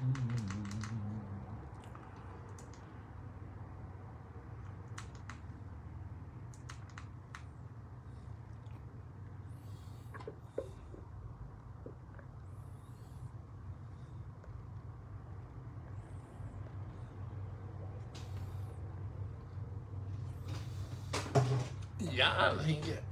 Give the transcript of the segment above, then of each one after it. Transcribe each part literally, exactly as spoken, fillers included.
ཡ་ལྷན་རྒྱས།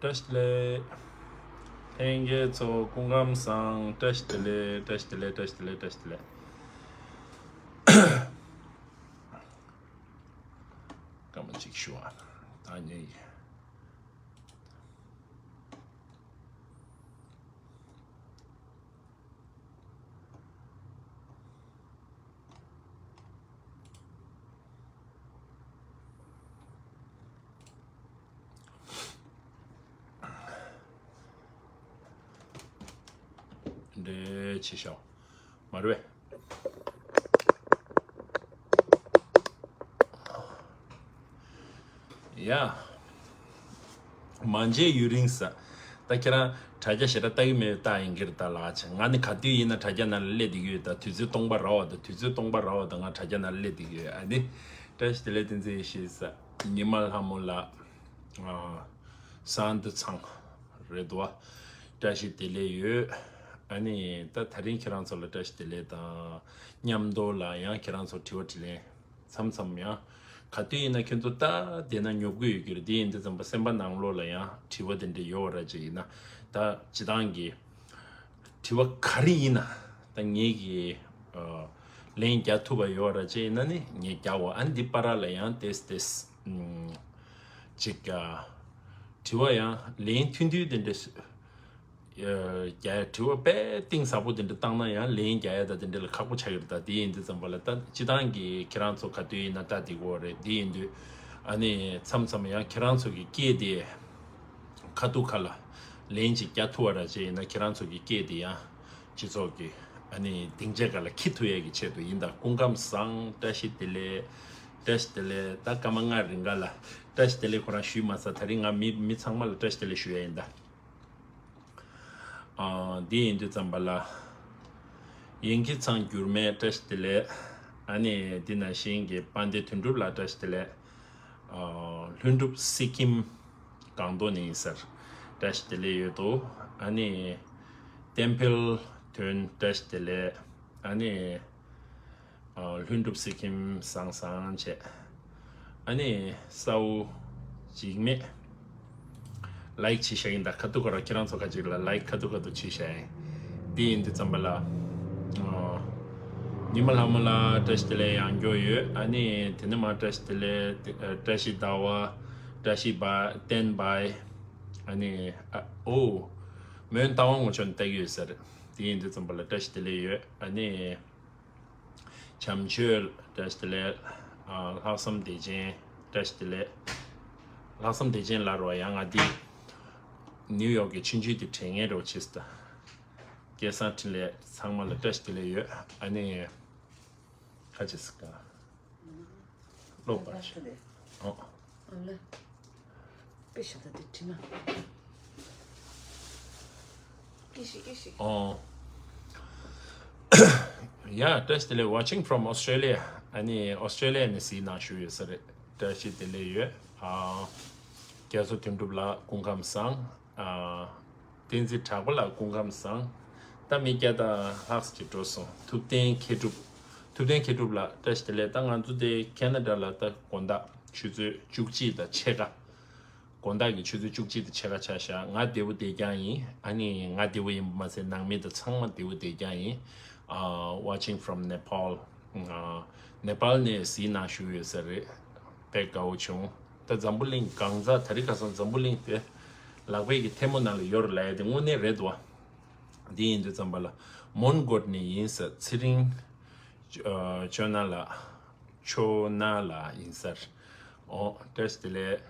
བཀྲ་ཤིས་བདེ་ལེགས། ལྷན་རྒྱས་ཚོ་སྐུ་ཁམས་བཟང་། བཀྲ་ཤིས་བདེ་ལེགས། བཀྲ་ཤིས་བདེ་ལེགས། བཀྲ་ཤིས་བདེ་ལེགས། བཀྲ་ཤིས་བདེ་ལེགས། སྐར་མ་གཅིག་ཞུ་བ། ད་ནི། འདྲེ་ཆེ་ཤོག་མ་རེད་པས། ཡ། མ་མཇལ་ཡུན་རིང་ས། ད་ཁྱེད་རང་དྲ་རྒྱ་ཞེ་དྲག་ལྟ་གི་མེད་པའི་རྟགས་ཡིན་གྱི་རེད་ད་ལགས། ང་ནི་ག་དུས་ཡིན་ན་དྲ་རྒྱ་ནང་ལ་སླེབས་བསྡད་ཀྱི་ཡོད། ད་དུས་ཚོད་སྟོང་པ་རག་པ་དང་དུས་ཚོད་སྟོང་པ་རག་པ་དང་ང་དྲ་རྒྱ་ནང་ལ་སླེབས་བསྡད་ཀྱི་ཡོད། ཨ་ནི། བཀྲ་ཤིས་བདེ་ལེགས། བསྟན་འཛིན་ཡེ་ཤེས་ས། ཉི་མ་ལྷ་མོ་ལགས། ཨ། སངས་འདུ་ཚང་། རེད་དོ། བཀྲ་ཤིས་བདེ་ལེགས་ཡོད། ཨ་ནི་ད་དེ་རིང་ཁྱེད་རང་ཚོ་ལ་བཀྲ་ཤིས་བདེ་ལེགས་དང་། མཉམ་དུ་ལ་ཡང་ཁྱེད་རང་ཚོ་དྲི་བ་དྲིས་ལན། མཚམས་མཚམས་ཡང་། ག་དུས་ཡིན་ན་ཁྱོད་ཚོ་ལྟ་བསྡད་ན་ཉོབ་གི་ཡོད་ཀྱི་རེད། དེ་ཡིན་དུས་ཙམ་པ་སེམས་པ་ནང་ལོགས་ལ་ཡང་དྲི་བ་དེ་འདྲ་ཡོད་པ་ར་ཅིག་ཡིན་ན། ད་སྤྱི་བཏང་གི་དྲི་བ་ག་རེ་ཡིན་ན་ད་ངེད་ཀྱིས་ཨ་ལན་རྒྱག་ཐུབ་པ་ཡོད་པ་ར་ཅིག་ཡིན་ན་ནི་ངས་རྒྱག་འོ། ཨ་ནི་འདི་བར་ལ་ཡང་ཏེས་ཏེས་ཨམ་ཅིག་ཨ་དྲི་བ་ཡང་ལན་ཐུང་ཐུང་དེ་འདྲ་ཨ་རྒྱག་ཡ། དྲི་བ་དཔེ་གཏིང་ཟབ་པོ་དེ་འདྲ་བཏང་ན་ཡང་ལན་རྒྱག་ཡ་ད་དེ་འདྲ་ལ་ཁག་པོ་ཆགས་ཀྱི་རེད། ད་དེ་ཡིན་དུས་ཙམ་པ་ལ་ད་སྤྱི་བཏང་གི་ཁྱེད་རང་ཚོ་ག་དུས་ཡིན་ན་ལྟ་བསྡད་ཀྱི་ཡོད་རེད། དེ་ཡིན་དུས་ཨ་ནི་མཚམས་མཚམས་ཡང་ཁྱེད་རང་ཚོ་གི་སྐད་དེ་ཁ་ཐུག་ཁ་ལ་ལན་ཅིག་རྒྱག་ཐུབ་པ་ར་ཅིག་ཡིན་ན་ཁྱེད་རང་ཚོ་གི་སྐད་དེ་ཡང་སྤྱི་ཚོགས་ཀྱི་ཨ་ནི་སྡིངས་ཆ་སྒང་ལ་འཁྱེར་ཐུབ་ཡས་ཀྱི་ཆེད་དུ་ཡིན། ད་སྐུ་ཁམས་བཟང་། བཀྲ་ཤིས་བདེ་ལེགས། བཀྲ་ཤིས་བདེ་ལེགས། ད་སྐར་མ་ལྔ་རིང་ག་ལ་བཀྲ་ཤིས་བདེ་ལེགས་ཁོ་རང་ཞུས་མ་ཚར། ད་རིང་ང་མི་མི་ཚང་མ་ལ་བཀྲ་ཤིས་བདེ་ལེགས་ཞུ་ཡས་ཡིན་ད། ཨ་འདི་ཡིན་དུས་ཙམ་པ་ལ། ཡིན་གྱི་ཚང་འགྱུར་མེད་བཀྲ་ཤིས་བདེ་ལེགས། ཨ་ནི་འདི་ནང་བཞིན་གྱི་དཔལ་ལྡན་དོན་གྲུབ་ལགས་བཀྲ་ཤིས་བདེ་ལེགས། ཨ་ལྷུན་གྲུབ་སི་ཀིམ་སྒང་ཏོག་ནས་ཡིན་ཟེར། བཀྲ་ཤིས་བདེ་ལེགས་ཡོད་དོ། ཨ་ནི་བསྟན་འཕེལ་དོན་བཀྲ་ཤིས་བདེ་ལེགས། ཨ་ནི་ཨ་ལྷུན་གྲུབ་སི་ཀིམ་བཟང་བཟང་བྱས། ཨ་ནི་སའུ་འཇིགས་མེད་ལའིཀ་བྱས་བཞག་ཡིན། ད་ཁ་ཐུག་ཁ་ར་ཁྱེད་རང་ཚོ་ཁ་ཅིག་ལ་ལའིཀ་ཁ་ཐུག་ཁ་ཐུག་བྱས་བཞག་ཡིན། འདི་ཡིན་དུས་ཙམ་པ་ལ་ཨ་ཉི་མ་ལྷ་མོ་ལ་བཀྲ་ཤིས་བདེ་ལེགས་ཡང་སྐྱར་ཡོད། ཨ་ནི་དེ་ནས་མར་བཀྲ་ཤིས་བདེ་ལེགས། བཀྲ་ཤིས་ཟླ་བ། བཀྲ་ཤིས་བ། བསྟན་བའི། ཨ་ནི་ཨ་ཨོ་མོན་རྟ་དབང་ངོ་ཆོད་ནས་བལྟ་གི་ཡོད་ས་རེད། དེ་ཡིན་དུས་ཙམ་པ་ལ་བཀྲ་ཤིས་བདེ་ལེགས་ཡོད། ཨ་ནི། བྱམས་ཆོས་བཀྲ་ཤིས་བདེ་ལེགས། ཨ་ལྷག་བསམ་བདེ་ཆེན་བཀྲ་ཤིས་བདེ་ལེགས། ལྷག་བསམ་བདེ་ཆེན་ལ་རོ་ཡང་ང་འདི་ནིའུ་ཡོག་གི་ཆུང་ཆུང་དེ་དྲན་ངེས་རོ་ཆིས་ད། སྐལ་བཟང་འཕྲིན་ལས་ཚང་མ་ལ་བཀྲ་ཤིས་བདེ་ལེགས་ཡོད། ཨ་ནི་ཁ་ཅིས་ཀ་ལོ་པ་ཆེ། ཨོ། དཔེ་ཞབས་ད་དེ་དྲི་མ། ཀི་ཤི་ཀི་ཤི། ཨོ། Yeah, བཀྲ་ཤིས་བདེ་ལེགས། Watching from Australia. ཨ་ནི་ཨོ་སི་ཀྲེ་ལི་ཡ་ནས་གཟིགས་གནང་ཞུ་ཡོད་ས་རེད། བཀྲ་ཤིས་བདེ་ལེགས་ཡོད། ཨ། རྒྱ་མཚོ་དོན་གྲུབ་ལགས་སྐུ་ཁམས་བཟང་། ཨ། བསྟན་འཛིན་གྲགས་པ་ལགས་སྐུ་ཁམས་བཟང་། ད་མི་བརྒྱ་དང་ལྷག་ཅིག་འགྲོ་སོང་། ཐུབ་བསྟན་མཁས་གྲུབ། ཐུབ་བསྟན་མཁས་གྲུབ་ལགས་བཀྲ་ཤིས་བདེ་ལེགས། ད་ང་ཚོ་དེ་ཁེ་ན་ཌ་ལ་ད་དགོང་དག་ཆུ་ཚོད་བཅུ་གཅིག་དང་ཕྱེད་ཀ་དགོང་དག་གི་ཆུ་ཚོད་བཅུ་གཅིག་དང་ཕྱེད་ཀ་ཆགས་ཤག་ང་བདེ་པོ་བསྡད་རྐྱང་ཡིན། ཨ་ནི་ང་བདེ་པོ་ཡིན་པ་མ་ཟད་ནང་མི་དང་ཚང་མ་བདེ་པོ་བསྡད་རྐྱང་ཡིན། ཨ། Watching from Nepal. ཨ། ནེ་པཱལ་ནས་གཟིགས་གནང་ཞུ་ཡོད་ས་རེད། དཔེ་དགའ་བོ་བྱུང་། ད་འཛམ་བུ་གླིང་གང་ཟག་ད་རེས་ཁ་སང་འཛམ་བུ་གླིང་དེ་ལག་པའི་གི་ཐལ་མོ་ནང་ལ་ཡོད་རེད་ལབ་ཡ་དེ་དངོས་གནས་རེད་འདུག་བ། འདི་ཡིན་དུས་ཙམ་པ་ལ་མོན་གྷོ་ནས་ཡིན་ས། ཚེ་རིང་ཨ་ཅོ་ན་ལགས། ཅོ་ན་ལགས་ཡིན་ས་རེད། ཨོ་བཀྲ་ཤིས་བདེ་ལེགས།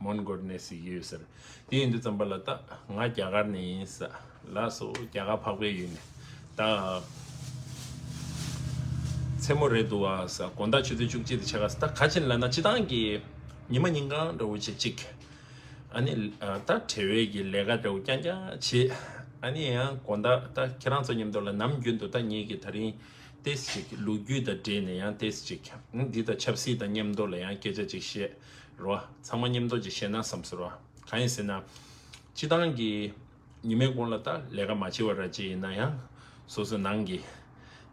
མོན་གྷོ་ནས་གཟིགས་ཀྱི་ཡོད་ས་རེད། འདི་ཡིན་དུས་ཙམ་པ་ལ་ད་ང་རྒྱ་གར་ནས་ཡིན་ས། ལགས་སོ། རྒྱ་གར་འཕགས་པའི་ཡུལ་ནས། ད་མཚན་མོ་རེད་འདུག་ཨ་ས། དགོང་དག་ཆུ་ཚོད་བཅུ་གཅིག་དང་ཕྱེད་ཀ་ས། ད་ག་ཕྱིན་ལབ་ན་སྤྱིར་བཏང་གི་ཉི་མ་ཉིན་གང་འདྲ་བོ་ཅིག་ཅིག་ཨ་ནི་ཨ་ད་དེ་བས་ཀྱི་ལས་ཀ་འདྲ་བོ་རྐྱང་རྐྱང་བྱེད། ཨ་ནི་ཡང་དགོང་དག་ད་ཁྱེད་རང་ཚོ་མཉམ་དུ་ལ་ནམ་རྒྱུན་དུ་ད་ངེད་ཀྱི་ད་རིང་ཏོག་ཙམ་ཅིག་ལོ་རྒྱུས་དང་འབྲེལ་ནས་ཡང་ཏོག་ཙམ་ཅིག་འདི་དང་ཆབ་སྲིད་དང་མཉམ་དུ་ལ་ཡང་སྐད་ཆ་ཅིག་བཤད་རོགས། ཚང་མ་མཉམ་དུ་ཅིག་བཤད་ན་བསམ་སོང་རོགས། གང་ཡིན་ཟེར་ན། སྤྱིར་བཏང་གི་ཉི་མའི་གུང་ལ་ད་ལས་ཀ་མ་བྱེད་པ་ར་ཅིག་ཡིན་ན་ཡང་། སོ་སོ་ནང་གི་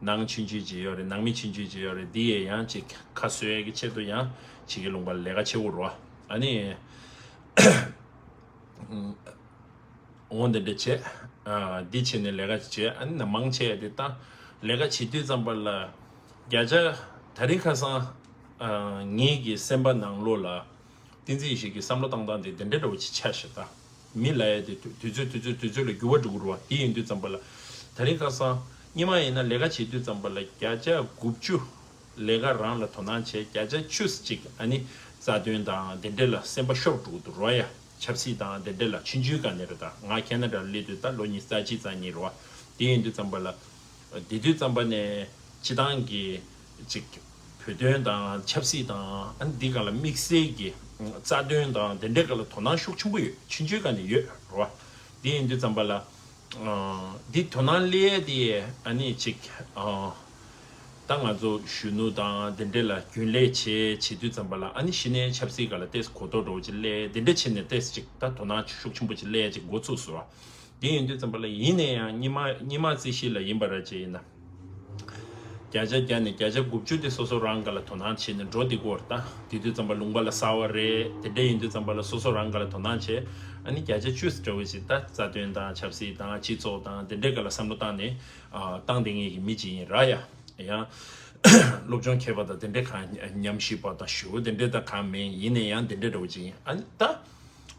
ནང་ཆུང་ཆུང་ཅིག་ཡོད་རེད། ནང་མི་ཆུང་ཆུང་ཅིག་ཡོད་རེད། འདི་ཡས་ཡང་ཅིག་ཁ་གསོ་ཡས་ཀྱི་ཆེད་དུ་ཡང་ཕྱི་གི་ལུང་པ་ལ་ལས་ཀ་བྱེད་དགོས་རོགས། ཨ་ནི་འོ་འདི་འདྲ་བྱས། ཨ་འདི་བྱས་ནས་ལས་ཀ་བྱས། ཨ་ནི་ན་མང་བྱས་ཏེ་ད་ལས་ཀ་བྱེད་དུས་ཙམ་པ་ལ་བརྒྱ་ཆ་ད་རིང་ཁ་སང་ཨ་ངེད་ཀྱི་སེམས་པ་ནང་ལོགས་ལ། བསྟན་འཛིན་ཡེ་ཤེས་ཀྱི་བསམ་བློ་བཏང་སྟངས་དེ་དེ་འདྲ་འདྲ་བོ་ཅིག་ཆགས་ཤག་ད། མི་ལབ་ཡ་དེ་དུས་དུས་ཚོད་དུས་ཚོད་དུས་ཚོད་ལ་འགྱུར་བ་འགྲོ་གི་རེད་བ། དེ་ཡིན་དུས་ཙམ་པ་ལ། ད་རིང་ཁ་སང་སྔོན་མ་ཡིན་ན་ལས་ཀ་བྱེད་དུས་ཙམ་པ་ལ་བརྒྱ་ཆ་དགུ་བཅུ་ལས་ཀ་རང་ལ་དོ་སྣང་བྱས། བརྒྱ་ཆ་བཅུ་ཅིག་ཨ་ནི་རྩ་དོན་དང་དེ་འདྲ་ལ་སེམས་པ་ཤོར་འགྲོ་གི་འདུག་རོ་ཡ། ཆབ་སྲིད་དང་དེ་འདྲ་ལ་ཆུང་ཆུང་སྒང་ནས་རེད། ད་ང་ཁེ་ན་ཌ་ལ་སླེབས་དུས་ད་ལོ་ཉི་ཤུ་རྩ་གཅིག་རྩ་གཉིས་རེད་བ། དེ་ཡིན་དུས་ཙམ་པ་ལ། དེ་དུས་ཙམ་པ་ནས་སྤྱིར་བཏང་གི་ཅིག་བོད་དོན་དང་ཆབ་སྲིད་དང་ཨ་ནི་འདི་སྒང་ལ་དམིགས་བསལ་གྱི་རྩ་དོན་དང་དེ་འདྲའི་སྒང་ལ་དོ་སྣང་ཤུགས་ཆེན་པོ་ཡོད། ཆུང་ཆུང་སྒང་ནས་ཡོད་རེད་བ། དེ་ཡིན་དུས་ཙམ་པ་ལ་འདི་དོ་སྣང་སླེབས་ཡས་དེ་ཨ་ནི་ཅིག་ད་ང་ཚོ་གཞོན་ནུ་དང་དེ་འདྲ་ལ་རྒྱུན་ལས་བྱེད་བྱེད་དུས་ཙམ་པ་ལ་ཨ་ནི་གཞི་ནས་ཆབ་སྲིད་སྒང་ལ་ཏོག་ཙམ་གོ་རྟོགས་འདྲ་བོ་ཅིག་སླེབས། དེ་འདྲ་བྱས་ནས་ཏོག་ཙམ་ཅིག་ད་དོ་སྣང་ཤུགས་ཆེན་པོ་ཅིག་སླེབས་ཡས་ཅིག་འགོ་ཚུགས་སོང་བ། དེ་ཡིན་དུས་ཙམ་པ་ལ་ཡིན་ན་ཡང་སྔོན་མ་སྔོན་མ་རྩིས་གཞི་ལ་ཡིན་པ་ར་ཅིག་ཡིན་ན། བརྒྱ་ཆ་བརྒྱ་ནས་བརྒྱ་ཆ་དགུ་བཅུ་དེ་སོ་སོ་རང་སྒང་ལ་དོ་སྣང་བྱས་ནས་འགྲོ་བསྡད་ཀྱི་ཡོད་རེད། ད་དེ་དུས་ཙམ་པ་ལུང་པ་ལ་གསར་པ་རེད། དེ་འདྲ་ཡིན་དུས་ཙམ་པ་ལ་སོ་སོ་རང་སྒང་ལ་དོ་སྣང་བྱས། ཨ་ནི་བརྒྱ་ཆ་བཅུ་འདྲ་བོ་ཞིག་ད་རྩ་དོན་དང་ཆབ་སྲིད་དང་སྤྱི་ཚོགས་དང་དེ་འདྲའི་སྒང་ལ་བསམ་བློ་བཏང་ནས་ཨ་བཏང་བསྡད་མཁན་གྱི་མི་ཅིག་ཡིན་ར་ཡ། ཡང་སློབ་སྦྱོང་མཁས་པ་དང་དེ་འདྲའི་གང་ཉམས་ཞིབ་པ་དང་ཞུ་བ་དེ་འདྲའི་ད་གང་མིན། ཡིན་ན་ཡང་དེ་འདྲའི་འདྲ་བོ་ཅིག་ཡིན། ཨ་ནི་ད་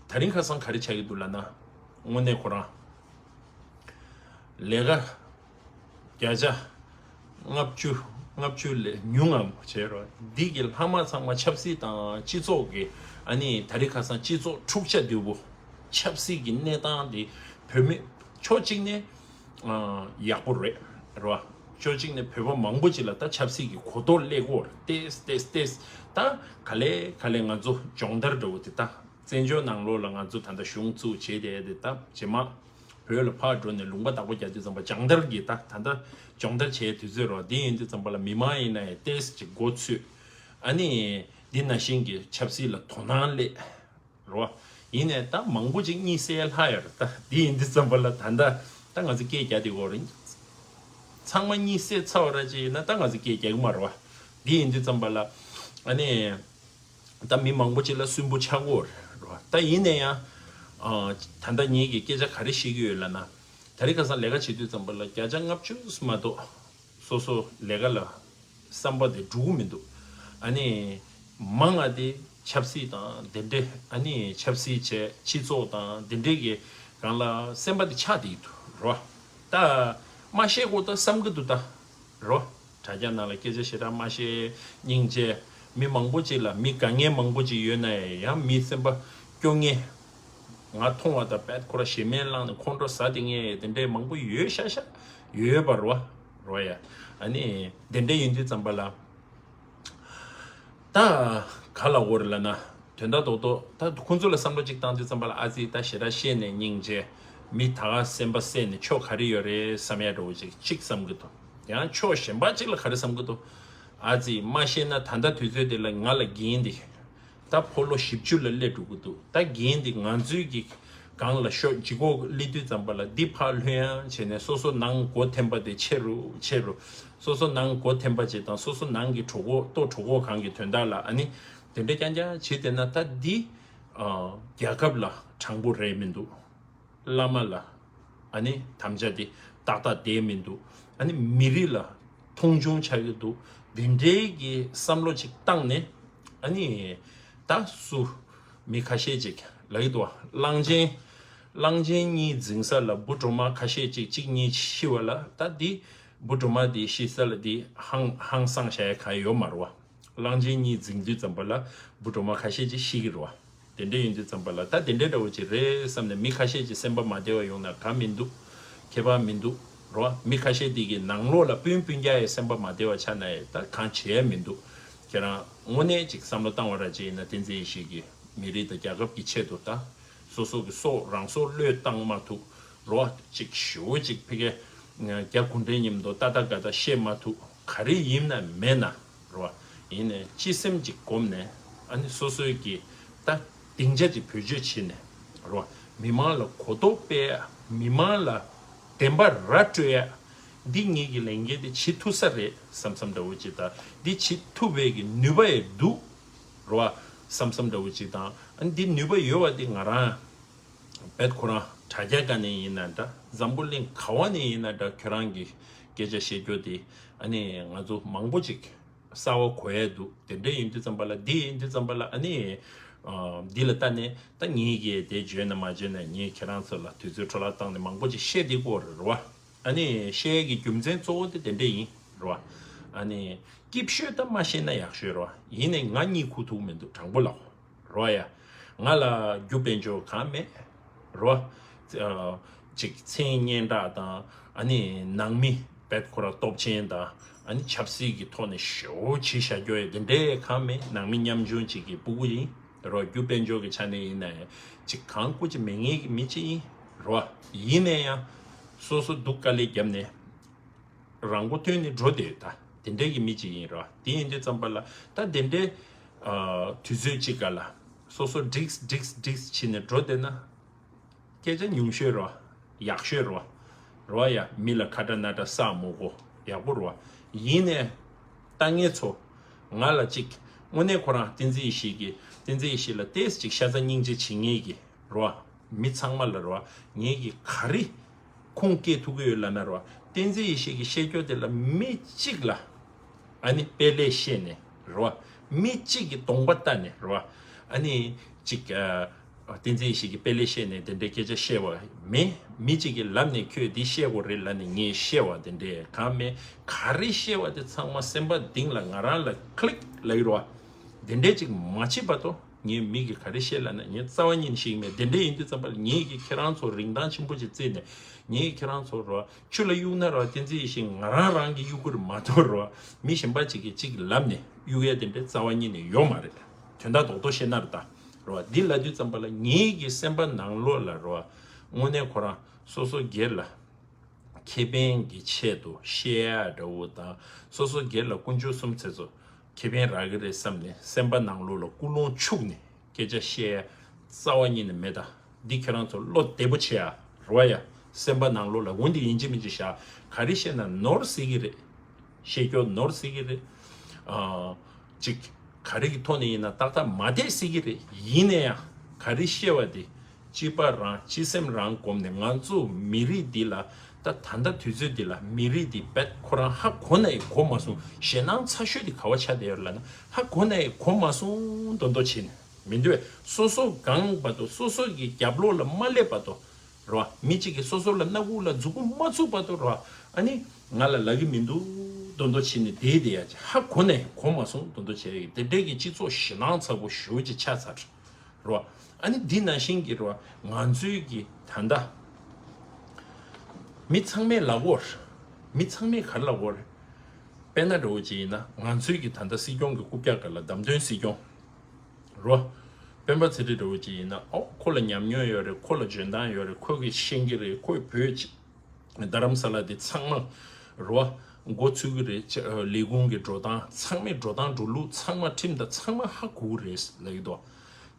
ད་རིང་ཁ་སང་ག་རེ་ཆགས་ཀྱི་འདུག་ལབ་ན། དངོས་གནས་ཁོ་རང་ལས་ཀ་བརྒྱ་ཆ་ལྔ་བཅུ་ལྔ་བཅུ་ལས་ཉུང་ངམ་བྱས་རོགས། འདི་གི་ལྷག་མ་ཚང་མ་ཆབ་སྲིད་དང་སྤྱི་ཚོགས་ཀྱི་ཨ་ནི་ད་རིང་ཁ་སང་སྤྱི་ཚོགས་འཁྲུག་ཆ་དོད་པོ། ཆབ་སྲིད་ཀྱི་གནས་སྟངས་འདི་བོད་མི་ཕྱོགས་གཅིག་ནས་ཨ་ཡག་པོ་རེད་རོ། ཕྱོགས་གཅིག་ནས་བོད་པ་མང་པོ་ཅིག་ལ་ད་ཆབ་སྲིད་ཀྱི་གོ་རྟོགས་སླེབས་ཀྱི་ཡོད་རེད། ཏེས་ཏེས་ཏེས། ད་ག་ལེ་ག་ལེ་ང་ཚོ་སྦྱོང་བརྡར་འདྲ་བོ་དེ་ད། བཙན་བྱོལ་ནང་ལོགས་ལ་ང་ཚོ་ད་ལྟ་གཞུང་བཙུགས་བྱས་ཏེ་དེ་ད་རྗེས་མ་བོད་ལ་ཕར་འགྲོ་ནས་ལུང་པ་བདག་པོ་རྒྱག་དུས་ཙམ་པ་སྦྱང་བརྡར་གྱི་ད་ད་ལྟ་སྦྱོང་བརྡར་བྱས་དུས་ཚོད་རོ། འདི་ཡིན་དུས་ཙམ་པ་ལ་མི་མང་ཡིན་ན་ཡང་ཏེས་ཅིག་མགོ་ཚོས། ཨ་ནི་འདི་ནང་བཞིན་གྱི་ཆབ་སྲིད་ལ་དོ་སྣང་སླེབས་རོ། ཡིན་ནའི་ད་མང་པོ་ཅིག་གཉིད་སད་ལྷག་ཡོད་རེད། ད་འདི་ཡིན་དུས་ཙམ་པ་ལ་ད་ད་ད་ང་ཚོ་སྐད་རྒྱག་དེ་གོ་རེད། ཚང་མ་གཉིད་སད་ཚར་བ་ར་ཅིག་ཡིན་ན་ད་ང་ཚོ་སྐད་རྒྱག་གི་མ་རེད་བ། འདི་ཡིན་དུས་ཙམ་པ་ལ་ཨ་ནི། ད་མི་མང་པོ་ཅིག་ལ་སུན་པོ་ཆགས་ཀྱི་ཡོད་རེད་བ། ད་ཡིན་ན་ཡང་ཨ་ད་ལྟ་ངེད་ཀྱིས་སྐད་ཆ་ག་རེ་བཤད་ཀྱི་ཡོད་ལབ་ན། ད་རེས་ཁ་སང་ལས་ཀ་བྱེད་དུས་ཙམ་པ་ལ་བརྒྱ་ཆ་ལྔ་བཅུ་མ་གཏོགས་སོ་སོ་ལས་ཀ་ལ་བསམ་པ་དེ་འགྲོ་གི་མི་འདུག་ཨ་ནི་མང་ང་དེ་ཆབ་སྲིད་དང་དེ་འདྲས། ཨ་ནི་ཆབ་སྲིད་བྱས་སྤྱི་ཚོགས་དང་དེ་འདྲས་ཀྱི་སྒང་ལ་སེམས་པ་དེ་ཆགས་བསྡད་ཀྱི་འདུག་རོ། ད་མ་བཤད་དགོས་ད་བསམ་གྱི་འདུག་ད། རོ། དྲ་རྒྱ་ནང་ལ་སྐད་ཆ་ཞེ་དྲག་མ་བཤད། སྙིང་རྗེ། མི་མང་པོ་ཅིག་ལ་མི་དགའ་མཁན་མང་པོ་ཅིག་ཡོད་ན་ཡང་མི་སེམས་པ་སྐྱོ་མཁན། ང་མཐོང་བ་དང་བད་ཁོ་ར་ཞེ་མེར་ལངས་ནས་ཁོང་ཁྲོ་ཟ་བསྡད་མཁན་དེ་འདྲའི་མང་པོ་ཡོད་ཤག་ཤག་ཡོད་པ་རོ། རོ་ཡ། ཨ་ནི་དེ་འདྲ་ཡིན་དུས་ཙམ་པ་ལ། ད་ག་ལ་འོར་ལ་ན། དོན་དག་རྡོག་རྡོག་ད་ཁོང་ཚོ་ལ་བསམ་བློ་གཅིག་བཏང་དུས་ཙམ་པ་ལ་ཨ་ཙི་ད་ཞེ་དྲག་བཤད་ནས་སྙིང་རྗེ། མི་ད་ག་སེམས་པ་བསད་ནས་ཆོ་ག་རེ་ཡོད་རེད་བསམ་ཡ་འདྲ་བོ་ཅིག་གཅིག་བསམ་གི་འདུག་ཡང་ཕྱོགས་གཞན་པ་གཅིག་ལ་ག་རེ་བསམ་གི་འདུག་ཨ་ཙི་མ་ཤེས་ན་ད་ལྟ་དུས་ཚོད་འདི་ལ་ང་ལ་འགན་འདི། ད་ཕོ་ལོ་བཞི་བཅུ་ལ་སླེབས་འགྲོ་གི་འདུག་ད་འགན་འདི་ང་ཚོའི་གི་སྒང་ལ་ཤོག་ལྗིད་ཁོག་སླེབས་དུས་ཙམ་པ་ལ་འདི་ཕར་ལྷོད་ཡང་བྱས་ནས་སོ་སོ་ནང་སྒོ་ཐེམ་པ་དེ་ཆེ་རུ་ཆེ་རུ། སོ་སོ་ནང་སྒོ་ཐེམ་པ་ཅིག་དང་སོ་སོ་ནང་གི་གྲོད་ཁོག་ལྟོ་གྲོད་ཁོག་གང་གི་དོན་དག་ལ་ཨ་ནི་དེ་འདྲ་རྐྱང་རྐྱང་བྱེད་བསྡད་ན་ད་འདི་ཨ་རྒྱལ་ཁབ་ལ་དྲང་པོ་རེད་མི་འདུག་བླ་མ་ལ་ཨ་ནི་དམ་བཅའ་དེ་ཏག་ཏག་བསྡད་མི་འདུག་ཨ་ནི་མི་རིགས་ལ་མཐོང་ཆུང་ཆགས་ཀྱི་འདུག་འདི་འདྲའི་གི་བསམ་བློ་ཅིག་བཏང་ནས་ཨ་ནི་ད་སུ་མི་ཁ་ཤས་ཅིག་ལབ་ཀྱི་འདུག་བ། གླང་ཆེན་ གླང་ཆེན་གཉིས་འཛིང་ས་ལ་འབུ་གྲོག་མ་ཁ་ཤས་ཅིག་གཅིག་གཉིས་ཤི་བ་ལ་ད་འདི་འབུ་གྲོག་མ་འདི་ཤི་ས་ལ་འདི་ཧང་ཧང་སངས་བྱ་ཡ་ག་ཡོད་མ་རེད་བ། གླང་ཆེན་གཉིས་འཛིང་དུས་ཙམ་པ་ལ་འབུ་གྲོག་མ་ཁ་ཤས་ཅིག་ཤི་གི་རེད་བ། དེ་འདྲ་ཡིན་དུས་ཙམ་པ་ལ་ད་དེ་འདྲ་འདྲ་བོ་ཅིག་རེད་བསམ་ནས་མི་ཁ་ཤས་ཅིག་སེམས་པ་མ་བདེ་བ་ཡོང་ན་ག་མི་འདུག་ཁྱད་པར་མི་འདུག་རེད་བ། མི་ཁ་ཤས་དེ་གི་ནང་ལོགས་ལ་སྤུན་སྤུན་ཀྱག་ཡི་སེམས་པ་མ་བདེ་བ་ཆགས་ན་ཡང་ད་གང་བྱེད་ཡ་མི་འདུག་ཁྱེད་རང་དངོས་གནས་ཅིག་བསམ་བློ་བཏང་བ་ར་ཅིག་ཡིན་ན་བསྟན་འཛིན་ཡེ་ཤེས་ཀྱིས་མི་རིགས་དང་རྒྱལ་ཁབ་ཀྱི་ཆེད་དུ་ད་སོ་སོ་གི་སྲོག་རང་སྲོག་བློས་བཏང་མ་ཐུབ་རོ། ཅིག་ཞུ་ཅིག་ཕི་གེ་རྒྱ་གུང་ཁྲན་མཉམ་དུ་ཏ་ཏ་ག་ཏ་བཤད་མ་ཐུབ་ག་རེ་ཡིན་ན་མེད་ན་རོ། ཡིན་ནས་སྤྱི་སེམས་ཅིག་སྒོམ་ནས་ཨ་ནི་སོ་སོའི་གི་ད་སྡིངས་ཆ་ཅིག་བེད་སྤྱོད་བྱས་ནས་རོ། མི་མང་ལ་གོ་རྟོགས་སྤེལ་ཡ། མི་མང་ལ་བདེན་པ་ར་སྤྲོད་ཡ། འདི་ངེད་ཀྱི་ལས་འགན་དེ་བྱེད་ཐུབ་ས་རེད་བསམ་བསམ་འདྲ་བོ་ཅིག་དང་འདི་བྱེད་ཐུབ་པའི་གི་ནུས་པ་ཡང་འདུག་རོ་བསམ་བསམ་འདྲ་བོ་ཅིག་དང་། ཨ་ནི་འདི་ནུས་པ་ཡོད་པ་འདི་ང་རང་བེད་ཁོ་རང་དྲ་རྒྱ་སྒང་ནས་ཡིན་ན་འདྲ་འཛམ་བུ་གླིང་ག་བ་ནས་ཡིན་ན་འདྲ་ཁྱོད་རང་གི་སྐད་ཆ་བཤད་རྒྱུ་དེ་ཨ་ནི་ང་ཚོ་མང་པོ་ཅིག་གསར་བ་གོ་ཡས་འདུག་དེ་འདྲ་ཡིན་དུས་ཙམ་པ་ལ་འདི་ཡིན་དུས་ཙམ་པ་ལ་ཨ་ནི་འདི་ལ་ལྟ་ནས་ད་ངེད་ཀྱིས་དེ་བརྗོད་ན་མ་བརྗོད་ན་ངས་ཁྱེད་རང་ཚོ་ལ་དུས་ཚོད་འཕྲོ་བརླག་བཏང་ནས་མང་པོ་ཅིག་བཤད་བསྡད་ཀྱི་ཡོད་རེད་བ། ཨ་ནི་བཤད་ཡས་ཀྱི་རྒྱུ་མཚན་གཙོ་བོ་དེ་དེ་འདྲ་ཡིན་རེད་བ། ཨ་ནི་སྐྱིད་ཤོས་ད་མ་བཤད་ན་ཡག་ཤོས་རེད་བ། ཡིན་ནའི་ང་གཉིད་ཁུག་ཐུབ་མི་འདུག་དྲང་པོ་ལབ་རེད་བ་ཡ། ང་ལ་རྒྱུ་དཔལ་འབྱོར་གང་མེད་རེད་བ། ཅིག་མཚན་སྙན་གྲགས་དང་ཨ་ནི་ནང་མི་བེད་ཁོ་ར་སྟོབས་ཆེན་དང་ཨ་ནི་ཆབ་སྲིད་ཀྱི་ཐོག་ནས་ཞེ་པོ་བྱེད་བཞག་རྒྱུ་ཡ་དེ་འདྲའི་གང་མེད། ནང་མི་ཉམ་ཆུང་ཅིག་གི་སྤུ་གུ་ཡིན་རོ། རྒྱུ་དཔལ་འབྱོར་གྱི་ཆ་ནས་ཡིན་ན་ཡང་ཅིག་གང་སྐུ་ཅིག་མེད་མཁན་གྱི་མི་ཅིག་ཡིན་རོ། ཡིན་ན་ཡང་སོ་སོ་སྡུག་དཀའ་ལས་བརྒྱབ་ནས་རང་མགོ་ཐོན་ནས་འགྲོ་བསྡད་ཡོད་ད། དེ་འདྲའི་གི་མི་ཅིག་ཡིན་རོ། དེ་ཡིན་དུས་ཙམ་པ་ལ་ད་དེ་འདྲའི་དུས་ཚོད་ཅིག་ག་ལ་སོ་སོ་འགྲིགས་འགྲིགས་འགྲིགས་བྱས་ནས་འགྲོ་བསྡད་ན། སྐད་ཆ་ཉུང་ཤོས་རོ། ཡག་ཤོས་རོ། རོ་ཡ་མི་ལ་ཁ་ཏ་ན་ཏ་ས་མོ་གོ་ཡག་པོ་རོ། ཡིན་ནས་ལྟ་ངན་ཚོ། ང་ལ་ཅིག་དངོས་གནས་ཁོ་རང་བསྟན་འཛིན་ཡེ་ཤེས་ཀྱི་བསྟན་འཛིན་ཡེ་ཤེས་ལ་ཏེས་ཅིག་ཤ་ཚ་སྙིང་རྗེ་བྱེད་ངེས་ཀྱི་རོ། མི་ཚང་མ་ལ་རོ། ངེས་ཀྱི་ག་རེ་ཁུངས་སྐྱེལ་ཐུབ་ཀྱི་ཡོད་ལབ་ན་རོ། བསྟན་འཛིན་ཡེ་ཤེས་ཀྱི་བཤད་རྒྱུ་དེ་ལ་མི་གཅིག་ལ། ཨ་ནི་དཔེ་ལས་བཤད་ནས་རོ། མི་གཅིག་གི་གདོང་པ་ལྟ་ནས་རོ། ཨ་ནི་གཅིག་ཨ། བསྟན་འཛིན་ཡེ་ཤེས་ཀྱི་དཔེ་ལས་བཤད་ནས་དེ་འདྲའི་སྐད་ཆ་བཤད་པ་མེད། མི་གཅིག་གི་ལམ་ནས་ཁྱོད་འདི་བཤད་དགོས་རེད་ལབ་ནས་ངས་བཤད་པ་དེ་འདྲའི་གང་མེད། ག་རེ་བཤད་པ་དེ་ཚང་མ་སེམས་པ་གཏིང་ལ་ང་རང་ལ་ཀླིག་ལབ་ཀྱི་རོ། དེ་འདྲའི་ཅིག་མ་བྱེད་པ་དོ། ངས་མི་གི་ག་རེ་བཤད་ལབ་ན་ངས་རྩ་བ་ཉིད་ནས་ཤེས་ཀྱི་མེད། དེ་འདྲ་ཡིན་དུས་ཙམ་པ་ལ་ངས་ཀྱི་ཁྱེད་རང་ཚོ་རིན་ཐང་ཆེན་པོ་ཅིག་བརྩིས་ནས་ངས་ཀྱི་ཁྱེད་རང་ཚོ་རོ། ཆུ་ལ་གཡུག་ན་རོ་བསྟན་འཛིན་ཡེ་ཤེས་ང་རང་རང་གིས་གཡུག་གི་རེད་མ་གཏོགས་རོ། མི་གཞན་པ་ཅིག་གིས་ཅིག་ལབ་ནས་གཡུག་ཡ་དེ་འདྲའི་རྩ་བ་ཉིད་ནས་ཡོད་མ་རེད། དོན་དག་རྡོག་རྡོག་བཤད་ན་རེད་ད། རོ། འདི་ལབ་དུས་ཙམ་པ་ལ་ངེད་ཀྱི་སེམས་པ་ནང་ལོགས་ལ་རོ། དངོས་གནས་ཁོ་རང་སོ་སོ་སྒེར་ལ་ཁེ་ཕན་གྱི་ཆེད་དུ་བཤད་ཡ་འདྲ་བོ་དང་སོ་སོ་སྒེར་ལ་དཀོན་མཆོག་གསུམ་ཚེ་ཚོ་ཁེ་ཕན་རག་གི་རེད་བསམ་ནས་སེམས་པ་ནང་ལོགས་ལ་ཀུན་སློང་འཆུགས་ནས་སྐད་ཆ་བཤད་ཡ་རྩ་བ་ཉིད་ནས་མེད་ད། འདི་ཁྱེད་རང་ཚོ་བློ་བདེ་པོ་བྱེད་ཡ་རོ་ཡ། སེམས་པ་ནང་ལོགས་ལ་འོན་ཏེ་ཡིན་གཅིག་མིན་གཅིག་བཞག་ག་རེ་བཤད་ན་ནོར་སྲིད་ཀྱི་རེད། བཤད་རྒྱུ་ནོར་སྲིད་ཀྱི་རེད། ཨ། ཅིག་ག་རེ་གི་ཐོག་ནས་ཡིན་ན་ཏག་ཏག་མ་བསྡད་སྲིད་ཀྱི་རེད། ཡིན་ན་ཡང་ག་རེ་བཤད་པ་དེ་སྤྱི་པ་རང་སྤྱི་སེམས་རང་བསྒོམས་ནས་ང་ཚོ་མི་རིགས་འདི་ལ་ད་ད་ལྟ་དུས་ཚོད་འདི་ལ་མི་རིགས་འདི་བེད་ཁོ་རང་ཧ་གོ་ན་ཡང་གོ་མ་སོང་། ཞེད་སྣང་ཚ་ཤོས་དེ་ག་བ་ཆགས་བསྡད་ཡོད་ལབ་ན་ཧ་གོ་ན་ཡང་གོ་མ་སོང་མདོག་མདོག་བྱས་ནས་མི་འདུག་བས། སོ་སོ་གང་བར་དུ་སོ་སོ་གི་རྒྱབ་ལོགས་ལ་མ་སླེབས་བར་དུ། རོ། མི་གཅིག་གིས་སོ་སོ་ལ་སྣ་ཁུག་ལ་མཛུབ་གུ་མ་བཙུགས་བར་དུ་རོ། ཨ་ནི་ང་ལ་ལབ་ཀྱི་མི་འདུག་མདོག་མདོག་བྱས་ནས་བསྡད་བསྡད་ཡ་ཅིག་ཧ་གོ་ནས་གོ་མ་སོང་མདོག་མདོག་བྱས་ཡོད། དེ་འདྲས་ཀྱི་སྤྱི་ཚོགས་ཞེད་སྣང་ཚ་པོ་ཞེ་པོ་ཅིག་ཆགས་ཚར་རོ། ཨ་ནི་འདི་ནང་བཞིན་གྱི་རོ་ང་ཚོའི་གི་ད་ལྟ་མི་ཚང་མས་ལབ་ཀྱི་ཡོད་རེད། མི་ཚང་མས་ག་རེ་ལབ་ཀྱི་ཡོད་རེད། དཔེར་ན་འདྲ་བོ་ཅིག་ཡིན་ན་ང་ཚོའི་གི་ད་ལྟ་སྲིད་སྐྱོང་གི་རྐུབ་བཀྱག་སྒང་ལ་བདམས་ཐོན་སྲིད་སྐྱོང་། རོ། སྤེན་པ་ཚེ་རིང་འདྲ་བོ་ཅིག་ཡིན་ན་ཨོ་ཁོ་ལ་ཉམས་མྱོང་ཡོད་རེད། ཁོ་ལ་འཇོན་ཐང་ཡོད་རེད། ཁོ་གིས་ཤེས་ཀྱི་རེད། ཁོས་བོད་ཅིག་རྡ་རམ་ས་ལ་དེ་ཚང་མ་རོ་འགོ་ཚུགས་ཀྱི་རེད། ལས་ཁུངས་ཀྱི་འགྲོ་སྟངས་ཚང་མའི་འགྲོ་སྟངས་འགྲོ་ལུགས་ཚང་མ་ཁྲིམས་དང་ཚང་མ་ཧ་གོ་གི་རེད་ལབ་ཀྱི་འདུག་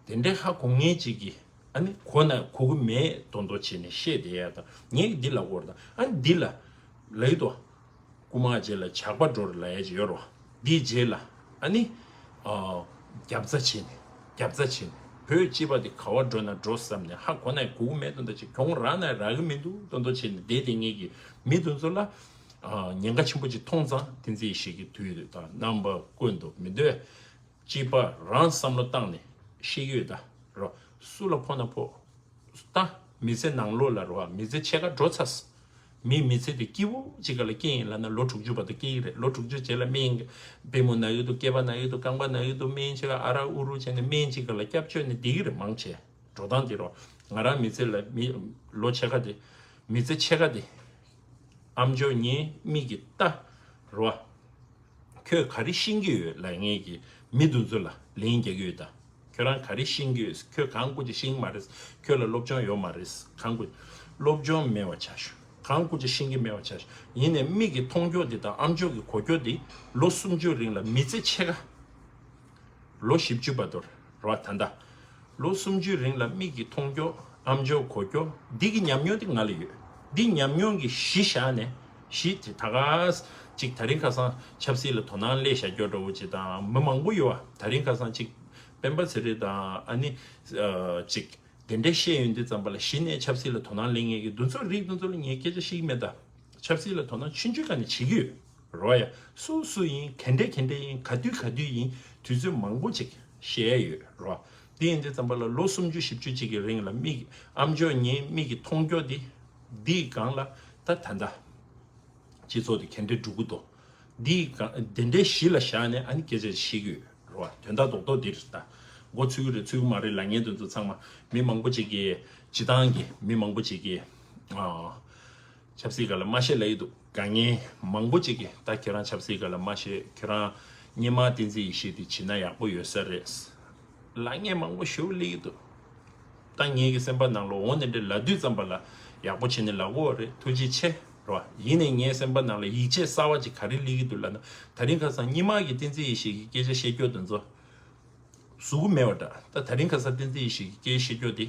དེ་འདྲའི་ཧ་གོ་མཁན་ཅིག་གིས་ཨ་ནི་གོ་ན་གོ་གི་མེད་མདོག་མདོག་བྱས་ནས་བཤད་བསྡད་ཡ་དང་ངས་འདི་ལབ་ཀྱི་ཡོད་རེད་ད། ཨ་ནི་འདི་ལ་ལབ་ཀྱི་འདུག་རྐུ་མ་རྗེས་ལ་ཇག་པ་འགྲོ་རེད་ལབ་ཡ་ཅིག་ཡོད་རེད་བ། འདིའི་རྗེས་ལ་ཨ་ནི། ཨ། རྒྱབ་རྩ་བྱས་ནས་རྒྱབ་རྩ་བྱས་ནས་བོད་སྤྱི་པ་དེ་ག་བ་འགྲོ་ན་འགྲོ་བསམ་ནས་ཧ་གོ་ན་གོ་གི་མེད་དོན་དག་ཅིག་གྱོང་རག་ན་རག་གི་མི་འདུག་དོན་དག་བྱས་ནས་བསྡད་དེ་ངེད་ཀྱི་མི་དེ་ཚོ་ལ། ཨ། ཉེན་ཁ་ཆེན་པོ་ཅིག་མཐོང་ཙང་བསྟན་འཛིན་ཡེ་ཤེས་ཀྱི་དུས་དང་རྣམ་པ་ཀུན་ཏུ་མི་སྡོད། སྤྱི་པ་རང་བསམ་བློ་བཏང་ནས་ཤེས་ཀྱི་ཡོད་ད་རོ། སུ་ལ་ཕོག་ན་ཕོག་ད། མི་ཚེ་ནང་ལོགས་ལ་རོ། མི་ཚེ་ཕྱེད་ཀ་འགྲོ་ཚར། མི་མི་ཚེ་དེ་སྐྱིད་པོ་ཅིག་ག་ལ་སྐྱེ་ཡིན་ལབ་ན་ལོ་དྲུག་ཅུ་བར་དུ་སྐྱེ་གི་རེད། ལོ་དྲུག་ཅུ་རྗེས་ལ་སྨན་པུས་མོ་ན་གི་འདུག་སྐེད་པ་ན་གི་འདུག་རྐང་པ་ན་གི་འདུག་སྨན་ཅིག་ཨ་རག་ཨུ་རུ་བྱས་ནས་སྨན་ཅིག་ག་ལ་སྐྱབས་བཅོལ་ནས་བསྡད་ཀྱི་རེད། མང་ཆེ་འགྲོ་སྟངས་དེ་རོ། ང་རང་མི་ཚེ་ལ་མི་ལོ་ཕྱེད་ཀ་དེ། མི་ཚེ་ཕྱེད་ཀ་དེ། ཨ་མཆོག་ངའི་མིག་གིས་ལྟ། རོ། ཁྱོད་ག་རེ་ཤེས་ཀྱི་ཡོད་ལབ་མཁན་གྱི་མི་དེ་ཚོ་ལ་ལན་རྒྱག་གི་ཡོད་ད། ཁྱོད་རང་ག་རེ་ཤེས་ཀྱི་ཡོད། ཁྱོད་གང་སྐུ་ཅིག་ཤེས་ཀྱི་མ་རེད། ཁྱོད་ལ་སློབ་སྦྱོང་ཡོད་མ་རེད། གང་སྐུ། སློབ་སྦྱོང་མེད་པ་ཆགས་ཤོག་གང་སྐུ་ཅིག་ཤེས་ཀྱི་མེད་པ་ཆགས་ཤོག་ཡིན་ནའི་མིག་གིས་མཐོང་རྒྱུ་དེ་དང་ཨ་མཆོག་གིས་གོ་རྒྱུ་དེ་ལོ་སུམ་ཅུ་རིང་ལ་མི་ཚེ་ཕྱེད་ཀ་ལོ་བཞི་བཅུ་བར་དུ་རེད་བ། ད་ལྟ་ལོ་སུམ་ཅུའི་རིང་ལ་མིག་གིས་མཐོང་རྒྱུ་ཨ་མཆོག་གོ་རྒྱུ་འདི་གི་ཉམས་མྱོང་དེ་ང་ལ་ཡོད། འདི་ཉམས་མྱོང་གི་གཞི་བཞག་ནས་གཞི་དེ་ད་ག་ཅིག་དེ་རིང་ཁ་སང་ཆབ་སྲིད་ལ་དོ་སྣང་སླེབས་བཞག་རྒྱུ་འདྲ་བོ་ཅིག་དང་མི་མང་པོ་ཡོད་བ། དེ་རིང་ཁ་སང་ཅིག་སྤེན་པ་ཚེ་རིང་དང་ཨ་ནི་ཅིག་དེ་འདྲས་བཤད་ཡོང་དུས་ཙམ་པ་ལ་གཞི་ནས་ཆབ་སྲིད་ལ་དོ་སྣང་སླེབས་མཁན་གྱི་འདུ་ཚོགས་རིགས་འདུ་ཚོགས་ལ་ངས་སྐད་ཆ་བཤད་ཀྱི་མེད་ད། ཆབ་སྲིད་ལ་དོ་སྣང་ཆུང་ཆུང་ག་ནས་བྱེད་ཀྱི་ཡོད་རོ། ཡ། སུ་སུ་ཡིན། ག་འདྲས་ག་འདྲས་ཡིན། ག་དུས་ག་དུས་ཡིན། དུས་ཚོད་མང་པོ་ཅིག་བཤད་ཡ་ཡོད་རོ། དེ་ཡིན་དུས་ཙམ་པ་ལ་ལོ་སུམ་ཅུ་བཞི་བཅུ་ཅིག་གི་རིང་ལ་མིག་ཨ་མཆོག་ངའི་མིག་གིས་མཐོང་རྒྱུ་དེ་འདིའི་སྒང་ལ་ད་ད་ལྟ་སྤྱི་ཚོགས་དེ་ག་འདྲས་འགྲོ་གི་འདུག་འདིའི་སྒང་དེ་འདྲའི་གཞི་ལ་བཞག་ནས་ཨ་ནི་སྐད་ཆ་བཤད་ཀྱི་ཡོད་རོ། དོན་དག་རྡོག་རྡོག་འདི་རེད་ད། མགོ་ཚོད་ཀྱི་རེད་ཚོད་ཀྱི་མ་རེད་ལབ་མཁན་དེ་ཚོ་ཚང་མ་མི་མང་པོ་ཅིག་གིས་སྤྱི་བཏང་གི་མི་མང་པོ་ཅིག་གིས་ཨ། ཆབ་སྲིད་སྒང་ལ་མ་བཤད་ལབ་ཀྱི་འདུག་དཀའ་ངལ་མང་པོ་ཅིག་གིས་ད་ཁྱེད་རང་ཆབ་སྲིད་སྒང་ལ་མ་བཤད། ཁྱེད་རང་སྔོན་མ་བསྟན་འཛིན་ཡེ་ཤེས་དེ་བྱེད་ན་ཡག་པོ་ཡོད་ས་རེད་ལབ་མཁན་མང་པོ་ཞེ་པོ་སླེབས་ཀྱི་འདུག་ད་ངེད་ཀྱི་སེམས་པ་ནང་ལ་འོ་ནི་འདྲ་ལབ་དུས་ཙམ་པ་ལ་ཡག་པོ་བྱས་ནས་ལབ་དགོས་པ་རེད། ཐུགས་རྗེ་ཆེ་རོ། ཡིན་ནའི་ངའི་སེམས་པ་ནང་ལ་ཡིད་ཆེས་གསར་པ་ཅིག་ག་རེ་སླེབས་ཀྱི་འདུག་ལབ་ན། དེ་རིང་ཁ་སང་སྔོན་མ་གི་བསྟན་འཛིན་ཡེ་ཤེས་ཀྱི་སྐད་ཆ་བཤད་རྒྱུ་དེ་ཚོ་གཟུགས་པོ་མེད་པ་འདྲ། ད་དེ་རིང་ཁ་སང་བསྟན་འཛིན་ཡེ་ཤེས་ཀྱི་སྐད་ཆ་བཤད་རྒྱུ་དེ།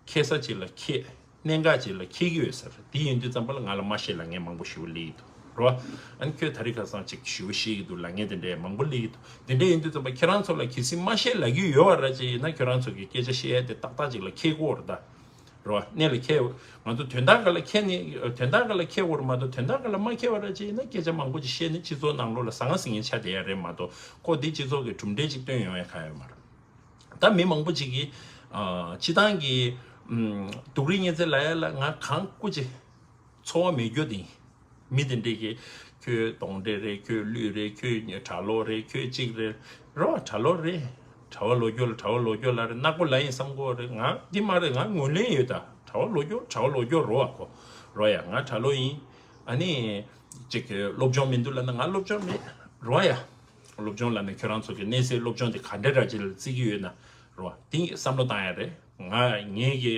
མཁས་ས་ཅིག་ལ་མཁས། གནད་འགག་ཅིག་ལ་མཁས་ཀྱི་ཡོད་ས་རེད། དེ་ཡིན་དུས་ཙམ་པ་ལ་ང་ལ་མ་བཤད་ལབ་མཁན་མང་པོ་ཞེ་པོ་སླེབས་ཀྱི་འདུག་རོ། ཨ་ནི་ཁྱོད་དེ་རིང་ཁ་སང་ཅིག་ཞེ་པོ་བཤད་ཀྱི་འདུག་ལབ་མཁན་དེ་འདྲའི་མང་པོ་སླེབས་ཀྱི་འདུག་དེ་འདྲ་ཡིན་དུས་ཙམ་པ་ཁྱེད་རང་ཚོ་ལ་གལ་སྲིད་མ་བཤད་ལབ་ཀྱི་ཡོད་པ་འདྲ་ཅིག་ཡིན་ན་ཁྱོད་རང་ཚོ་གི་སྐད་ཆ་བཤད་ཡ་དེ་ཏག་ཏག་ཅིག་ལ་མཁས་དགོས་རེད་ད། རོ། གནད་ལ་འཁེལ། ང་ཚོ་དོན་དག་སྒང་ལ་འཁེལ་ནི་དོན་དག་སྒང་ལ་འཁེལ་དགོས་རེད་མ་གཏོགས་དོན་དག་སྒང་ལ་མ་འཁེལ་བ་འདྲ་ཅིག་ཡིན་ན་སྐད་ཆ་མང་པོ་ཅིག་བཤད་ནས་སྤྱི་ཚོགས་ནང་ལོགས་ལ་ཟང་ངེ་ཟིང་ངེ་ཆགས་བསྡད་ཡ་རེད་མ་གཏོགས་ཁོ་འདི་སྤྱི་ཚོགས་ཀྱི་གྲུབ་འབྲས་ཅིག་སྟོན་ཡོང་ཡ་གང་ཡོད་མ་རེད། ད་མི་མང་པོ་ཅིག་གིས་ཨ། སྤྱི་བཏང་གི་ཨམ། སྡུག་རུས་ཉེན་ཚད་ལབ་ཡ་ལ་ང་གང་སྐུ་ཅིག་འཚོ་བ་མེད་རྒྱུ་དེ་ཡིན། མི་དེ་འདྲས་ཀྱིས་ཁྱོད་གདོན་འདྲེ་རེད། ཁྱོད་ཀླུ་རེད། ཁྱོད་གྲྭ་ལོག་རེད། ཁྱོད་གཅིག་རེད། རོ། གྲྭ་ལོག་རེད། གྲྭ་པ་ལོག་སྐྱོར་ལ་གྲྭ་པ་ལོག་སྐྱོར་ལ་རེད། ནག་པོ་ལབ་ཡིན་བསམ་གྱི་ཡོད་རེད། ང་འདི་མ་རེད། ང་ངོས་ལེན་ཡོད་ད། གྲྭ་པ་ལོག་སྐྱོར་གྲྭ་པ་ལོག་སྐྱོར་རོ་བ་ཁོ། རོ་ཡ། ང་གྲྭ་ལོག་ཡིན། ཨ་ནི་ཅིག་གི་སློབ་སྦྱོང་མི་འདུག་ལབ་ན་ང་སློབ་སྦྱོང་མེད། རོ་ཡ། སློབ་སྦྱོང་ལབ་ན་ཁྱོད་རང་ཚོ་གི་གནས་ཚད་སློབ་སྦྱོང་དེ་ག་འདྲ་འདྲ་ཅིག་ལ་བརྩི་གི་ཡོད་ན། རོ། དེ་བསམ་བློ་བཏང་ཡ་རེད། ང་ངེད་ཀྱི་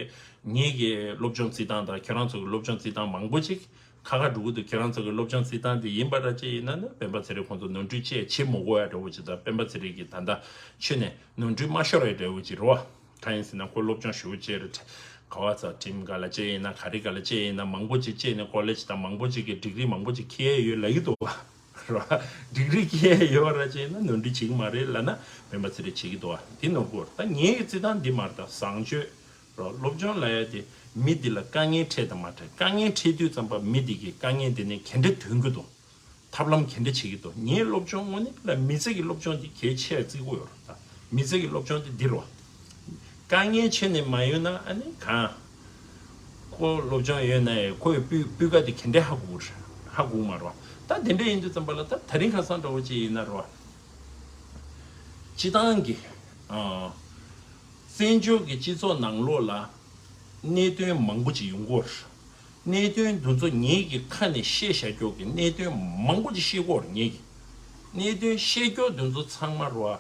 ངེད་ཀྱི་སློབ་སྦྱོང་བརྩི་སྟངས་དང་ཁྱོད་རང་ཚོ་གི་སློབ་སྦྱོང་བརྩི་སྟངས་མང་པོ་ཅིག་ཁ་ཁ་འགྲོ་གི་འདུག་ཁྱོད་རང་ཚོ་གི་སློབ་སྦྱོང་བརྩི་སྟངས་དེ་ཡིན་པ་འདྲ་ཅིག་ཡིན་ན་ནི་སྤེན་པ་ཚེ་རིང་ཁོང་ཚོ་ནོར་འཁྲུལ་ཅི་ཡང་བྱེད་མི་དགོས་ཡ་འདྲ་བོ་ཅིག་དང་། སྤེན་པ་ཚེ་རིང་གིས་ད་ལྟ་ཆོས་ནས་ནོར་འཁྲུལ་མ་ཤོར་ཡ་འདྲ་བོ་ཅིག་རེད་བ། གང་ཡིན་ཟེར་ན་ཁོ་སློབ་སྦྱོང་ཞེ་པོ་བྱས་རེད། ག་བ་ཚ་ཁྲིམས་སྒང་ལ་བྱས་ཡིན་ན་ག་རེ་སྒང་ལ་བྱས་ཡིན་ན་མང་པོ་ཅིག་བྱས་ནས་ཀོ་ལེཇ་དང་མང་པོ་ཅིག་གི་ཌིག་རི་མང་པོ་ཅིག་ཁྱེར་ཡོད་ལབ་ཀྱི་འདུག་བ། རོ། ཌིག་རི་ཁྱེར་ཡོད་ར་བྱས་ན་ནོར་འཁྲུལ་བྱེད་ཀྱི་མ་རེད་ལབ་ན་སྤེན་པ་ཚེ་རིང་བྱེད་ཀྱི་འདུག་བ། དེ་ནོར་གོ་ད་ངའི་བརྩི་སྟངས་འདི་མ་རེད་ད། བཟང་སྤྱོད་རོ། སློབ་སྦྱོང་ལབ་ཡ་དེ་མི་འདི་ལ་དཀའ་ངལ་འཕྲད་དང་མ་འཕྲད། དཀའ་ངལ་འཕྲད་དུས་ཙམ་པ་མི་འདི་གིས་དཀའ་ངལ་འདི་ནས་ག་འདྲ་ཐོན་གྱི་འདུག་ཐབས་ལམ་ག་འདྲ་བྱེད་ཀྱི་འདུག་ངའི་སློབ་སྦྱོང་དངོས་གནས་ལ་མི་ཚེ་གི་སློབ་སྦྱོང་འདི་གལ་ཆེ་བརྩི་གི་ཡོད་རེད་ད། མི་ཚེ་གི་སློབ་སྦྱོང་འདི་འདི་རེད་བ། དཀའ་ངལ་ཆེ་ནས་མ་ཡོང་ན་ཨ་ནི་གང་། ཁོ་སློབ་སྦྱོང་ཡོད་ན་ཡང་ཁོ་ཡི་སྤུས་སྤུས་ཀ་དེ་ག་འདྲས་ཧ་གོ་ཧ་གོ་མ་རོ། ད་དེ་འདྲ་ཡིན་དུས་ཙམ་པ་ལ་ད་དེ་རིང་ཁ་སང་འདྲ་བོ་ཅིག་ཡིན་ན་རོ། སྤྱི་བཏང་གི་ཨ། བཙན་བྱོལ་གྱི་སྤྱི་ཚོགས་ནང་ལོགས་ལ་གནད་དོན་མང་པོ་ཅིག་ཡོང་གི་ཡོད་རེད། གནད་དོན་འདི་ཚོ་ངེད་ཀྱི་ཁ་ནས་བཤད་བཞག་རྒྱུ་གི་གནད་དོན་མང་པོ་ཅིག་བཤད་ཀྱི་ཡོད་རེད། ངེད་ཀྱི་གནད་དོན་བཤད་རྒྱུ་འདི་ཚོ་ཚང་མ་རོ།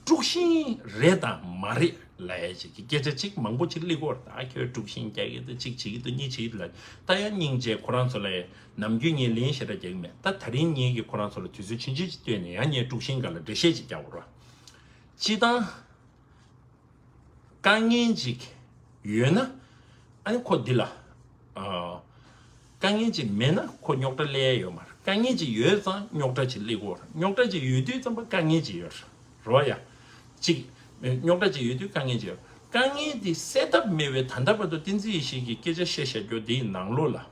དཀྲུག་ཤིང་རེད་དང་མ་རེད་ལབ་ཡ་ཅིག་གི་སྐད་ཆ་ཅིག་མང་པོ་ཅིག་སླེབས་ཀྱི་ཡོད་རེད། ད་ཁྱོད་དཀྲུག་ཤིང་རྒྱག་གི་འདུག་གཅིག་བྱེད་ཀྱི་འདུག་གཉིས་བྱེད་ཀྱི་འདུག་ལབ། ད་ཡང་སྙིང་རྗེ་ཁོ་རང་ཚོ་ལ་ཡ་ནམ་རྒྱུན་ངས་ལན་ཞེ་དྲག་རྒྱག་གི་མེད། ད་ད་རིང་ངེད་ཀྱིས་ཁོ་རང་ཚོ་ལ་དུས་ཚོད་ཆུང་ཆུང་ཅིག་བཏོན་ནས་ཡང་ངས་དཀྲུག་ཤིང་སྒང་ལ་འགྲེལ་བཤད་ཅིག་རྒྱག་དགོས་རེད། སྤྱི་བཏང་དཀའ་ངལ་ཅིག་ཡོད་ན་ཨ་ནི་ཁོ་འདི་ལ། ཨ། དཀའ་ངལ་ཅིག་མེད་ན་ཁོ་རྙོག་དྲ་སླེབས་ཡ་ཡོད་མ་རེད། དཀའ་ངལ་ཅིག་ཡོད་ཙང་རྙོག་དྲ་ཅིག་སླེབས་ཀྱི་ཡོད་རེད། རྙོག་དྲ་ཅིག་ཡོད་དུས་ཙམ་པ་དཀའ་ངལ་ཅིག་ཡོད་རེད་བ་ཡ། ཅིག་རྙོག་དྲ་ཅིག་ཡོད་དུས་དཀའ་ངལ་ཅིག་ཡོད། དཀའ་ངལ་དེ་སེལ་ཐབས་མེད་པའི་ད་ལྟ་བར་དུ་བསྟན་འཛིན་ཡེ་ཤེས་ཀྱིས་སྐད་ཆ་བཤད་བཞག་རྒྱུ་དེའི་ནང་ལོགས་ལ།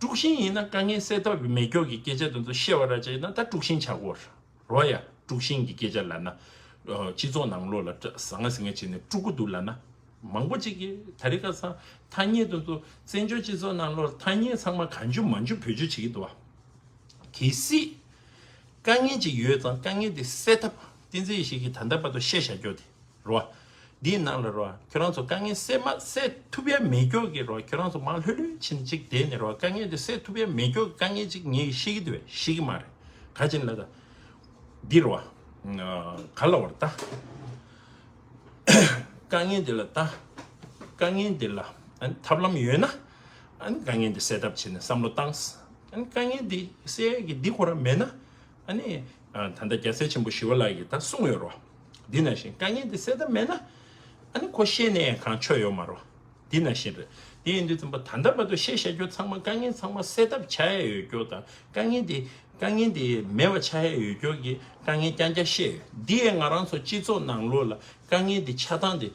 དཀྲུག་ཤིང་ཡིན་ན་དཀའ་ངལ་སེལ་ཐབས་མེད་རྒྱུ་གི་སྐད་ཆ་དེ་ཚོ་བཤད་པ་ར་བྱས་ན་ད་དཀྲུག་ཤིང་ཆགས་ཀྱི་ཡོད་རེད། རོ་ཡ། དཀྲུག་ཤིང་གི་སྐད་ཆ་ལབ་ན། ཨ། སྤྱི་ཚོགས་ནང་ལོགས་ལ་ཟང་ངེ་ཟིང་ངེ་བྱས་ནས་དཀྲུག་གི་འདུག་ལབ་ན། མང་པོ་ཅིག་གིས་ད་རེས་ཁ་སང་ཐ་སྙད་དེ་ཚོ་བཙན་བྱོལ་སྤྱི་ཚོགས་ནང་ལོགས་ཐ་སྙད་ཚང་མ་གང་བྱུང་མང་བྱུང་བེད་སྤྱོད་བྱེད་ཀྱི་འདུག་བ། གལ་སྲིད་དཀའ་ངལ་ཅིག་ཡོད་ཙང་དཀའ་ངལ་དེ་སེལ་ཐབས་བསྟན་འཛིན་ཡེ་ཤེས་ཀྱིས་ད་ལྟ་བར་དུ་བཤད་བཞག་རྒྱུ་དེ་རེད་བ། འདིའི་ནང་ལ་རེད་བ། ཁྱོད་རང་ཚོ་དཀའ་ངལ་སེལ་མ་སེལ་ཐུབ་ཡ་མེད་རྒྱུ་གི་རེད་བ། ཁྱོད་རང་ཚོ་མར་ལྷོད་ལྷོད་ཕྱིན་ཅིག་བསྡད་ནས་རེད་བ། དཀའ་ངལ་དེ་སེལ་ཐུབ་ཡ་མེད་རྒྱུ་གི་དཀའ་ངལ་ཅིག་ངས་ཤེས་ཀྱི་འདུག་བས། ཤེས་ཀྱི་མ་རེད། ག་ཅིག་ལ་ད་འདི་རེད་བ། ག་ལ་བར་ད། དཀའ་ངལ་འདི་ལ་ད། དཀའ་ངལ་འདི་ལ་ཨ་ནི་ཐབས་ལམ་ཡོད་ན། ཨ་ནི་དཀའ་ངལ་འདི་སེལ་ཐབས་བྱས་ནས་བསམ་བློ་བཏང་། ཨ་ནི་དཀའ་ངལ་འདི་སེལ་ཡས་ཀྱི་འདི་ཁོ་རང་མེད་ན། ཨ་ནི་ཨ་ད་ལྟ་རྒྱལ་སྲས་ཆེན་པོ་ཞི་བ་ལྷ་ཡིས་ད་གསུངས་ཡོད་རེད། འདི་ནང་བཞིན་དཀའ་ངལ་འདི་སེལ་ཐབས་མེད་ན། ཨ་ནི་ཁོ་བཤད་ནས་ཡང་གང་ཆོད་ཡོད་མ་རེད། འདི་ནང་བཞིན་རེད། དེ་ཡིན་དུས་ཙམ་པ་ད་ལྟ་བར་དུ་བཤད་བཞག་རྒྱུ་ཚང་མ་དཀའ་ངལ་ཚང་མ་སེལ་ཐབས་བྱ་ཡས་ཡོད་རྒྱུ་དང་དཀའ་ངལ་འདི། དཀའ་ངལ་འདི་མེད་པ་ཆགས་ཡས་ཡོད་རྒྱུ་གི་དཀའ་ངལ་རྐྱང་རྐྱང་བཤད་ཡོད། འདི་ཡས་ང་རང་ཚོ་སྤྱི་ཚོགས་ནང་ལོགས་ལ་དཀའ་ངལ་འདི་ཆགས་སྟངས་འདི་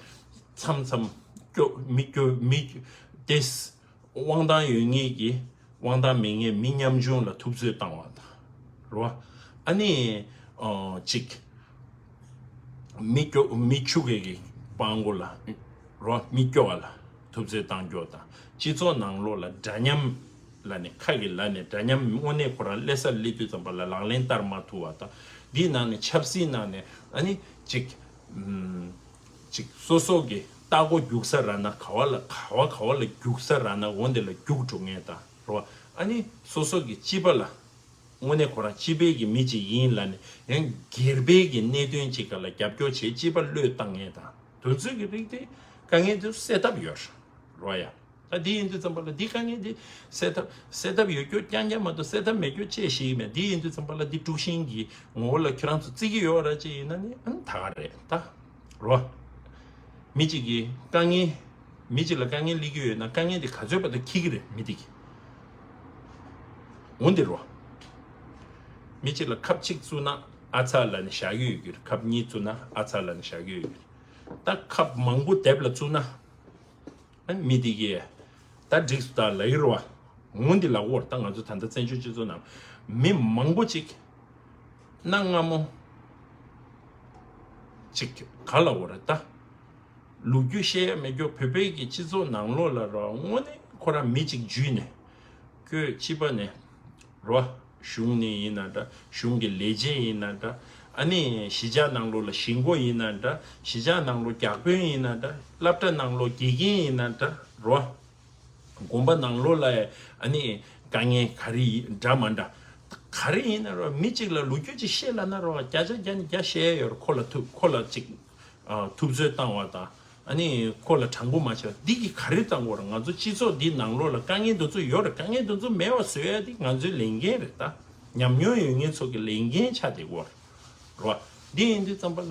མཚམས་མཚམས་སྐྱོ་མི་སྐྱོ་མི་ཏེས་དབང་ཐང་ཡོད་ངེས་ཀྱི་དབང་ཐང་མེད་ངེས་མི་ཉམ་ཆུང་ལ་ཐུབ་ཚོད་བཏང་བ་དང་རེད་བ། ཨ་ནི་ཨོ་ཅིག་མི་སྐྱོ་མི་ཆུ་གེ་གི་སྤང་མགོ་ལ་རོ་མི་སྐྱོ་བ་ལ་ཐུབ་ཚོད་བཏང་རྒྱུ་དང་སྤྱི་ཚོགས་ནང་ལོགས་ལ་འདྲ་མཉམ་ལ་ནི་ཁ་གི་ལ་ནི་འདྲ་མཉམ་དངོས་གནས་ཁོ་རང་སླེབས་ས་སླེབས་དུས་ཙམ་པ་ལ་ལག་ལེན་བསྟར་མ་ཐུབ་པ་དང་འདིའི་ནང་ནས་ཆབ་སྲིད་ནང་ནས་ཨ་ནི་ཅིག་ཅིག་སོ་སོ་གི་ལྟ་སྒོ་རྒྱུག་ས་ར་ན་ག་བ་ལ་ག་བ་ག་བ་ལ་རྒྱུག་ས་ར་ན་འོ་འདི་ལ་རྒྱུག་འགྲོ་ངེས་དང་རོ་ཨ་ནི་སོ་སོ་གི་སྤྱི་པ་ལ། དངོས་གནས་ཁོ་རང་སྤྱི་པའི་གི་མི་ཅིག་ཡིན་ལབ་ནས་ཡང་སྒེར་པའི་གི་གནད་དོན་ཅིག་ག་ལ་རྒྱབ་སྐྱོར་བྱེད་སྤྱི་པ་བློས་བཏང་མཁན་དང་དོན་ཚོད་ཀྱི་རིགས་དེ་དཀའ་ངལ་དེ་སེལ་ཐབས་ཡོད་རོ་ཡ། ད་འདི་ཡིན་དུས་ཙམ་པ་ལ་འདི་དཀའ་ངལ་འདི་སེལ་ཐབས་སེལ་ཐབས་ཡོད་རྒྱུ་རྐྱང་རྐྱང་མ་གཏོགས་སེལ་ཐབས་མེད་རྒྱུ་ཅེས་ཞིག་མེད། འདི་ཡིན་དུས་ཙམ་པ་ལ་འདི་དཀྲུག་ཤིང་གི་ངོ་བོ་ལ་ཁྱོད་རང་ཚོ་བརྩི་གི་ཡོད་ར་ཅིག་ཡིན་ན་ནི་ཨ་ནི་ད་ག་རེད་ད། རོ། མི་གཅིག་གིས་དཀའ་ངལ། མི་གཅིག་ལ་དཀའ་ངལ་སླེབས་ཀྱི་ཡོད་ན་དཀའ་ངལ་དེ་ག་ཚོད་བར་དུ་འཁྱེར་གྱི་རེད་མི་དེ་གིས། འོན་ཏེ་རོ། མི་གཅིག་ལ་ཁབ་གཅིག་བཙུགས་ན་ཨ་ཚ་ལབ་ནས་བཞག་གི་ཡོད་ཀྱི་རེད། ཁབ་གཉིས་བཙུགས་ན་ཨ་ཚ་ལབ་ནས་བཞག་གི་ཡོད་ཀྱི་རེད། ད་ཁབ་མང་པོ་སྡེབ་ལ་བཙུགས་ན། ཨ་མི་དེ་གིས་ད་འགྲིགས་སོང་ད་ལབ་ཀྱི་རེད་བ། འོན་ཏེ་ལབ་དགོས་རེད། ད་ང་ཚོ་ད་ལྟ་བཙན་བྱོལ་སྤྱི་ཚོགས་ནང་མི་མང་པོ་ཅིག་གནའ་སྔ་མོ་ཅིག་ག་ལབ་དགོས་རེད་ད། ལོ་རྒྱུས་བཤད་ཡ་མེད་རྒྱུ་བོད་པའི་གི་སྤྱི་ཚོགས་ནང་ལོགས་ལ་རོ་དངོས་གནས་ཁོ་རང་མི་གཅིག་འཇུས་ནས་ཁོས་སྤྱི་པ་ནས་རོ་གཞུང་ནས་ཡིན་ན་འདྲ་གཞུང་གི་ལས་བྱེད་ཡིན་ན་འདྲ་ཨ་ནི་གཞིས་ཆགས་ནང་ལོགས་ལ་གཞིས་འགོ་ཡིན་ན་འདྲ་གཞིས་ཆགས་ནང་ལོགས་བརྒྱ་དཔོན་ཡིན་ན་འདྲ་སློབ་གྲྭ་ནང་ལོགས་དགེ་རྒན་ཡིན་ན་འདྲ་རོ། དགོན་པ་ནང་ལོགས་ལ་ཨ་ནི་དཀའ་ངལ་ག་རེ་ཡིན་འདྲ་མ་འདྲ། ག་རེ་ཡིན་ན་རོ་མི་གཅིག་ལ་ལོ་རྒྱུས་ཅིག་བཤད་ལབ་ན་རོ་བརྒྱ་ཆ་བརྒྱ་ནས་བརྒྱ་བཤད་ཡ་ཡོད་རོ། ཁོ་ལ་ཐུབ་ཁོ་ལ་ཅིག་ཨ་ཐུབ་ཚོད་བཏང་བ་དང་ཨ་ནི་ཁོ་ལ་དྲང་པོ་མ་བྱས་པ་འདི་གིས་ག་རེ་བཏང་དགོས་རེད། ང་ཚོ་སྤྱི་ཚོགས་འདི་ནང་ལོགས་ལ་དཀའ་ངལ་འདི་ཚོ་ཡོད་རེད། དཀའ་ངལ་འདི་ཚོ་མེད་པ་བཟོ་ཡ་འདི་ང་ཚོའི་ལས་འགན་རེད་ད། ཉམས་མྱོང་ཡོད་མཁན་ཚོ་གི་ལས་འགན་ཆགས་བསྡད་ཀྱི་ཡོད་རེད། རེད་བ། འདི་ཡིན་དུས་ཙམ་པ་ལ་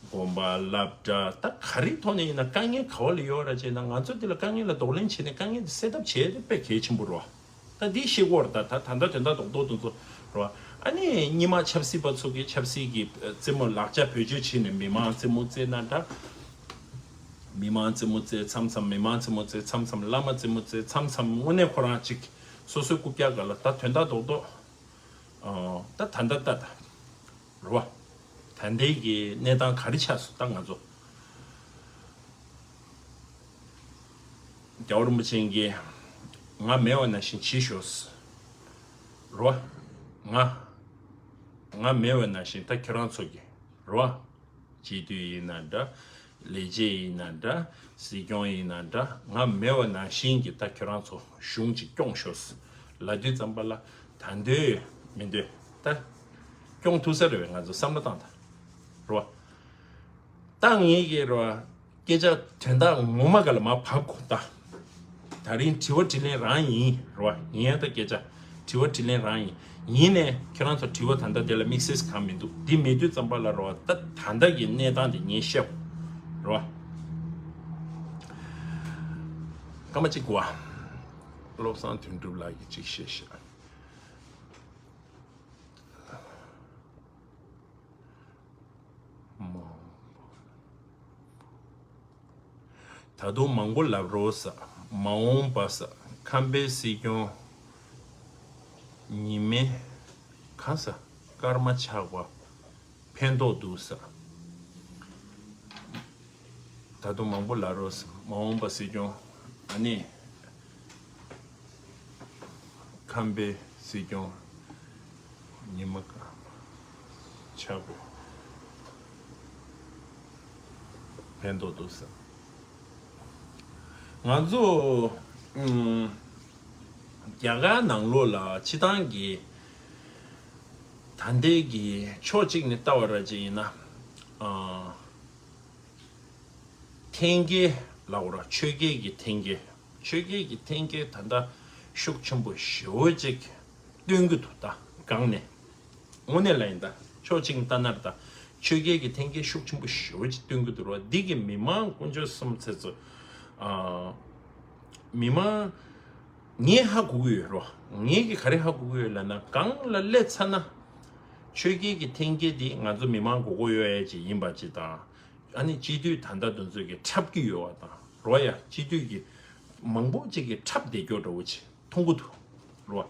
དགོན་པ་སློབ་གྲྭ་ད་ག་རེའི་ཐོག་ནས་ཡིན་ན་དཀའ་ངལ་ག་བ་ལ་ཡོད་ར་བྱས་ན་ང་ཚོ་འདི་ལ་དཀའ་ངལ་ལ་གདོང་ལེན་བྱས་ནས་དཀའ་ངལ་འདི་སེལ་ཐབས་བྱས་ཏེ་དཔེ་གལ་ཆེན་པོ་རེད་བ། ད་འདི་ཤེས་དགོས་རེད། ད་ད་ད་ལྟ་དོན་དག་རྡོག་རྡོག་དེ་ཚོ་རེད་བ། ཨ་ནི་རྙིང་མ་ཆབ་སྲིད་པ་ཚོ་གིས་ཆབ་སྲིད་ཀྱི་རྩེད་མོ་ལག་ཆ་བེད་སྤྱོད་བྱས་ནས་མི་མང་རྩེད་མོ་རྩེ་ན་འདྲ། མི་མང་རྩེད་མོ་རྩེ་མཚམས་མཚམས་མི་མང་རྩེད་མོ་རྩེ་མཚམས་མཚམས་བླ་མ་རྩེད་མོ་རྩེ་མཚམས་མཚམས་དངོས་གནས་ཁོ་རང་ཅིག་སོ་སོའི་རྐུབ་བཀྱག་སྒང་ལ་ད་དོན་དག་རྡོག་རྡོག་ད་ད་ལྟ་ལྟ་ད། རེད་བ། ད་ལྟའི་གི་གནས་སྟངས་ག་རེ་ཆགས་སོང་ད་ང་ཚོ། རྒྱལ་བ་རིན་པོ་ཆེ་གིས་ང་མེད་པ་ནང་བཞིན་བྱེད་ཤོག་རེད་བ། ང་ང་མེད་པ་ནང་བཞིན་ད་ཁྱེད་རང་ཚོ་གི་རེད་བ། སྤྱི་འཐུས་ཡིན་ན་འདྲ། ལས་བྱེད་ཡིན་ན་འདྲ། སྲིད་སྐྱོང་ཡིན་ན་འདྲ། ང་མེད་པ་ནང་བཞིན་གྱི་ད་ཁྱོད་རང་ཚོ་གཞུང་ཅིག་སྐྱོང་ཤོག་ཟེར་ལབ་དུས་ཙམ་པ་ལ་ད་འདོད་མི་འདོད་ད་སྐྱོང་ཐུབ་ས་རེད་བས། ང་ཚོ་བསམ་བློ་བཏང་ད་རེད་བ། ད་ངེད་ཀྱི་རེད་བ། སྐད་ཆ་དོན་དག་ངོ་མ་ག་ལ་མར་བབས་གོ་ད། ད་རིང་དྲི་བ་དྲིས་ལན་རང་ཡིན་རེད་བ། ཡིན་ཡང་ད་སྐད་ཆ་དྲི་བ་དྲིས་ལན་རང་ཡིན། ཡིན་ནས་ཁྱེད་རང་ཚོ་དྲི་བ་ད་ལྟ་དེ་ལ་དམིགས་བསལ་གང་མི་འདུག་འདི་མེད་དུས་ཙམ་པ་ལ་རེད་བ། ད་ད་ལྟ་གི་གནས་སྟངས་དེ་ངས་བཤད་རེད་བ། སྐར་མ་གཅིག་གོ་བ། བློ་བཟང་དོན་གྲུབ་ལགས་ཀྱིས་གཅིག་བཤད་ཤག་མ་འོངས་པ། ད་དུང་མང་པོ་ལབ་རོགས་ཟེར། མ་འོངས་པ་ཟེར། ཁམས་པའི་སྲིད་སྐྱོང་ཉི་མའི་གང་ཟེར། སྐར་མ་ཆགས་པ་ཕན་ཐོགས་འདུག་ཟེར། ད་དུང་མང་པོ་ལབ་རོགས། མ་འོངས་པ་སྲིད་སྐྱོང་། ཨ་ནི་ཁམས་པའི་སྲིད་སྐྱོང་ཉི་མ་ཆག་པོ་ཕན་ཐོགས་འདུག་ཟེར། ང་ཚོ་ཨུམ། རྒྱ་གར་ནང་ལོགས་ལ་སྤྱི་བཏང་གི་ད་ལྟའི་གི་ཕྱོགས་གཅིག་ནས་ལྟ་བ་ར་ཅིག་ཡིན་ན། ཨ། འཐེན་འཁྱེར་ལབ་དགོས་ར། ཆོས་བརྒྱད་ཀྱི་འཐེན་འཁྱེར། ཆོས་བརྒྱད་ཀྱི་འཐེན་འཁྱེར་ད་ལྟ་ཤུགས་ཆེན་པོ་ཞེ་པོ་ཅིག་སྟོན་གྱི་འདུག་ད་སྒང་ནས། དངོས་གནས་ལ་ཡིན་ད། ཕྱོགས་གཅིག་ནས་ལྟ་ན་ར་ད། ཆོས་བརྒྱད་ཀྱི་འཐེན་འཁྱེར་ཤུགས་ཆེན་པོ་ཞེ་པོ་ཅིག་སྟོན་གྱི་འདུག་ར། འདི་གི་མི་མང་དཀོན་མཆོག་གསུམ་ཚེ་ཚོ། ཨ། མི་མང་ངས་ཧ་གོ་གི་ཡོད་རོ། ངས་ཀྱི་ག་རེ་ཧ་གོ་གི་ཡོད་ལབ་ན། སྒང་ལ་སླེབས་ཚར་ན་ཆོས་བརྒྱད་ཀྱི་འཐེན་འཁྱེར་འདི་ང་ཚོ་མི་མང་དགོས་མཁོ་ཡོད་ཡ་ཅིག་ཡིན་པ་ཅིག་དང་། ཨ་ནི་སྤྱི་འཐུས་ད་ལྟ་དེ་ཚོས་ཀྱི་འཁྲབ་ཀྱི་ཡོད་པ་དང་རོ། ཡ་སྤྱི་འཐུས་ཀྱི་མང་པོ་ཅིག་གི་འཁྲབ་བསྡད་རྒྱུ་འདྲ་བོ་ཅིག་མཐོང་གི་འདུག་རོ།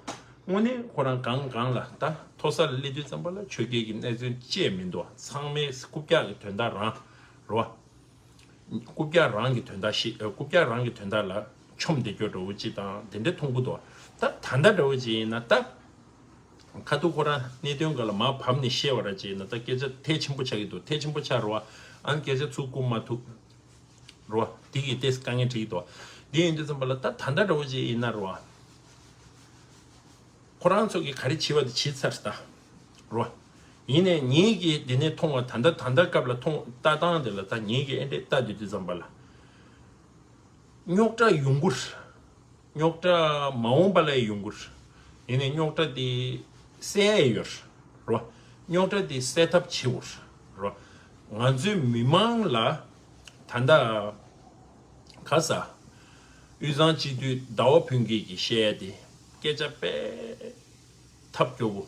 དངོས་གནས་ཁོ་རང་སྒང་སྒང་ལ་ད་མཐོ་ས་ལ་སླེབས་དུས་ཙམ་པ་ལ་ཆོས་བརྒྱད་ཀྱི་གནས་ཚུལ་ཅེས་མི་འདུག་ཚང་མས་རྐུབ་བཀྱག་གི་དོན་དག་རང་རོ། རྐུབ་བཀྱག་རང་གི་དོན་དག་ཞིག་རྐུབ་བཀྱག་རང་གི་དོན་དག་ལ་མཆོངས་བསྡད་རྒྱུ་འདྲ་བོ་ཅིག་དང་དེ་འདྲ་མཐོང་གི་འདུག་ད་ད་ལྟ་འདྲ་བོ་ཅིག་ཡིན་ན་ད། ཁ་ཐུག་ཁོ་རང་གནད་དོན་འགའ་ལ་མར་བབས་ནས་བཤད་པ་ར་ཅིག་ཡིན་ན་ད་སྐད་ཆ་ཐལ་ཆེན་པོ་ཆགས་ཀྱི་འདུག་ཐལ་ཆེན་པོ་ཆགས་རོ། ཨ་ནི་སྐད་ཆ་ཚུར་བསྐུར་མ་ཐུབ་རོ། དེ་གི་ཏེས་དཀའ་ངལ་འཕྲད་ཀྱི་འདུག་དེ་ཡིན་དུས་ཙམ་པ་ལ་ད་ད་ལྟ་འདྲ་བོ་ཅིག་ཡིན་ན་རོ། ཁོ་རང་ཚོ་གིས་ག་རེ་བྱེད་པ་དེ་བྱེད་ཚར་ད་རོ། ཡིན་ནའི་ངེད་ཀྱིས་འདི་ནས་མཐོང་བ་ད་ལྟ་ད་ལྟ་སྐབས་ལ་མཐོང་ལྟ་སྟངས་དེ་ལ་ད་ངེད་ཀྱིས་ཨེ་འདྲས་ལྟ་བསྡད་དུས་ཙམ་པ་ལ། རྙོག་དྲ་ཡོང་གི་རེད། རྙོག་དྲ་མ་འོངས་པ་ལ་ཡང་ཡོང་གི་རེད། ཡིན་ནའི་རྙོག་དྲ་དེ་སེལ་ཡ་ཡོད་རེད་རོ། རྙོག་དྲ་དེ་སེལ་ཐབས་བྱེད་དགོས་རེད་རོ། ང་ཚོའི་མི་མང་ལ་ད་ལྟ་ག་ས་དབུས་གཙང་སྤྱི་འཐུས་ཟླ་བ་ཕུན་སྐྱིད་ཀྱིས་བཤད་ཡ་དེ་སྐད་ཆ་དཔེ་ཐབས་སྐྱོ་བོ།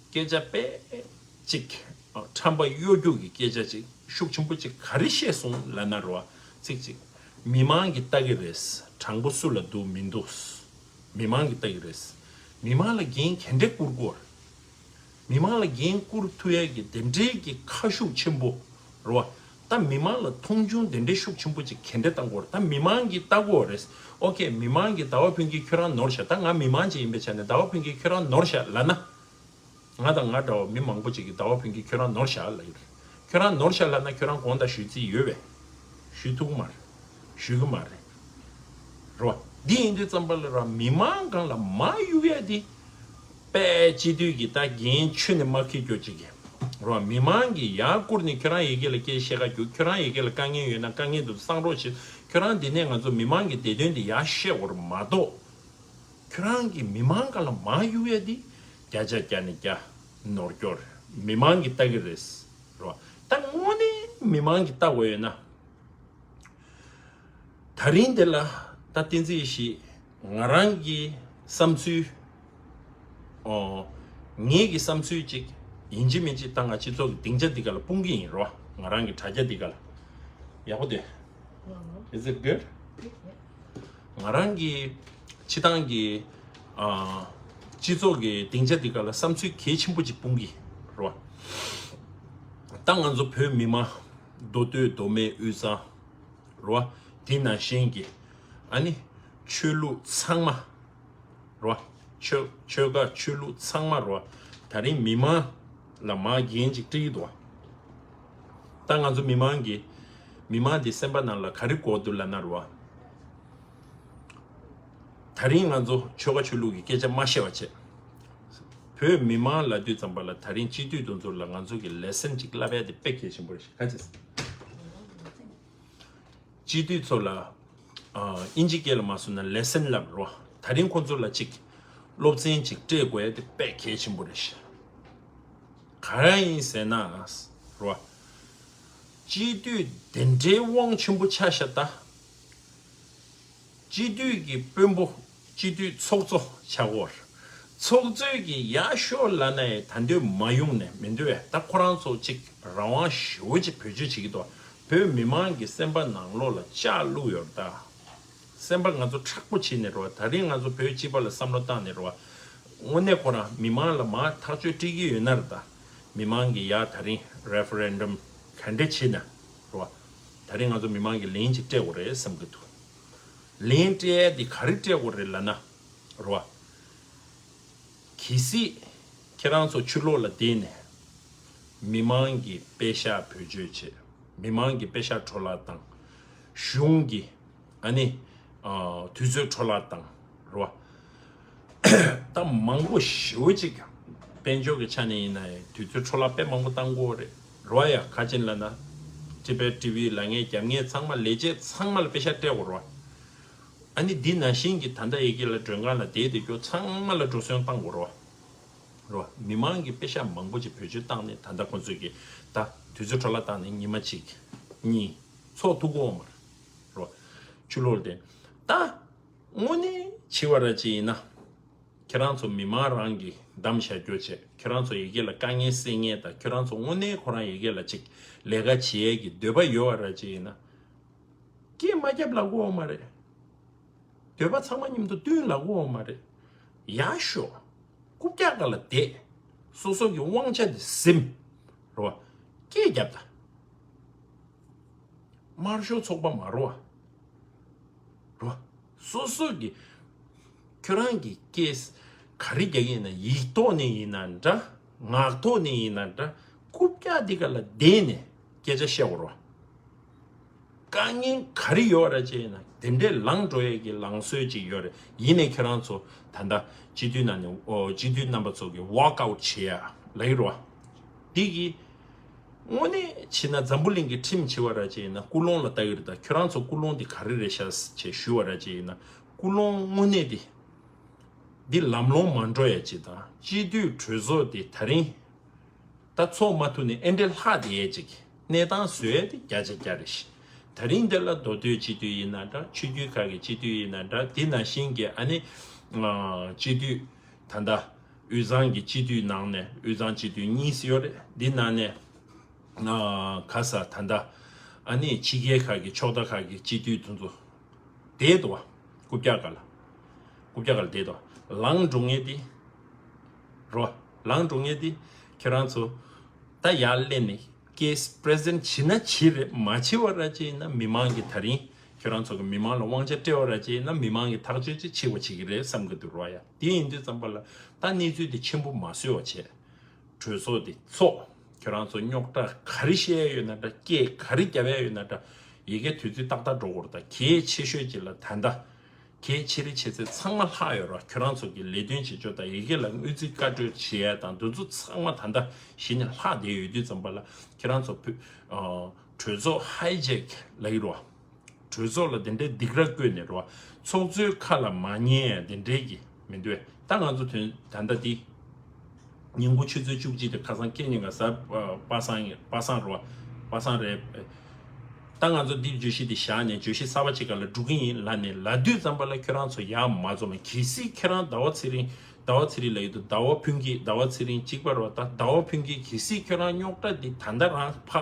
སྐད་ཆ་དཔེ་གཅིག་ཁྲམ་པ་གཡོ་སྒྱུ་གི་སྐད་ཆ་གཅིག་ཤུགས་ཆེན་པོ་གཅིག་ག་རེ་བཤད་སོང་ལབ་ན་རོ། ཚིག་གཅིག་མི་མང་གིས་ལྟ་གི་རེད། དྲང་པོ་སུ་ལ་འདུག་མི་འདུག་མི་མང་གིས་ལྟ་གི་རེད། མི་མང་ལ་འགན་ག་འདྲས་བསྐུར་དགོས། མི་མང་ལ་འགན་བསྐུར་ཐུབ་ཡས་ཀྱི་དེ་འདྲའི་གི་ཁ་ཤུགས་ཆེན་པོ་རོ། ད་མི་མང་ལ་མཐོང་ཆུང་དེ་འདྲའི་ཤུགས་ཆེན་པོ་ཅིག་ག་འདྲས་བཏང་དགོས་རེད། ད་མི་མང་གིས་ལྟ་དགོས་རེད། ཨོ་ཁེ། མི་མང་གིས་ཟླ་བ་ཕུན་སྐྱིད་ཁྱོད་རང་ནོར་ཤག་ད་ང་མི་མང་ཅིག་ཡིན་པའི་ཆ་ནས་ཟླ་བ་ཕུན་སྐྱིད་ཁྱོད་རང་ནོར་ཤག་ལབ་ན། ང་དང་ང་འདྲ་བ་མི་མང་པོ་ཅིག་གིས་ཟླ་བ་ཕུན་སྐྱིད་ཁྱོད་རང་ནོར་ཤག་ལབ་ཡོད་རེད། ཁྱོད་རང་ནོར་ཤག་ལབ་ན་ཁྱོད་རང་དགོངས་དག་ཞུ་རྩིས་ཡོད་པས། ཞུ་ཐུབ་ཀྱི་མ་རེད། ཞུ་གི་མ་རེད། རོ། འདི་ཡིན་དུས་ཙམ་པ་ལ་ར་མི་མང་སྒང་ལ་མར་གཡུག་ཡ་དེ། དཔེ་སྤྱི་འཐུས་ཀྱི་ད་འགན་ཁྱོན་ནས་མ་འཁྱེར་རྒྱུ་ཅིག་གི་རོ། མི་མང་གིས་ཡར་བསྐུར་ནས་ཁྱོད་རང་ཡ་གི་ལ་སྐད་བཤད་ག་རྒྱུག་ཁྱོད་རང་ཡ་གི་ལ་དཀའ་ངལ་ཡོད་ན་དཀའ་ངལ་འདུག་གསང་རོགས་བྱེད། ཁྱོད་རང་འདི་ནས་ང་ཚོ་མི་མང་གི་བདེ་དོན་འདི་ཡར་བཤད་དགོས་རེད་མ་གཏོགས། ཁྱོད་རང་གིས་མི་མང་སྒང་ལ་མར་གཡུག་ཡ་འདི་བརྒྱ་ཆ་བརྒྱ་ནས་བརྒྱ་ནོར་སྐྱོར་རེད། མི་མང་གིས་ལྟ་གི་རེད་རོ། ད་དངོས་གནས་མི་མང་གིས་ལྟ་དགོས་ཡོད་ན། ད་རིང་འདི་ལ་ད་བསྟན་འཛིན་ཡེ་ཤེས་ང་རང་གི་བསམ་ཚུལ། ཨོ། ངེད་ཀྱི་བསམ་ཚུལ་ཅིག་ཡིན་གཅིག་མིན་གཅིག་ད་ང་སྤྱི་ཚོགས་ཀྱི་སྡིངས་ཆ་འདི་ག་ལ་སྤུངས་ཀྱི་ཡིན་རོ། ང་རང་གི་དྲ་རྒྱ་འདི་ག་ལ། ཡག་པོ་དེ། Is it good? ང་རང་གི་སྤྱི་བཏང་གི་ཨ། སྤྱི་ཚོགས་ཀྱི་སྡིངས་ཆ་འདི་ག་ལ་བསམ་ཚུལ་གལ་ཆེན་པོ་ཅིག་སྤུངས་ཀྱི་རོ། ད་ང་ཚོ་བོད་མི་མང་མདོ་སྟོད་མདོ་སྨད་དབུས་གཙང་རོ། དེ་ནང་བཞིན་གྱི་ཨ་ནི་ཆོས་ལུགས་ཚང་མ་རོ། ཆོས་ཆོལ་ཁ་ཆོས་ལུགས་ཚང་མ་རོ། ད་རིང་མི་མང་ལ་མར་འགན་ཅིག་དཀྲི་གི་འདུག་ད་ང་ཚོ་མི་མང་གི་མི་མང་འདི་སེམས་པ་ནང་ལ་ག་རེ་དགོས་འདུག་ལབ་ན་རོ། ད་རིང་ང་ཚོ་ཆོལ་ཁ་ཆོས་ལུགས་ཀྱི་སྐད་ཆ་མ་བཤད་པ་བྱས། བོད་མི་མང་ལབ་དུས་ཙམ་པ་ལ་ད་རིང་སྤྱི་འཐུས་དེ་ཚོ་ལ་ང་ཚོ་གི་ལེ་སན་ཅིག་བསླབ་ཡ་དེ་དཔེ་གལ་ཆེན་པོ་རེད་ཤག་ག་ཅི། སྤྱི་འཐུས་ཚོ་ལ་ཨ། དབྱིན་ཇི་སྐད་ལ་མ་སོང་ན་ལེ་སན་ལབ་རོ། ད་རིང་ཁོང་ཚོ་ལ་ཅིག་སློབ་ཚན་ཅིག་སྤྲད་དགོས་ཡ་དེ་དཔེ་གལ་ཆེན་པོ་རེད་ཤག་ག་རེ་ཡིན་ཟེར་ན་རོ། སྤྱི་འཐུས་དེ་འདྲའི་དབང་ཆེན་པོ་ཆགས་ཤག་ད། སྤྱི་འཐུས་ཀྱི་དཔོན་པོ་སྤྱི་འཐུས་ཚོགས་གཙོ་ཆགས་ཡོད་རེད། ཚོགས་གཙོས་ཀྱི་ཡར་ཤོག་ལབ་ན་ཡང་ད་འདོད་མ་ཡོང་ནས་མི་འདོད་པས། ད་ཁོ་རང་ཚོ་ཅིག་རང་དབང་ཞེ་པོ་ཅིག་བེད་སྤྱོད་བྱེད་ཀྱི་འདུག་བོད་མི་མང་གི་སེམས་པ་ནང་ལོགས་ལ་ལྕག་བླུགས་ཡོད་རེད་ད། སེམས་པ་ང་ཚོ་མཁྲེགས་པོ་བྱས་ནས་རོ། ད་རིང་ང་ཚོ་བོད་སྤྱི་པ་ལ་བསམ་བློ་བཏང་ནས་རོ། དངོས་གནས་ཁོ་རང་མི་མང་ལ་མར་ཐག་གཅོད་སྤྲད་ཀྱི་ཡོད་ན་རེད་ད། མི་མང་གིས་ཡ་ད་རིང་རེ་ཕ་རེན་ཌམ་ག་འདྲ་བྱས་ན་རོ། ད་རིང་ང་ཚོ་མི་མང་གི་ལན་ཅིག་སྤྲད་དགོས་རེད་བསམ་གི་འདུག་ལན་སྤྲད་ཡ་དེ་ག་རེ་སྤྲད་དགོས་རེད་ལབ་ན། རེད་བ། གལ་སྲིད་ཁྱེད་རང་ཚོ་ཕྱི་ལོགས་ལ་བསྡད་ནས་མི་མང་གི་པེ་ཤག་བེད་སྤྱོད་བྱེད། མི་མང་གི་པེ་ཤག་འཕྲོ་བརླག་བཏང་། གཞུང་གི་ཨ་ནི་ཨ་དུས་ཚོད་འཕྲོ་བརླག་བཏང་། རེད་བ། ད་མང་པོ་ཞེ་པོ་ཅིག་དཔལ་འབྱོར་གྱི་ཆ་ནས་ཡིན་ན་ཡང་དུས་ཚོད་འཕྲོ་བརླག་དཔེ་མང་པོ་བཏང་གི་ཡོད་རེད། རེད་བ། ཡ་ག་ཅིག་ལབ་ན། ཊི་བེཊ་ཊི་ཝི་ལབ་མཁན་རྒྱབ་མཁན་ཚང་མ་ལས་བྱེད་ཚང་མ་ལ་པེ་ཤག་སྤྲད་དགོས་རེད་བ། ཨ་ནི་འདི་ནང་བཞིན་གྱི་ད་ལྟ་ཡི་གེ་ལ་མགྲོན་ཁང་ལ་བསྡད་དེ་སྐྱོ་ཚང་མ་ལ་འགྲོ་སོན་བཏང་དགོས་རེད་བ། རེད་བ། མི་མང་གི་པེ་ཤག་མང་པོ་ཅིག་བེད་སྤྱོད་བཏང་ནས་ད་ལྟ་ཁོང་ཚོས་ཀྱི་ད་དུས་ཚོད་འཕྲོ་བརླག་བཏང་ནས་ཉི་མ་གཅིག་གཉིས་ཚོགས་ཐུབ་ཀྱི་ཡོད་མ་རེད། རེད་བ། ཕྱི་ལོགས་ལ་བསྡད། ད་དངོས་གནས་བྱས་པ་ར་ཅིག་ཡིན་ན། ཁྱེད་རང་ཚོ་མི་མང་རང་གི་གདམ་བཞག་རྒྱུ་བྱས། ཁྱེད་རང་ཚོ་ཡི་གེ་ལ་དཀའ་ངལ་སེལ་མཁན་དང་། ཁྱེད་རང་ཚོ་དངོས་གནས་ཁོ་རང་ཡི་གེ་ལ་ཅིག་ལས་ཀ་བྱེད་ཡས་ཀྱི་འདོད་པ་ཡོད་པ་ར་ཅིག་ཡིན་ན། སྐད་མ་རྒྱབ་ལབ་ཀྱི་ཡོད་མ་རེད། འདོད་པ་ཚང་མ་མཉམ་དུ་བསྟུན་ལབ་ཀྱི་ཡོད་མ་རེད། ཡར་ཤོག་རྐུབ་བཀྱག་སྒང་ལ་བསྡད། སོ་སོ་གི་དབང་ཆ་དེ་ཟིན། རེད་བ། སྐད་རྒྱབ་དང་། དམར་ཤོག་ཚོགས་པ་མ་རེད་བ། རེད་བ། སོ་སོ་གི་ཁྱོད་རང་གི་སྐད་ག་རེ་རྒྱག་གི་ཡིན་ན། ཡིག་ཐོག་ནས་ཡིན་ན་འདྲ། ངག་ཐོག་ནས་ཡིན་ན་འདྲ། རྐུབ་བཀྱག་འདི་སྒང་ལ་བསྡད་ནས་སྐད་ཆ་བཤད་དགོས་རེད་བ། དཀའ་ངལ་ག་རེ་ཡོད་ར་ཅེ་ན། དེ་འདྲའི་ལངས་འགྲོ་ཡས་ཀྱི་ལངས་སྲོལ་ཅིག་ཡོད་རེད། ཡིན་ནའི་ཁྱེད་རང་ཚོ་ད་ལྟ་སྤྱི་འཐུས་ནང་ནས་ཨོ་སྤྱི་འཐུས་རྣམ་པ་ཚོ་གི་ཝོག་ཨའུཊ་བྱེད་ཡ་ལབ་ཀྱི་རེད་བ། འདི་གི་དངོས་གནས་བྱས་ན་འཛམ་བུ་གླིང་གི་ཁྲིམས་བྱེད་པ་ར་ཅེ་ཡིན་ན་ཀུན་སློང་ལ་ལྟ་གི་རེད། ད་ཁྱོད་རང་ཚོ་ཀུན་སློང་འདི་ག་རེ་རེད་ཤག་ཅེས་ཞུ་བ་ར་ཅེ་ཡིན་ན། ཀུན་སློང་དངོས་གནས་འདི་འདི་ལམ་ལྷོང་མ་འགྲོ་ཡ་ཅིག་དང་། སྤྱི་འཐུས་གྲོས་ཚོགས་འདི་ད་རིང་ད་ཚོགས་མ་ཐུབ་ནས་ཨེ་འདྲའི་ལྷག་བསྡད་ཡས་ཅིག་གནས་སྟངས་བཟོ་ཡས་དེ་བརྒྱ་ཆ་བརྒྱ་རེད་ཤག་ད་རིང་འདི་ལ་མདོ་སྟོད་སྤྱི་འཐུས་ཡིན་ན་འདྲ། ཆོས་བརྒྱུད་ཁག་གི་སྤྱི་འཐུས་ཡིན་ན་འདྲ། དེ་ནང་བཞིན་གྱི་ཨ་ནི་ཨ་སྤྱི་འཐུས་ད་ལྟ་དབུས་གཙང་གི་སྤྱི་འཐུས་ནང་ནས་དབུས་གཙང་སྤྱི་འཐུས་གཉིས་ཡོད་རེད། འདི་ནང་ནས་ཨ་ག་ས་ད་ལྟ་ཨ་ནི་ཕྱི་རྒྱལ་ཁག་གི་ཕྱོགས་མཐའ་ཁག་གི་སྤྱི་འཐུས་དེ་ཚོ་བསྡད་འདུག་བ། རྐུབ་བཀྱག་སྒང་ལ། རྐུབ་བཀྱག་སྒང་ལ་བསྡད་འདུག་བ། ལངས་འགྲོ་མཁན་དེ། རོ། ལངས་འགྲོ་མཁན་དེ་ཁྱེད་རང་ཚོ་ད་ཡར་སླེབས་ནས་ཀེ་སི་པི་རི་སི་ཌེན་ཊི་བྱེད་ན་བྱེད་རེད། མ་བྱེད་པ་ར་ཅིག་ཡིན་ན་མི་མང་གིས་ད་རིང་ཁྱེད་རང་ཚོ་གི་མི་མང་ལ་དབང་ཆ་སྤྲད་པ་ར་ཅིག་ཡིན་ན་མི་མང་གིས་ཐག་གཅོད་ཅིག་བྱེད་པ་བྱེད་ཀྱི་རེད་བསམ་གི་འདུག་རོ། ཡ་དེ་ཡིན་དུས་ཙམ་པ་ལ་ད་གནས་ཚུལ་དེ་ཆེན་པོ་མ་བཟོས་པ་བྱས། གྲོས་ཚོགས་དེ་ཚོགས། ཁྱོད་རང་ཚོ་རྙོག་དྲ་ག་རེ་བཤད་ཡ་ཡོད་ན་འདྲ། སྐད་ག་རེ་རྒྱབ་ཡ་ཡོད་ན་འདྲ། ཡི་གེ་དུས་ཚོད་ཏག་ཏག་འགྲོ་དགོས་རེད། ད་གལ་ཆེ་ཤོས་ཅིག་ལ་ད་ལྟ་གལ་ཆེ་རིགས་ཆེ་ཚད་ཚང་མ་ལྷག་ཡོད་ར། ཁྱོད་རང་ཚོ་གི་ལས་དོན་བྱེད་ཕྱོགས་དང་ཡི་གེ་ལ་དངུལ་རྩིས་བཀའ་འཁྲོལ་བྱེད་ཡ་དང་འདི་ཚོ་ཚང་མ་ད་ལྟ་གཞི་ནས་ལྷག་བསྡད་ཡོད་དུས་ཙམ་པ་ལ་ཁྱེད་རང་ཚོ་བོད་ཨ་གྲོས་ཚོགས་ཧའི་ཇེག་ལབ་ཀྱི་རེད་བ། གྲོས་ཚོགས་ལ་དེ་འདྲའི་སྡིགས་ར་བསྐུལ་ནས་རེད་བ། ཚོགས་གཙོའི་ཁ་ལ་མ་ཉན་ཡ་དེ་འདྲའི་གི་མི་འདུག་བས། ད་ང་ཚོ་དོན་ད་ལྟ་འདི་ཉིན་གུང་ཆུ་ཚོད་བཅུ་གཅིག་དེ་ཁ་སང་སྐད་སྙན་ག་ས་པ་སངས་པ་སངས་རེད་བ། པ་སངས་རེད། ད་ང་ཚོ་འདི་བརྗོད་གཞི་འདི་བཞག་ནས་བརྗོད་གཞི་གསར་པ་ཅིག་སྒང་ལ་འགྲོ་གི་ཡིན་ལབ་ནས་ལབ་དུས་ཙམ་པ་ལ་ཁྱོད་རང་ཚོ་ཡར་མ་འཛོམས་ན། གལ་སྲིད་ཁྱེད་རང་ཟླ་བ་ཚེ་རིང་ཟླ་བ་ཚེ་རིང་ལབ་ཡོད་དོ། ཟླ་བ་ཕུན་སྐྱིད། ཟླ་བ་ཚེ་རིང་གཅིག་པ་རེད་བ། ད་ཟླ་བ་ཕུན་སྐྱིད་གལ་སྲིད་ཁྱོད་རང་རྙོག་དྲ་འདི་ད་ལྟ་རང་ཕ་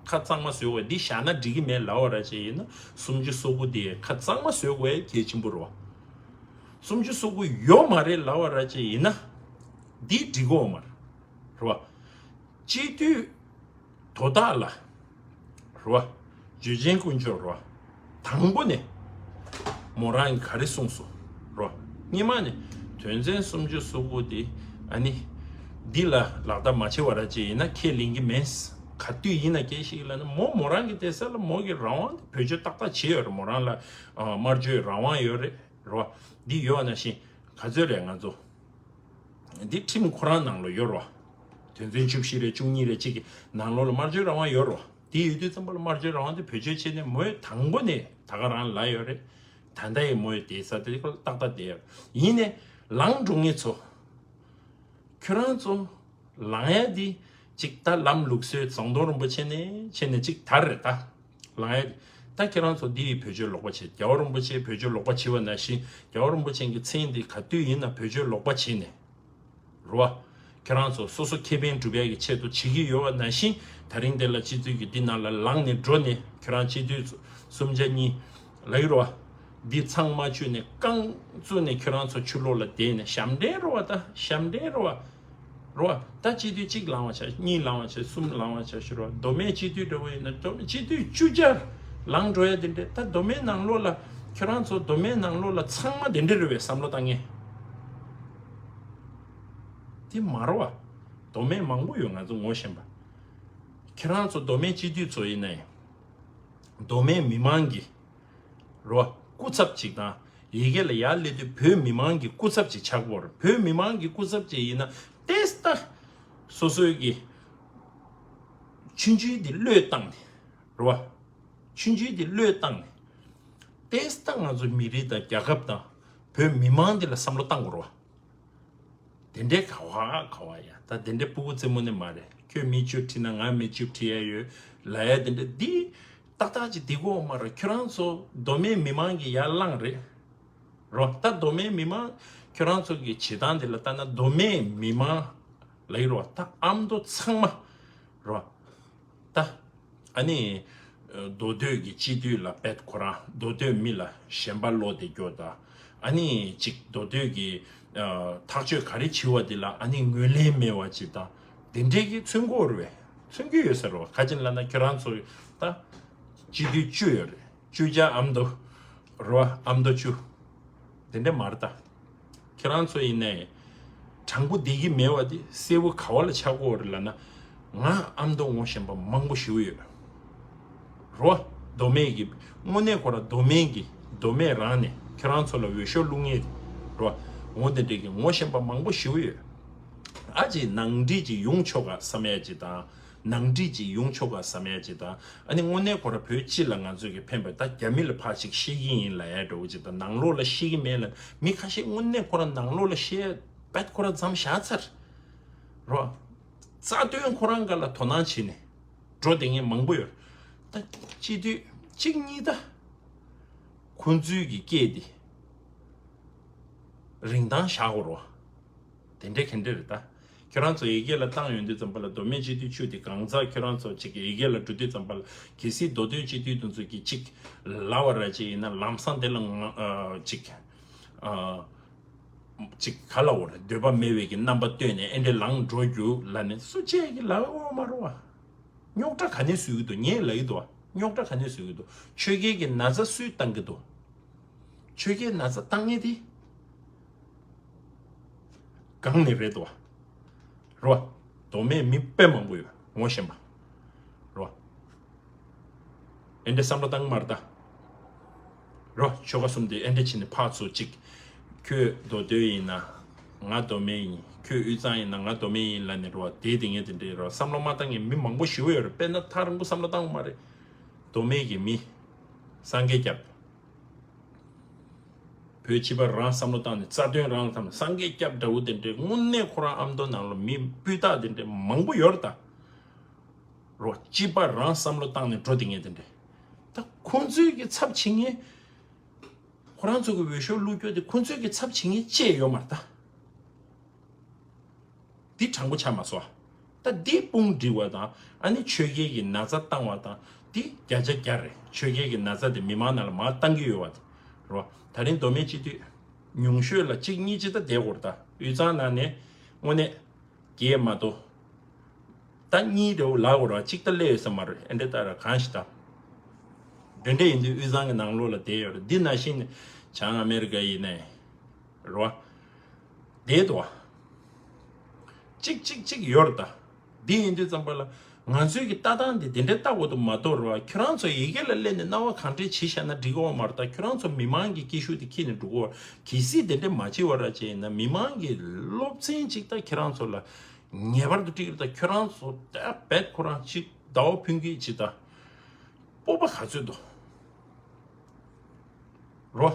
ཁ་གཙང་མ་བཟོས་དགོས། འདི་བཞག་ན་འགྲིག་གི་མེད་ལབ་པ་ར་ཅིག་ཡིན་ན་སུམ་ཅུ་སོ་དགུ་འདི་ཁ་གཙང་མ་བཟོས་དགོས་གལ་ཆེན་པོ་རེད་བ། སུམ་ཅུ་སོ་དགུ་ཡོད་མ་རེད་ལབ་པ་ར་ཅིག་ཡིན་ན་འདི་འགྲིག་གི་ཡོད་མ་རེད་བ། སྤྱི་འཐུས་དོ་བདག་ལ་རེད་བ། བརྗོད་བྱའི་དཀོན་མཆོག་རེད་བ། དང་པོ་ནས་མོ་རང་གིས་ག་རེ་གསུངས་སོང་རེད་བ། སྔོན་མ་ནས་དོན་ཚན་སུམ་ཅུ་སོ་དགུ་དེ་ཨ་ནི་འདི་ལ་ལག་བསྟར་མ་བྱས་པ་ར་ཅིག་ཡིན་ན་ཁས་ལེན་གྱི་མེད། ག་དུས་ཡིན་ན་སྐད་ཞིག་ལབ་ན་མོ་མོ་རང་གི་བསྡད་ས་ལ་མོ་གི་རང་དབང་དེ་བེད་སྤྱོད་ཏག་ཏག་བྱས་ཡོད་རེད། མོ་རང་ལ་ཨ་སྨྲ་བརྗོད་རང་དབང་ཡོད་རེད། རེད་བ། འདི་ཡོད་ནང་བཞིན་ག་ཚོད་རེད་ང་ཚོ། འདི་ཁྲིམས་ཁོ་རང་ནང་ལོགས་ཡོད་རེད་བ། དོན་ཚན་བཅུ་བཞི་རེད་བཅུ་གཉིས་རེད་གཅིག་གི་ནང་ལོགས་ལ་སྨྲ་བརྗོད་རང་དབང་ཡོད་རེད་བ། དེ་ཡོད་དུས་ཙམ་པ་ལ་སྨྲ་བརྗོད་རང་དབང་དེ་བེད་སྤྱོད་བྱས་ནས་མོས་དང་པོ་ནས་ད་ག་རང་ལབ་ཡོད་རེད། ད་ལྟ་ཡི་མོས་དེ་ས་དེ་ཁོ་ཏག་ཏག་བསྡད་ཡོད་རེད། ཡིན་ནའི་ལངས་འགྲོ་མཁན་ཚོ་ཁྱོད་རང་ཚོ་ལངས་ཡ་དེ་གཅིག་ད་ལམ་ལུགས་སྲོལ་ཟམ་གདོང་རིན་པོ་ཆེ་ནས་བྱས་ནས་གཅིག་དར་རེད་ད། ལངས་ཡ་དེ། ད་ཁྱེད་རང་ཚོ་འདི་ཡི་བེད་སྤྱོད་ལོག་པ་བྱེད། རྒྱལ་བ་རིན་པོ་ཆེ་བེད་སྤྱོད་ལོག་པ་བྱེད་པ་ནང་བཞིན་རྒྱལ་བ་རིན་པོ་ཆེ་གི་མཚན་འདི་ག་དུས་ཡིན་ན་བེད་སྤྱོད་ལོག་པ་བྱེད་ནས་རེད་བ། ཁྱེད་རང་ཚོ་སོ་སོ་ཁེ་ཕན་སྒྲུབ་ཡ་གི་ཆེད་དུ་བྱེད་ཀྱི་ཡོད་པ་ནང་བཞིན་ད་རིང་དེ་ལ་སྤྱི་འཐུས་ཀྱི་འདི་ནང་ལ་ལངས་ནས་འགྲོ་ནས་ཁྱེད་རང་སྤྱི་འཐུས་སུམ་ཆ་གཉིས་ལབ་ཀྱི་རེད་བ། འདི་ཚང་མ་བཅུག་ནས་རྐང་བཙུགས་ནས་ཁྱོད་རང་ཚོ་ཕྱི་ལོགས་ལ་བསྡད་ནས་ཞབས་འདྲེན་རེད་བ། ད་ཞབས་འདྲེན་རེད་བ། རེད་བ། ད་སྤྱི་འཐུས་གཅིག་ལངས་པ་བྱས། གཉིས་ལངས་པ་བྱས། གསུམ་ལངས་པ་བྱས་ཤི་རེད་བ། མདོ་སྨད་སྤྱི་འཐུས་འདྲ་བོ་ཡིན་ན་མདོ་སྨད་སྤྱི་འཐུས་བཅུ་གྱ་ ལངས་འགྲོ་ཡ་དེ་འདྲས། ད་མདོ་སྨད་ནང་ལོགས་ལ་ཁྱོད་རང་ཚོ་མདོ་སྨད་ནང་ལོགས་ལ་ཚང་མ་དེ་འདྲས་རེད་བས་བསམ་བློ་བཏང་ངེས། དེ་མ་རེད་བ། མདོ་སྨད་མང་པོ་ཡོད་ང་ཚོ་ངོ་ཤེས་པ། ཁྱེད་རང་ཚོ་མདོ་སྨད་སྤྱི་འཐུས་ཚོ་ཡིན་ནའི། མདོ་སྨད་མི་མང་གི་རོ། སྐུ་ཚབ་ཅིག་དང་། ཡི་གེ་ལ་ཡར་སླེབས་དུས་བོད་མི་མང་གི་སྐུ་ཚབ་ཅིག་ཆགས་པོ་རེད། བོད་མི་མང་གི་སྐུ་ཚབ་ཅིག་ཡིན་ན་ཏེས་ཏ། སོ་སོའི་གི་ཆུང་ཆུང་དེ་བློས་བཏང་ནས་རོ། ཆུང་ཆུང་དེ་བློས་བཏང་ནས་ཏེས་ཏ་ང་ཚོ་མི་རིགས་དང་རྒྱལ་ཁབ་དང་བོད་མི་མང་དེ་ལ་བསམ་བློ་བཏང་དགོས་རོ། དེ་འདྲའི་ག་བ་ག་བ་ཡ། ད་དེ་འདྲའི་སྤུ་གུ་རྩེ་མོ་ནི་མ་རེད། ཁྱོད་མི་བཅུ་ཁྲིད་ན་ང་མི་བཅུ་ཁྲིད་ཡ་ཡོད་ལ་ཡ། དེ་འདྲ་འདི་ཏག་ཏག་ཅིག་འདི་གོ་མ་རེད། ཁྱོད་རང་ཚོ་མདོ་སྨད་མི་མང་གི་ཡར་ལངས་རེད་རོ། ད་མདོ་སྨད་མི་མང་ཁྱོད་རང་ཚོ་གི་བྱེད་སྟངས་དེ་ལ་ལྟ་ན་མདོ་སྨད་མི་མང་ལ་ཡི་རོ། ད་ཨ་མདོ་ཚང་མ་རོ། ད། ཨ་ནི། མདོ་སྟོད་ཀྱི་སྤྱི་འཐུས་ལ་བེད་ཁོ་རང་མདོ་སྟོད་མི་ལ་ཞེན་པ་ལོག་བསྡད་རྒྱུ་དང་། ཨ་ནི་ཅིག་མདོ་སྟོད་ཀྱི་ཐག་གཅོད་ག་རེ་བྱེད་པ་དེ་ལ་ཨ་ནི་ངོས་ལེན་མེད་པ་ཅིག་དང་། དེ་འདྲའི་གི་མཚོན་གྱི་ཡོད་རེད་པས། མཚོན་གྱི་ཡོད་ས་རེད་པ། ག་ཅི་ལབ་ན་ཁྱོད་རང་ཚོ་ད་སྤྱི་འཐུས་བཅུ་ཡོད་རེད། བཅུ་ཆ་ཨ་མདོ་རེད་པ། ཨ་མདོ་བཅུ། དེ་འདྲ་མ་རེད་ད། ཁྱེད་རང་ཚོ་ཡིན་ནའི། དྲང་པོ་བསྡད་ཀྱི་མེད་པ་དེ་གསལ་པོ་ག་བ་ལ་ཆགས་ཀྱི་ཡོད་རེད་ལབ་ན། ང་ཨ་མདོ་ངོ་ཤེས་པ་མང་པོ་ཞེ་པོ་ཡོད་རེད་པ། མདོ་སྨད་ཀྱི་དངོས་གནས་ཁོ་རང་མདོ་སྨད་ཀྱི་མདོ་སྨད་རང་ནས་ཁྱེད་རང་ཚོ་ལ་འོས་ཤོག་བླུག་མཁན་རེད་པ། འོ་དེ་འདྲས་ཀྱི་ངོ་ཤེས་པ་མང་པོ་ཞེ་པོ་ཡོད། ཨ་ཅེ་ནང་འགྲིག་ཅིག་ཡོང་ཆོག་ག་བསམ་ཡ་ཅིག་དང་། ནང་འགྲིག་ཅིག་ཡོང་ཆོག་ག་བསམ་ཡ་ཅིག་དང་། ཨ་ནི་དངོས་གནས་ཁོ་རང་བོད་སྤྱི་ལ་ང་ཚོས་ཀྱི་ཕན་པ་ད་རྒྱ་མི་ལ་ཕར་ཅིག་བཤད་ཀྱི་ཡིན་ལབ་ཡ་འདྲ་བོ་ཅིག་དང་། ནང་ལོགས་ལ་བཤད་ཀྱི་མེད་ལབ། མི་ཁ་ཤས་དངོས་གནས་ཁོ་རང་ནང་ལོགས་ལ་བཤད་ཡ་བེད་ཁོ་རང་མཚམས་བཞག་ཚར་རོ། རྩ་དོན་ཁོ་རང་སྒང་ལ་དོ་སྣང་བྱས་ནས་འགྲོ་བསྡད་མཁན་མང་པོ་ཡོད། ད་སྤྱི་འཐུས་གཅིག་གཉིས་ད་ཁོང་ཚོའི་གི་སྐད་དེ་རིན་ཐང་བཞག་དགོས་རོ། དེ་འདྲས་ག་འདྲས་རེད་ད། ཁྱོད་རང་ཚོ་ཡི་གེ་ལ་བཏང་ཡོང་དུས་ཙམ་པ་ལ་མདོ་སྨད་སྤྱི་འཐུས་བཅུ་དེ་གང་ཟག་ཁྱོད་རང་ཚོ་ཅིག་ཡི་གེ་ལ་འགྲོ་དུས་ཙམ་པ་ལ་གལ་སྲིད་མདོ་སྟོད་སྤྱི་འཐུས་དེ་ཚོ་གིས་ཅིག་ལབ་པ་ར་ཅིག་ཡིན་ན་ལམ་སང་དེ་ལ་ང་ཨ་ཅིག་ཨ་ཅིག་ག་ལབ་དགོས་རེད། འདོད་པ་མེད་པའི་གི་རྣམ་པ་སྟོན་ནས་ཨེ་འདྲས་ལངས་འགྲོ་རྒྱུ་ལབ་ནས་སུ་གཅིག་གིས་ལབ་ཡོད་མ་རེད་པ། རྙོག་དྲ་ག་ནས་བཟོ་གི་འདུག་ངས་ལབ་ཀྱི་འདུག་རྙོག་དྲ་ག་ནས་བཟོ་གི་འདུག་ཆོལ་ཁའི་གི་ན་ཚ་སུས་བཏང་གི་འདུག་ཆོལ་ཁའི་ན་ཚ་བཏང་མཁན་དེ་གང་ནས་རེད་དོ། རོ། མདོ་སྨད་མི་དཔེ་མང་པོ་ཡོད་ངོ་ཤེས་པ། རོ། ཨེ་འདྲས་བསམ་བློ་བཏང་མ་རེད་ད། རོ། ཆོལ་ཁ་གསུམ་དེ་ཨེ་འདྲས་བྱས་ནས་ཕར་ཚུར་གཅིག་ཁྱོད་མདོ་སྟོད་ཡིན་ན་ང་མདོ་སྨད་ཡིན། ཁྱོད་དབུས་གཙང་ཡིན་ན་ང་མདོ་སྨད་ཡིན་ལབ་ནས་རོ། དེ་དེ་ངས་དེ་འདྲས་རོ། བསམ་བློ་མ་བཏང་མཁན་མི་མང་པོ་ཞེ་པོ་ཡོད་རེད། དཔེར་ན་ཐག་རིང་པོ་བསམ་བློ་བཏང་མ་རེད། མདོ་སྨད་ཀྱི་མི། སངས་རྒྱས་སྐྱབས། བོད་སྤྱི་པ་རང་བསམ་བློ་བཏང་ནས་རྩ་དོན་རང་བསམ་ནས་སངས་རྒྱས་སྐྱབས་འདྲ་བོ་དེ་འདྲའི་དངོས་གནས་ཁོ་རང་ཨ་མདོ་ནང་ལ་མི་སྤུས་དག་དེ་འདྲའི་མང་པོ་ཡོད་རེད་ད། རོ། སྤྱི་པ་རང་བསམ་བློ་བཏང་ནས་འགྲོ་དེ་ངས་དེ་འདྲའི། ད་ཁོང་ཚོའི་གི་ཚབ་བྱེད་མཁན། ཁོ་རང་ཚོ་གི་འོས་ཤོག་བླུག་རྒྱུ་དེ་ཁོང་ཚོའི་གི་ཚབ་བྱེད་མཁན་བཅས་ཡོད་མ་རེད་ད། འདི་དྲང་པོ་ཆགས་མ་སོང་། ད་འདི་དཔུང་སྒྲིག་པ་དང་ཨ་ནི་ཆོལ་ཁའི་གི་ན་ཚ་བཏང་བ་དང་འདི་བརྒྱ་ཆ་བརྒྱ་རེད། ཆོལ་ཁའི་གི་ན་ཚ་དེ་མི་མང་ནང་ལ་མར་བཏང་གི་ཡོད་པ་དེ་རོ། ད་རིང་མདོ་སྨད་སྤྱི་འཐུས་ཉུང་ཤོས་ལ་གཅིག་གཉིས་ཅིག་ད་བསྡད་དགོས་རེད་ད། དབུས་གཙང་ནང་ནས་དངོས་གནས་བརྒྱད་མ་གཏོགས། ད་གཉིས་རེ་བོ་ལག་འོར་བ་གཅིག་ད་སླེབས་ཡོད་ས་མ་རེད། ཨེ་འདྲ་ལྟ་ར་གང་ཞིག་ད། དེ་འདྲ་ཡིན་དུས་དབུས་གཙང་གི་ནང་ལོགས་ལ་བསྡད་ཡོད་རེད། འདི་ནང་བཞིན་བྱང་ཨ་མེ་རི་ཀ་ཡིན་ནའི་རེད་བ། བསྡད་འདུག་བ། གཅིག་གཅིག་གཅིག་ཡོད་རེད་ད། འདི་ཡིན་དུས་ཙམ་པ་ལ་ང་ཚོའི་གི་ལྟ་སྟངས་འདི་དེ་འདྲ་ལྟ་དགོས་འདུག་མ་གཏོགས་རེད་བ། ཁྱོད་རང་ཚོ་ཡི་གེ་ལ་སླེབས་ནས་རྣ་བ་གང་འདྲས་བྱས་བཞག་ན་འགྲིག་གི་ཡོད་མ་རེད་ད། ཁྱོད་རང་ཚོ་མི་མང་གི་སྐད་ཤུགས་དེ་ཁྱེར་ནས་འགྲོ་གི་ཡོད་རེད། གལ་སྲིད་དེ་འདྲ་མ་བྱེད་པ་ར་བྱས་ཡིན་ན་མི་མང་གི་སློབ་ཚན་གཅིག་ད་ཁྱེད་རང་ཚོ་ལ་ངེས་པར་དུ་འགྲིག་རེད་ད། ཁྱོད་རང་ཚོ་ད་རྦད་ཁོ་རང་གཅིག་ཟླ་བ་ཕུན་སྐྱིད་གཅིག་ད་སྤོབས་པ་ག་ཚོད་འདུག་རོ།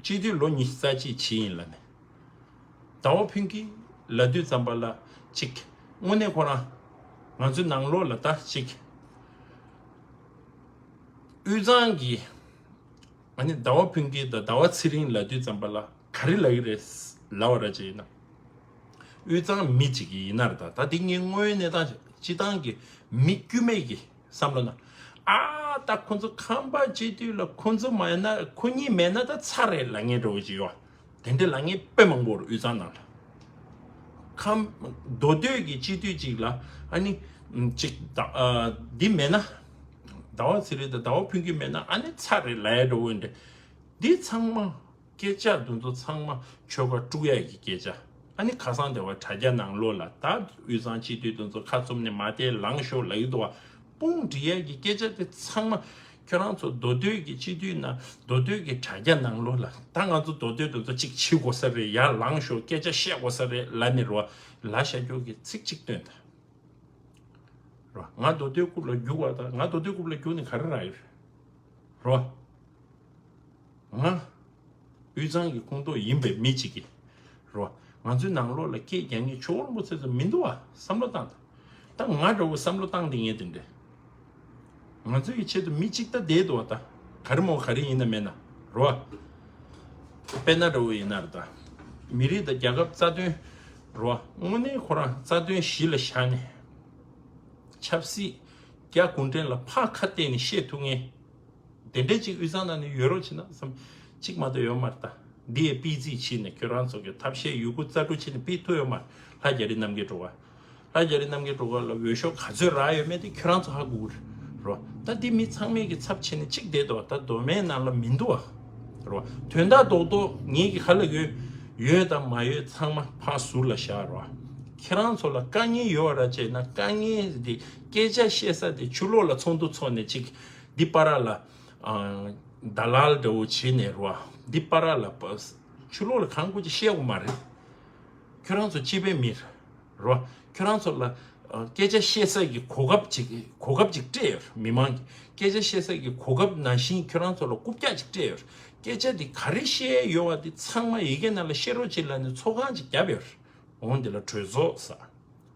སྤྱི་འཐུས་ལོ་ཉི་ཤུ་རྩ་གཅིག་བྱས་ཡིན་ལབ་ནས། ཟླ་བ་ཕུན་སྐྱིད་ལབ་དུས་ཙམ་པ་ལ་གཅིག་དངོས་གནས་ཁོ་རང་ང་ཚོའི་ནང་ལོགས་ལ་ད་གཅིག་དབུས་གཙང་གི་ང་ནི་ཟླ་བ་ཕུན་སྐྱིད་དང་ཟླ་བ་ཚེ་རིང་ལབ་དུས་ཙམ་པ་ལ་ག་རེ་ལབ་ཀྱི་རེད་ལབ་པ་ར་ཅིག་ཡིན་ན། དབུས་གཙང་མི་གཅིག་གི་ཡིན་ན་རེད་ད། ད་འདི་ངའི་དངོས་གནས་ད་སྤྱི་བཏང་གི་མི་དཀྱུས་མའི་གི་བསམ་བློ་ན། ཨ་ད་ཁོ་ཚོ་ཁམས་པ་སྤྱི་འཐུས་ལ་ཁོ་ཚོ་མ་ཡིན་ན་ཁོ་གཉིས་མེད་ན་ད་ཚར་རེད་ལབ་མཁན་འདྲ་བོ་ཅིག་ཡོད། དེ་འདྲ་ལབ་མཁན་དཔེ་མང་པོ་རེད་དབུས་གཙང་ནང་ལ། ཁམས་མདོ་སྟོད་ཀྱི་སྤྱི་འཐུས་གཅིག་ལ་ཨ་ནི་གཅིག་ད་ཨ་འདི་མེད་ན་ ཟླ་བ་ཚེ་རིང་དང་ཟླ་བ་ཕུན་སྐྱིད་མེད་ན་ཨ་ནི་ཚར་རེད་ལབ་ཡ་འདྲ་བོ་འདྲ། འདི་ཚང་མ་སྐད་ཆ་འདི་ཚོ་ཚང་མ་ཆོལ་ཁ་དཀྲུག་ཡ་གི་སྐད་ཆ། ཨ་ནི་ཁ་སང་དེ་བ་དྲ་རྒྱ་ནང་ལོགས་ལ་ད་དབུས་གཙང་སྤྱི་འཐུས་འདི་ཚོ་ཁ་བཙུམ་ནས་མ་བསྡད་ལངས་ཤོག་ལབ་ཀྱི་འདུག་བ། དཔུང་སྒྲིག་ཡ་གི་སྐད་ཆ་དེ་ཚང་མ་ཁྱོད་རང་ཚོ་མདོ་སྟོད་ཀྱི་སྤྱི་འཐུས་ན་མདོ་སྟོད་ཀྱི་དྲ་རྒྱ་ནང་ལོགས་ལ་ད་ང་ཚོ་མདོ་སྟོད་འདི་ཚོ་གཅིག་བྱེད་དགོས་ས་རེད། ཡར་ལངས་ཤོག་སྐད་ཆ་བཤད་དགོས་ས་རེད་ལབ་ནས་རོ་ལ་ཤ་སྐྱོག་གི་ཚིག་གཅིག་བཏོན་ད། རོ། ང་མདོ་སྟོད་རྐུབ་ལ་རྒྱུག་པ་དང་ང་མདོ་སྟོད་རྐུབ་ལ་རྒྱུག་ནས་ག་རེ་རག་ཡོད་རེད། རོ། ང་། དབུས་གཙང་གི་ཁོངས་གཏོགས་ཡིན་པའི་མི་གཅིག་གིས། རོ། ང་ཚོའི་ནང་ལོགས་ལ་སྐད་རྒྱག་མཁན་ཇོ་བོ་རིན་པོ་ཆེ་ཚོ་མི་འདུག་བ་བསམ་བློ་བཏང་དང་། ད་ང་འདྲ་བོ་བསམ་བློ་བཏང་བསྡད་མཁན་དེ་འདྲས། ང་ཚོའི་ཆེད་དུ་མི་གཅིག་ད་བསྡད་འདུག་བ་ད། ག་རེ་མོ་ག་རེ་ཡིན་ན་མེད་ན། རོ། དཔེར་ན་འདྲ་བོ་ཡིན་ན་རེད་ད། མི་རིགས་དང་རྒྱལ་ཁབ་རྩ་དོན། རོ། དངོས་གནས་ཁོ་རང་རྩ་དོན་གཞི་ལ་བཞག་ནས། ཆབ་སྲིད་རྒྱ་གུང་ཁྲན་ལ་ཕར་ཁ་གཏད་ནས་བཤད་ཐུབ་མཁན། དེ་འདྲས་ཅིག་དབུས་གཙང་ནང་ནས་ཡོད་རོགས་བྱེད་ན་བསམ། གཅིག་མ་གཏོགས་ཡོད་མ་རེད་ད། འདི་ཡས་སྤེལ་རྩིས་བྱས་ནས་ཁྱོད་རང་ཚོ་གི་ཐབས་ཤེས་ཡོད་རྒུ་རྩལ་སྤྲུགས་བྱས་ནས་སྤེལ་ཐུབ་ཡོད་མ་རེད། ལྷ་རྒྱ་རི་རྣམ་རྒྱལ་སྒྲོལ་དཀར། ལྷ་རྒྱ་རི་རྣམ་རྒྱལ་སྒྲོལ་དཀར་ལ་འོས་ཤོག་ག་ཚོད་རག་ཡོད་མེད་དེ་ཁྱོད་རང་ཚོ་ཧ་གོ་གི་རེད། རོ། ད་འདི་མི་ཚང་མས་ཀྱི་ཚབ་བྱས་ནས་གཅིག་བསྡད་འདུག་ད་མདོ་སྨད་ནང་ལ་མི་འདུག་བ། རོ། དོན་དག་རྡོག་རྡོག་ངེད་ཀྱི་ཁ་ལ་ཡོད། ཡོད་དང་མ་ཡོད་ཚང་མ་ཕར་ཟུར་ལ་བཞག་རོ། ཁྱེད་རང་ཚོ་ལ་དཀའ་ངལ་ཡོད་ར་བྱས་ན་དཀའ་ངལ་འདི་སྐད་ཆ་བཤད་ས་དེ་ཕྱི་ལོགས་ལ་ཚོགས་འདུ་ཚོགས་ནས་ཅིག་འདི་པ་ར་ལ། ཨ། ད་ལཱལ་འདྲ་བོ་བྱེད་ནས་རོ། འདི་པ་ར་ལ་པ། ཕྱི་ལོགས་ལ་གང་དགོས་ཅིག་བཤད་དགོས་མ་རེད། ཁྱོད་རང་ཚོ་སྤྱི་པའི་མི་རེད་རོ། ཁྱོད་རང་ཚོ་ལ་ཨ། སྐད་ཆ་བཤད་ས་གི་གོ་སྐབས་ཅིག་གོ་སྐབས་ཅིག་སྤྲད་ཡོད་རེད། མི་མང་གི་སྐད་ཆ་བཤད་ས་གི་གོ་སྐབས་ནང་བཞིན་ཁྱོད་རང་ཚོ་ལ་རྐུབ་བཀྱག་ཅིག་སྤྲད་ཡོད་རེད། སྐད་ཆ་འདི་ག་རེ་བཤད་ཡོད་བ་འདི་ཚང་མ་ཡི་གེ་ནང་ལ་བཤད་རོགས་བྱེད་ལབ་ནས་ཚོགས་ཁང་ཅིག་བརྒྱབ་ཡོད་རེད། འོང་འདི་ལ་གྲོས་ཚོགས་ཟེར།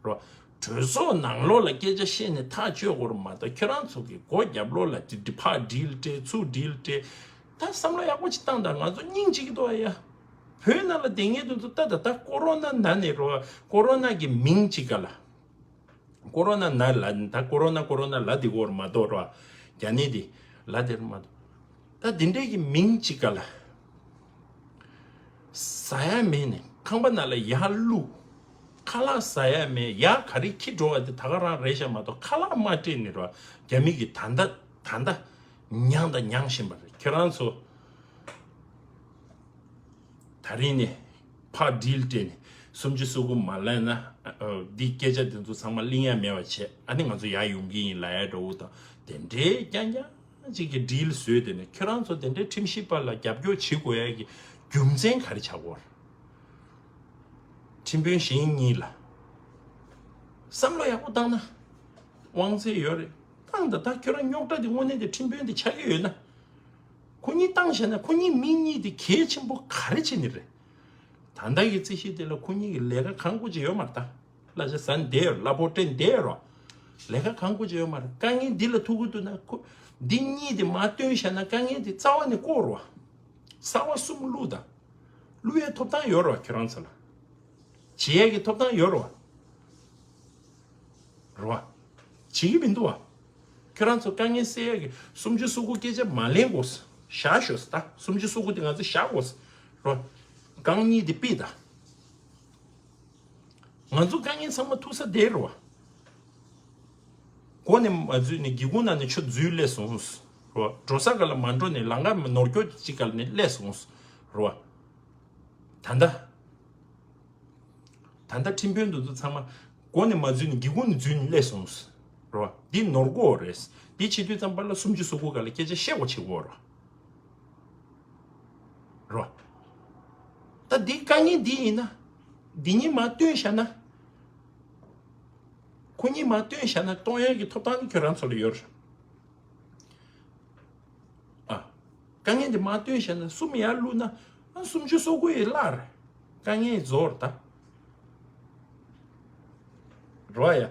རོ། གྲོས་ཚོགས་ནང་ལོགས་ལ་སྐད་ཆ་བཤད་ནས་ཐག་གཅོད་དགོས་རེད་མ་གཏོགས་ཁྱོད་རང་ཚོ་གི་སྒོ་རྒྱབ་ལོགས་ལ་དེ་དེ་ཕར་ཌིལ་སྤྲད་ཚུར་ཌིལ་སྤྲད། ད་བསམ་བློ་ཡག་པོ་ཅིག་བཏང་དང་། ང་ཚོ་སྙིང་རྗེ་གི་འདུག་ཨ་ཡ། བོད་ནང་ལ་བསྡད་མཁན་དེ་ཚོ་ད་ད་ད་ཀོ་རོ་ན་ན་ནས་རོ། ཀོ་རོ་ན་གི་མིང་ཅིག་ག་ལ། ཀོ་རོ་ན་ན་ལ་ད་ཀོ་རོ་ན་ཀོ་རོ་ན་ལ་དེ་གོ་རེད་མ་གཏོགས་རོ། རྒྱ་ནད་དེ་ལ་དེ་རེད་མ་གཏོགས། ད་དེ་འདྲའི་གི་མིང་ཅིག་ག་ལ། ཟ་ཡ་མེད་ནས་ཁང་པ་ནང་ལ་ཡར་བླུགས། ཁ་ལག་ཟ་ཡ་མེད། ཡར་ག་རེ་འཁྱེར་འགྲོ་བ་དེ་ད་ག་རང་རེད་ཤག་མ་གཏོགས་ཁ་ལག་མ་སྤྲད་ནས་རོ། རྒྱ་མི་གིས་ད་ལྟ་ད་ལྟ་མྱངས་དང་མྱང་བཞིན་པ་རེད། ཁྱེད་རང་ཚོ་ད་རིང་ནས་ཕར་ཌིལ་སྤྲད་ནས་སུམ་ཅུ་སོ་དགུ་མ་ལེན་ན་ཨ། འདི་སྐད་ཆ་དེ་ཚོ་ཚང་མ་གླེང་ཡ་མེད་པ་བྱས། ཨ་ནི་ང་ཚོ་ཡར་ཡོང་གི་ཡིན་ལབ་ཡ་འདྲ་བོ་དང་དེ་འདྲའི་རྐྱང་རྐྱང་། གཅིག་གི་ཌིལ་བཟོས་དེ་ནས་ཁྱོད་རང་ཚོ་དེ་འདྲའི་ཁྲིམས་ཞིབ་པ་ལ་རྒྱབ་སྐྱོར་བྱེད་དགོས་ཡ་གི་རྒྱུ་མཚན་ག་རེ་ཆགས་ཀྱི་ཡོད་རེད། ཁྲིམས་དཔོན་གཞན་གཉིས་ལ་བསམ་བློ་ཡག་པོ་བཏང་ན་དབང་ཚད་ཡོད་རེད། བཏང་ད་ད་ཁྱོད་རང་རྙོག་དྲ་དེ་དངོས་གནས་དེ་ཁྲིམས་དཔོན་དེ་ཆགས་ཀྱི་ཡོད་ན། ཁོ་གཉིས་བཏང་བཞག་ན་ཁོ་གཉིས་མི་གཉིས་དེ་གལ་ཆེན་པོ་ག་རེ་བྱེད་ནི་རེད། ད་ལྟ་གི་རྩིས་གཞི་དེ་ལ་ཁོ་གཉིས་ཀྱི་ལས་ཀ་གང་དགོས་ཀྱི་ཡོད་མ་རེད་ད། གླ་ཆ་ཟ་ནས་བསྡད་ཡོད་རེད། གླ་ཕོགས་སྤྲད་ནས་བསྡད་ཡོད་རེད། ལས་ཀ་གང་དགོས་ཀྱི་ཡོད་མ་རེད། དཀའ་ངལ་འདི་ལ་ཐུག་གི་འདུག་ན་ཁོ་འདི་གཉིས་དེ་མར་བཏོན་བཞག་ན་དཀའ་ངལ་དེ་རྩ་བ་ནས་བཀོག་རོགས། གསར་པ་གསུམ་བླུགས་དང་། བླུགས་ཡའི་ཐོབ་ཐང་ཡོད་རེད་བ། ཁྱོད་རང་ཚོ་ལ་བྱེད་ཡས་ཀྱི་ཐོབ་ཐང་ཡོད་རེད་བ། རེད་བ། བྱེད་ཀྱི་མི་འདུག་བ། ཁྱོད་རང་ཚོ་དཀའ་ངལ་སེལ་ཡས་ཀྱི་སུམ་ཅུ་སོ་དགུ་སྐད་ཆ་མ་ལེན་དགོས། བཞག་ཤོག་ཟེར་ད། སུམ་ཅུ་སོ་དགུ་དེ་ང་ཚོ་བཞག་དགོས་ཟེར། རེད་བ། སྒང་གཉིས་དེ་ཕུད་ད། ང་ཚོ་དཀའ་ངལ་ཚང་མ་ཐུག་ས་དེ་རེད་བ། མགོ་ནས་མ་འཛུལ་ནས་སྒེའུ་ཁུང་ནང་ནས་ཆུ་འཛུལ་སླེབས་སོང་། རོ། འགྲོ་ས་ག་ལ་མ་འགྲོ་ནས་ལམ་ཁ་ནོར་སྐྱོ་ཅིག་ག་ལ་ནས་སླེབས་སོང་། རོ། ད་ལྟ། ད་ལྟ་ཁྲིམས་དཔོན་དེ་ཚོ་ཚང་མ་མགོ་ནས་མ་འཛུལ་ནས་སྒེའུ་ཁུང་ནས་འཛུལ་ནས་སླེབས་སོང་། རོ། འདི་ནོར་སྐྱོ་རེད། འདི་བྱེད་དུས་ཙམ་པ་ལ་སུམ་ཅུ་སོ་དགུ་ག་ལ་སྐད་ཆ་བཤད་དགོས་བྱེད་དགོས་རོ། རོ། ད་འདི་དཀའ་ངལ་འདི་ཡིན་ན། འདི་གཉིས་མར་བཏོན་བཞག་ན། ཁོ་གཉིས་མར་བཏོན་བཞག་ན་གཏོང་ཡག་གི་ཐོབ་ཐང་ནི་ཁྱོད་རང་ཚོ་ལ་ཡོད་རེད། ཨ། དཀའ་ངལ་འདི་མར་བཏོན་བཞག་ན་གསུམ་ཡར་བླུགས་ན་ཨ་སུམ་ཅུ་སོ་དགུ་ཡི་བརླག་རེད། དཀའ་ངལ་རྫོགས་རེད་ད། རོ་ཡ།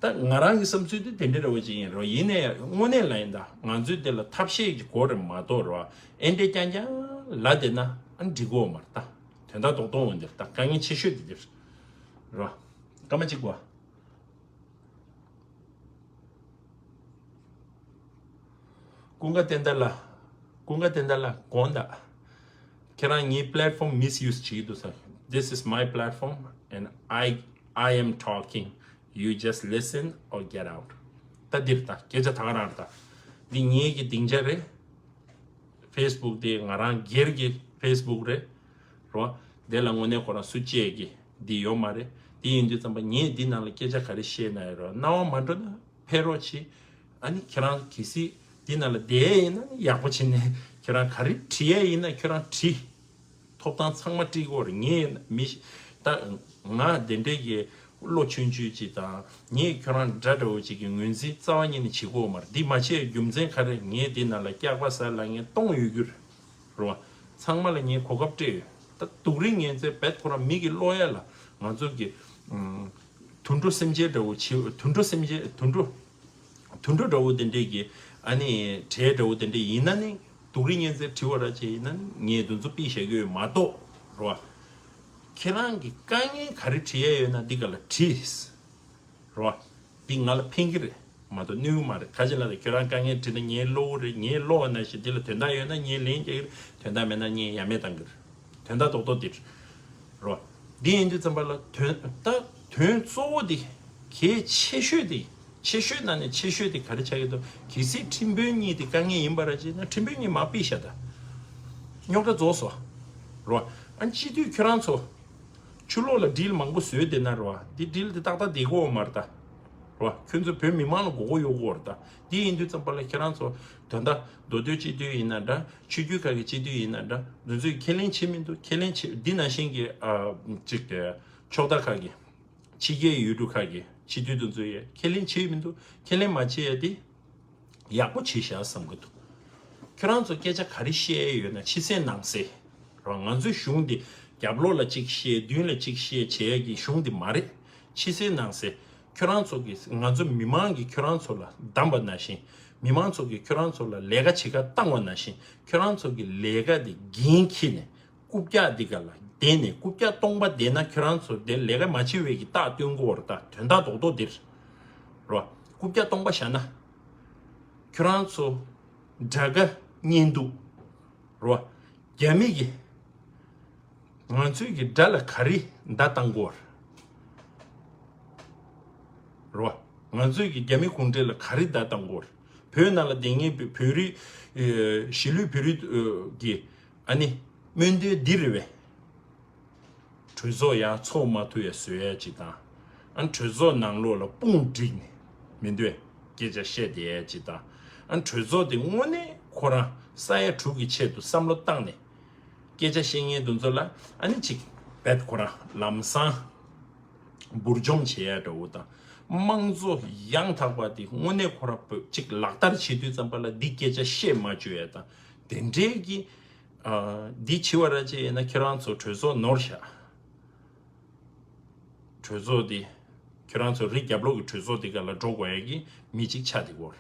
ད་ང་རང་གི་བསམ་ཚུལ་དེ་དེ་འདྲ་རེད་བ་ཅིག་ཡིན་རོ། ཡིན་ནའི་དངོས་གནས་ལ་ཡིན་ད་ང་ཚོའི་དེ་ལ་ཐབས་ཤེས་ཀྱི་སྒོ་རེད་མ་གཏོགས་རོ། ཨེ་འདྲས་རྐྱང་རྐྱང་ལ་བསྡད་ན་ཨ་འགྲིག་གོ་མ་རེད་ད། དོན་དག་རྡོག་རྡོག་འོན་འདིར་ད་དཀའ་ངལ་ཆེ་ཤོས་དེ་འདིར་རོ། སྐར་མ་གཅིག་གོ། ཀུན་དགའ་བསྟན་དར་ལགས། ཀུན་དགའ་བསྟན་དར་ལགས་དགོངས་དག། ཁྱེད་རང་ངའི་platform misuse བྱེད་ཀྱི་འདུག་ས། This is my platform and I, I am talking. You just listen or get out. ད་འདིར་ད་སྐད་ཆ་ད་ག་རང་རེད་ད། འདི་ངེད་ཀྱི་སྡིངས་ཆ་རེད། ཕེ་སི་བུག་དེ་ང་རང་སྒེར་གྱི་ཕེ་སི་བུག་རེད། རོ། དེ་ལ་དངོས་གནས་ཁོ་རང་སུ་གཅིག་གི་འདི་ཡོད་མ་རེད། དེ་ཡིན་དུས་ཙམ་པ་ངས་འདི་ནང་ལ་སྐད་ཆ་ག་རེ་བཤད་ན་ཡང་རོ། སྣང་བ་མ་འགྲོ་ན་ཕེབས་རོགས་གྱིས། ཨ་ནི་ཁྱེད་རང་གལ་སྲིད་འདི་ནང་ལ་བསྡད་ཡིན་ན་ནི་ཡག་པོ་བྱས་ནས་ཁྱེད་རང་ག་རེ་བྲིས་ཡས་ཡིན་ན་ཁྱོད་རང་བྲིས། ཐོབ་ཐང་ཚང་མ་སྤྲད་ཀྱི་ཡོད་རེད། ངས་མི་ཤི་ད་ང་དེ་འདྲའི་གི་བློ་ཆུང་ཆུང་ཅིག་དང་ངས་ཁྱོད་རང་འདྲ་འདྲ་བོ་ཅིག་གི་ངོས་འཛིན་རྩ་བ་ཉིད་ནས་བྱེད་ཀྱི་ཡོད་མ་རེད། འདི་མ་བྱས་རྒྱུ་མཚན་ག་རེ། ངས་འདི་ནང་ལ་སྐྱག་པ་ཟ་ལ་ངས་གཏོང་ཡོད་རྒྱུ་རེད། རེད་བ། ཚང་མ་ལ་ངས་གོ་སྐབས་སྤྲད་ཡོད། ད་སྡུག་རུས་ངན་ཚད་བེད་ཁོ་རང་མི་གི་བློ་ཡ་ལ་ང་ཚོ་གི་ཨུམ། དུད་འགྲོ་སེམས་ཅན་འདྲ་བོ་བྱེད། དུད་འགྲོ་སེམས་ཅན་དུད་འགྲོ། དུད་འགྲོ་འདྲ་བོ་དེ་འདྲས་ཀྱི་ཨ་ནི་གྲས་འདྲ་བོ་དེ་འདྲས་ཡིན་ན་ནི་སྡུག་རུས་ངན་ཚད་བྲི་བ་ར་ཅིག་ཡིན་ན་ནི་ངས་དུ་འཛུ་པི་བཞག་གི་ཡོད་མ་གཏོགས། རོ། ཁྱེད་རང་གི་དཀའ་ངལ་ག་རེ་བྲི་ཡ་ཡོད་ན་འདི་ག་ལ་བྲིས། རོ། འདི་ང་ལ་ཕན་གི་རེད་མ་གཏོགས་གནོད་གི་མ་རེད། ཁ་ཅིག་ལ་ཁྱོད་རང་དཀའ་ངལ་བྲིས་ན་ངའི་བློ་བོ་རེད། ངའི་བློ་བ་ན་ཞིག་འདི་ལ་དོན་དག་ཡོད་ན་ངས་ལན་རྒྱག་གི་རེད། དོན་དག་མེད་ན་ངས་ཡ་མེད་བཏང་གི་རེད། དོན་དག་རྡོག་རྡོག་འདིར། རོ། འདི་ཡིན་དུས་ཙམ་པ་ལ་དོན་ད་དོན་གཙོ་བོ་འདི་གལ་ཆེ་ཤོས་འདི་ཆེ་ཤོས་ནང་ནས་ཆེ་ཤོས་འདི་ག་རེ་ཆགས་ཀྱི་འདུག་གལ་སྲིད་ཁྲིམས་དཔོན་གཉིས་འདི་དཀའ་ངལ་ཡིན་པ་ར་ཅིག་ན་ཁྲིམས་དཔོན་གཉིས་མ་ཕུད་ཤ་ད་རྙོག་དྲ་རྫོགས་སོ། རོ། ཨ་སྤྱི་འཐུས་ཁྱོད་རང་ཚོ་ཕྱི་ལོགས་ལ་སྒྲིལ་མང་པོ་བཟོས་བསྡད་ན་རོ། འདི་སྒྲིལ་འདི་ཏག་ཏག་བསྡད་ཀྱི་ཡོད་མ་རེད་ད། རོ། ཁྱོད་ཚོ་བོད་མི་མང་ལ་མགོ་སྐོར་གཡོག་གི་ཡོད་རེད་ད། འདི་ཡིན་དུས་ཙམ་པ་ལ་ཁྱེད་རང་ཚོ་ད་ལྟ་མདོ་སྟོད་སྤྱི་འཐུས་ཡིན་ན་འདྲ། ཆོས་བརྒྱུད་ཁག་གི་སྤྱི་འཐུས་ཡིན་ན་འདྲ། འདི་ཚོས་ཁས་ལེན་བྱེད་མི་འདུག་ཁས་ལེན་བྱེད། འདི་ནང་བཞིན་གྱི་ཨ་ཅིག་ཕྱོགས་མཐའ་ཁག་གི་ཕྱི་རྒྱལ་ཡུལ་གྲུ་ཁག་གི་སྤྱི་འཐུས་དེ་ཚོ་ཡས་ཁས་ལེན་བྱེད་མི་འདུག་ཁས་ལེན་མ་བྱེད་ཡས་དེ་ཡག་པོ་བྱེད་ཤག་བསམ་གི་འདུག་ཁྱོད་རང་ཚོ་སྐད་ཆ་ག་རེ་བཤད་ཡས་ཡོད་ན་ཕྱི་གསལ་ནང་གསལ་རོགས། ང་ཚོའི་གཞུང་འདི་རྒྱབ་ལོགས་ལ་གཅིག་བཤད་མདུན་ལ་གཅིག་བཤད་བྱེད་ཡས་ཀྱི་གཞུང་འདི་མ་རེད། ཕྱི་གསལ་ནང་གསལ། ཁྱོད་རང་ཚོ་གིས་ང་ཚོ་མི་མང་གིས་ཁྱོད་རང་ཚོ་ལ་བདམས་པ་ནང་བཞིན། མི་མང་ཚོ་གིས་ཁྱོད་རང་ཚོ་ལ་ལས་ཀ་བྱེད་ག་བཏང་བ་ནང་བཞིན། ཁྱོད་རང་ཚོ་གི་ལས་ཀ་དེ་འགན་འཁྱེར་ནས་རྐུབ་བཀྱག་འདི་ག་ལ་བསྡད་ནས་རྐུབ་བཀྱག་སྟོང་པ་བསྡད་ན་ཁྱོད་རང་ཚོ་དེ་ལས་ཀ་མ་བྱེད་པའི་གི་རྟགས་སྟོན་གི་ཡོད་རེད་ད། དོན་དག་རྡོག་རྡོག་འདིར་རོ། རྐུབ་བཀྱག་སྟོང་པ་བཞག་ན་ཁྱོད་རང་ཚོ་དགྲ་དགའ་གཉེན་སྡུག་རོ། རྒྱ་མི་གི་ང་ཚོའི་གི་དགྲ་ལ་ག་རེ་མདའ་བཏང་གོ་ར། རོ། ང་ཚོའི་གི་རྒྱ་མི་གུང་ཁྲན་ལ་ག་རེ་མདའ་བཏང་གོ་ར། བོད་ནང་ལ་བསྡད་མཁན་བོད་རིགས་ཨེ་གཞིས་ལུས་བོད་རིགས་ཨེ་གི་ཨ་ནི་སྨོན་འདུན་འདི་རེད་བས། གྲོས་ཚོགས་ཡང་ཚོགས་མ་ཐུབ་ཡ་བཟོ་ཡ་ཅིག་དང་། ཨ་ནི་གྲོས་ཚོགས་ནང་ལོགས་ལ་དཔུང་བསྒྲིགས་ནས་མི་འདོད་སྐད་ཆ་བཤད་བསྡད་ཡ་ཅིག་དང་། ཨ་ནི་གྲོས་ཚོགས་དེ་དངོས་གནས་ཁོ་རང་ས་ཡ་དྲུག་གི་ཆེད་དུ་བསམ་བློ་བཏང་ནས། སྐད་ཆ་བཤད་མཁན་དེ་ཚོ་ལ་ཨ་ནི་ཅིག་བེད་ཁོ་རང་ལམ་སང་འབུར་འཇོམས་བྱེད་ཡ་འདྲ་བོ་དང་། དམངས་གཙོ་ཡང་དག་པ་དེ་དངོས་གནས་ཁོ་རང་བོད་ཅིག་ལག་བསྟར་བྱེད་དུས་ཙམ་པ་ལ་འདི་སྐད་ཆ་བཤད་མ་བཅུག་ཡ་དང་། དེ་འདྲའི་གི་ཨ་འདི་བྱེད་པ་ར་ཅིག་ཡིན་ན་ཁྱེད་རང་ཚོ་གྲོས་ཚོགས་ནོར་བཞག་གྲོས་ཚོགས་འདི་ཁྱོད་རང་ཚོ་རི་རྒྱབ་ལོགས་ཀྱི་གྲོས་ཚོགས་འདི་ག་ལ་འགྲོ་དགོས་ཡ་གི་མི་གཅིག་ཆགས་བསྡད་ཀྱི་ཡོད་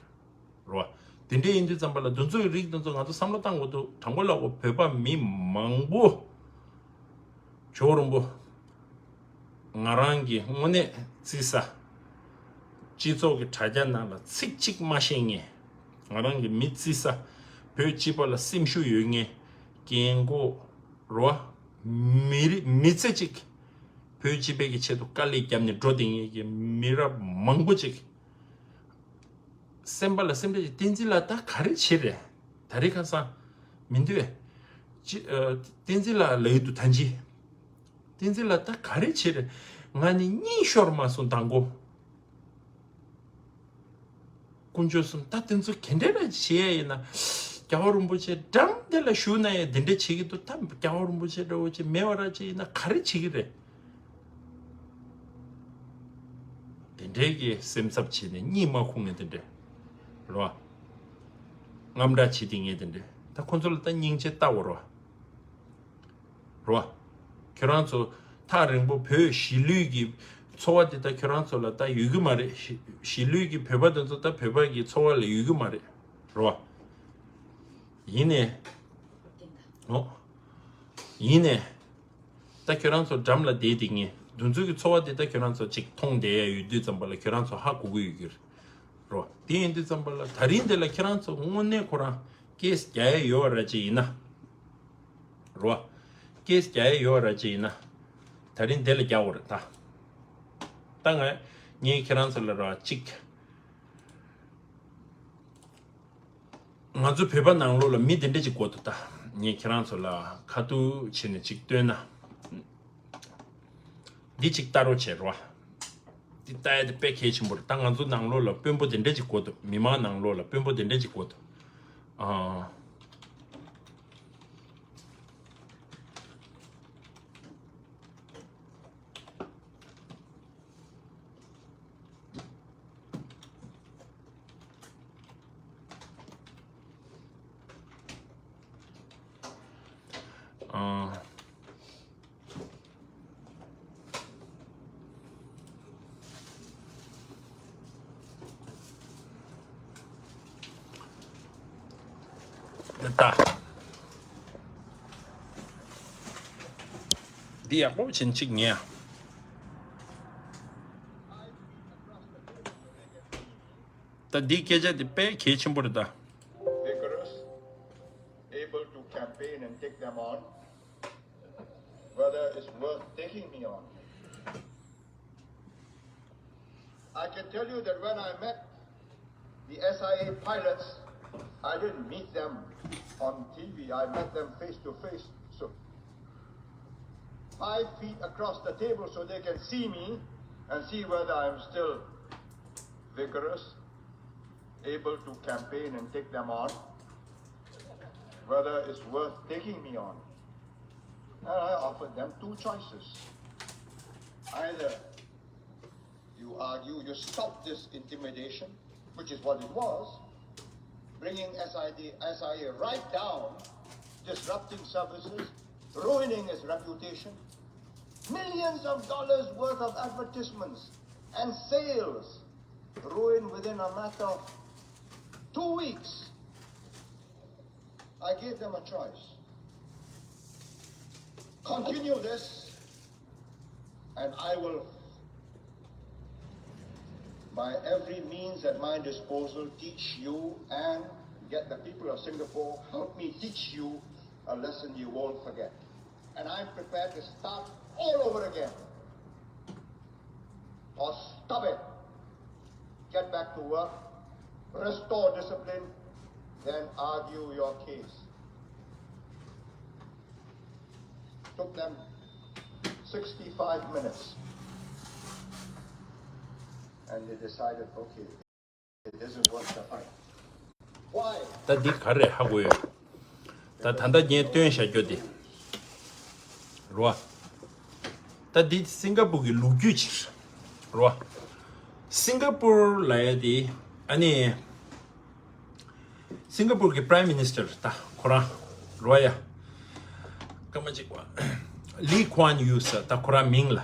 རེད་བ། དེ་འདྲ་ཡིན་དུས་ཙམ་པ་ལ་འདི་ཚོའི་རིགས་འདི་ཚོ་ང་ཚོ་བསམ་བློ་བཏང་དགོས་འདུག་དྲང་པོ་ལབ་དགོས། བོད་པ་མི་མང་པོ་ཇོ་བོ་རིན་པོ་ང་རང་གི་དངོས་གནས་བརྩི་ས། སྤྱི་ཚོགས་ཀྱི་དྲ་རྒྱ་ནང་ལ་ཚིག་གཅིག་མ་བཤད་མཁན། ང་རང་གི་མི་བརྩི་ས། བོད་སྤྱི་པ་ལ་སེམས་ཤུགས་ཡོད་མཁན། རྒན་གོག་རོ། མི་རིགས་མི་ཚེ་གཅིག་བོད་སྤྱི་པའི་གི་ཆེད་དུ་དཀའ་ལས་བརྒྱབ་ནས་འགྲོ་བསྡད་མཁན་གྱི་མི་རབས་མང་པོ་ཅིག་སེམས་པ་ལ་སེམས་ཁྲལ་ཅིག་བསྟན་འཛིན་ལགས་ད་ག་རེ་བྱེད་རེད། ད་རེས་ཁ་སང་མི་འདུག་བས། ཅི་ཨ་བསྟན་འཛིན་ལགས་ལབ་ཡི་འདུག་ད་ཅི། བསྟན་འཛིན་ལགས་ད་ག་རེ་བྱེད་རེད། ང་ནི་གཉིད་ཤོར་མ་སོང་དང་པོ། དཀོན་མཆོག་གསུམ་ད་དེ་ཚོ་ག་འདྲ་ར་བྱེད་ཡ་ཡིན་ན། རྒྱལ་བ་རིན་པོ་ཆེ་འགྲམ་དེ་ལ་བཞུགས་ན་ཡང་དེ་འདྲ་བྱེད་ཀྱི་འདུག་ད་རྒྱལ་བ་རིན་པོ་ཆེ་འདྲ་བོ་ཅིག་མེད་པ་ར་ཅིག་ཡིན་ན་ག་རེ་བྱེད་ཀྱི་རེད། དེ་འདྲའི་གི་སེམས་འཚབ་བྱས་ནས་གཉིད་མ་ཁུག་ངས་དེ་འདྲ་རོ། དངངས་སྐྲག་བྱེད་དེ་ངས་དེ་འདྲ་ད་ཁོ་ཚོ་ལ་ད་སྙིང་རྗེ་ལྟ་བ་རོ། རོ། ཁྱོད་རང་ཚོ་ཐག་རིང་པོ་བོད་གཞིས་ལུས་ཀྱི་འཚོ་བ་དེ་ད་ཁྱོད་རང་ཚོ་ལ་ད་ཡོད་ཀྱི་མ་རེད། གཞིས་གཞིས་ལུས་ཀྱི་བོད་པ་དེ་ཚོ་ད་བོད་པ་གི་འཚོ་བ་ལ་ཡོད་ཀྱི་མ་རེད། རོ། ཡིན་ནས། ཨོ། ཡིན་ནས། ད་ཁྱོད་རང་ཚོ་འགྲམ་ལ་བསྡད་དེ་ངས་དུས་ཚོད་ཀྱི་འཚོ་བ་དེ་ད་ཁྱོད་རང་ཚོ་ཅིག་མཐོང་བསྡད་ཡ་ཡོད་དུས་ཙམ་པ་ལ་ཁྱོད་རང་ཚོ་ཧ་གོ་གི་ཡོད་ཀྱི་རེད། རོ། དེ་ཡིན་དུས་ཙམ་པ་ལ་ད་རིང་འདི་ལ་ཁྱོད་རང་ཚོ་དངོས་གནས་ཁོ་རང་ཀེས་རྒྱག་ཡ་ཡོད་ར་ཅིག་ཡིན་ན། རོ། ཀེས་རྒྱག་ཡ་ཡོད་ར་ཅིག་ཡིན་ན། ད་རིང་འདི་ལ་རྒྱག་འོ་རེད་ད། ད་ང་ངས་ཁྱེད་རང་ཚོ་ལ་རོ་ཅིག་ང་ཚོ་བོད་པ་ནང་ལོགས་ལ་མི་དེ་འདྲ་ཅིག་དགོས་འདུག་ད་ངས་ཁྱེད་རང་ཚོ་ལ་ཁ་ཐུག་བྱས་ནས་ཅིག་སྟོན་ན། འདི་ཅིག་ལྟ་རོགས་བྱེད་རོགས། འདི་ལྟ་ཡ་དེ་དཔེ་གལ་ཆེན་པོ་རེད། ད་ང་ཚོ་ནང་ལོགས་ལ་དཔོན་པོ་དེ་འདྲ་ཅིག་དགོས་འདུག་མི་མང་ནང་ལོགས་ལ་དཔོན་པོ་དེ་འདྲ་ཅིག་དགོས་འདུག་ཨ། ཨ། ད་འདི་ཡག་པོ་བྱིན་གཅིག་ཉན། ད་འདི་སྐད་ཆ་འདི་དཔེ་གལ་ཆེན་པོ་རེད་ད། Vigorous, able to campaign and take them on, whether it's worth taking me on. I can tell you that when I met the S I A pilots, I didn't meet them on T V. I met them face to face. So five feet across the table so they can see me and see whether I'm still vigorous, able to campaign and take them on, whether it's worth taking me on. And I offered them two choices. Either you argue, you stop this intimidation, which is what it was, bringing S I D, S I A right down, disrupting services, ruining its reputation, millions of dollars worth of advertisements and sales ruined within a matter of two weeks. I gave them a choice. Continue this, and I will, by every means at my disposal, teach you and get the people of Singapore, help me teach you a lesson you won't forget. And I'm prepared to start all over again. Or stop it. Get back to work, restore discipline, then argue your case. Took them sixty-five minutes. And they decided, okay, this is worth the fight. Why? ད་འདི་ག་རེ་ཧ་གོ་ཡོད། ད་ད་ལྟ་ངས་སྟོན་བྱ་རྒྱུ་དེ་རོ། ད་འདི་སིང་ག་པུར་གྱི་ལོ་རྒྱུས་ཅིག་རོ། སིང་ག་པུར་ལབ་ཡ་དེ་ཨ་ནི་སིང་ག་པུར་གྱི་Prime Minister ད་ཁོ་རང་རོ་ཡ། སྐར་མ་གཅིག་པ། ལི་ཁུའན་ཡུ་ཟེར་ད་ཁོ་རང་མིང་ལ།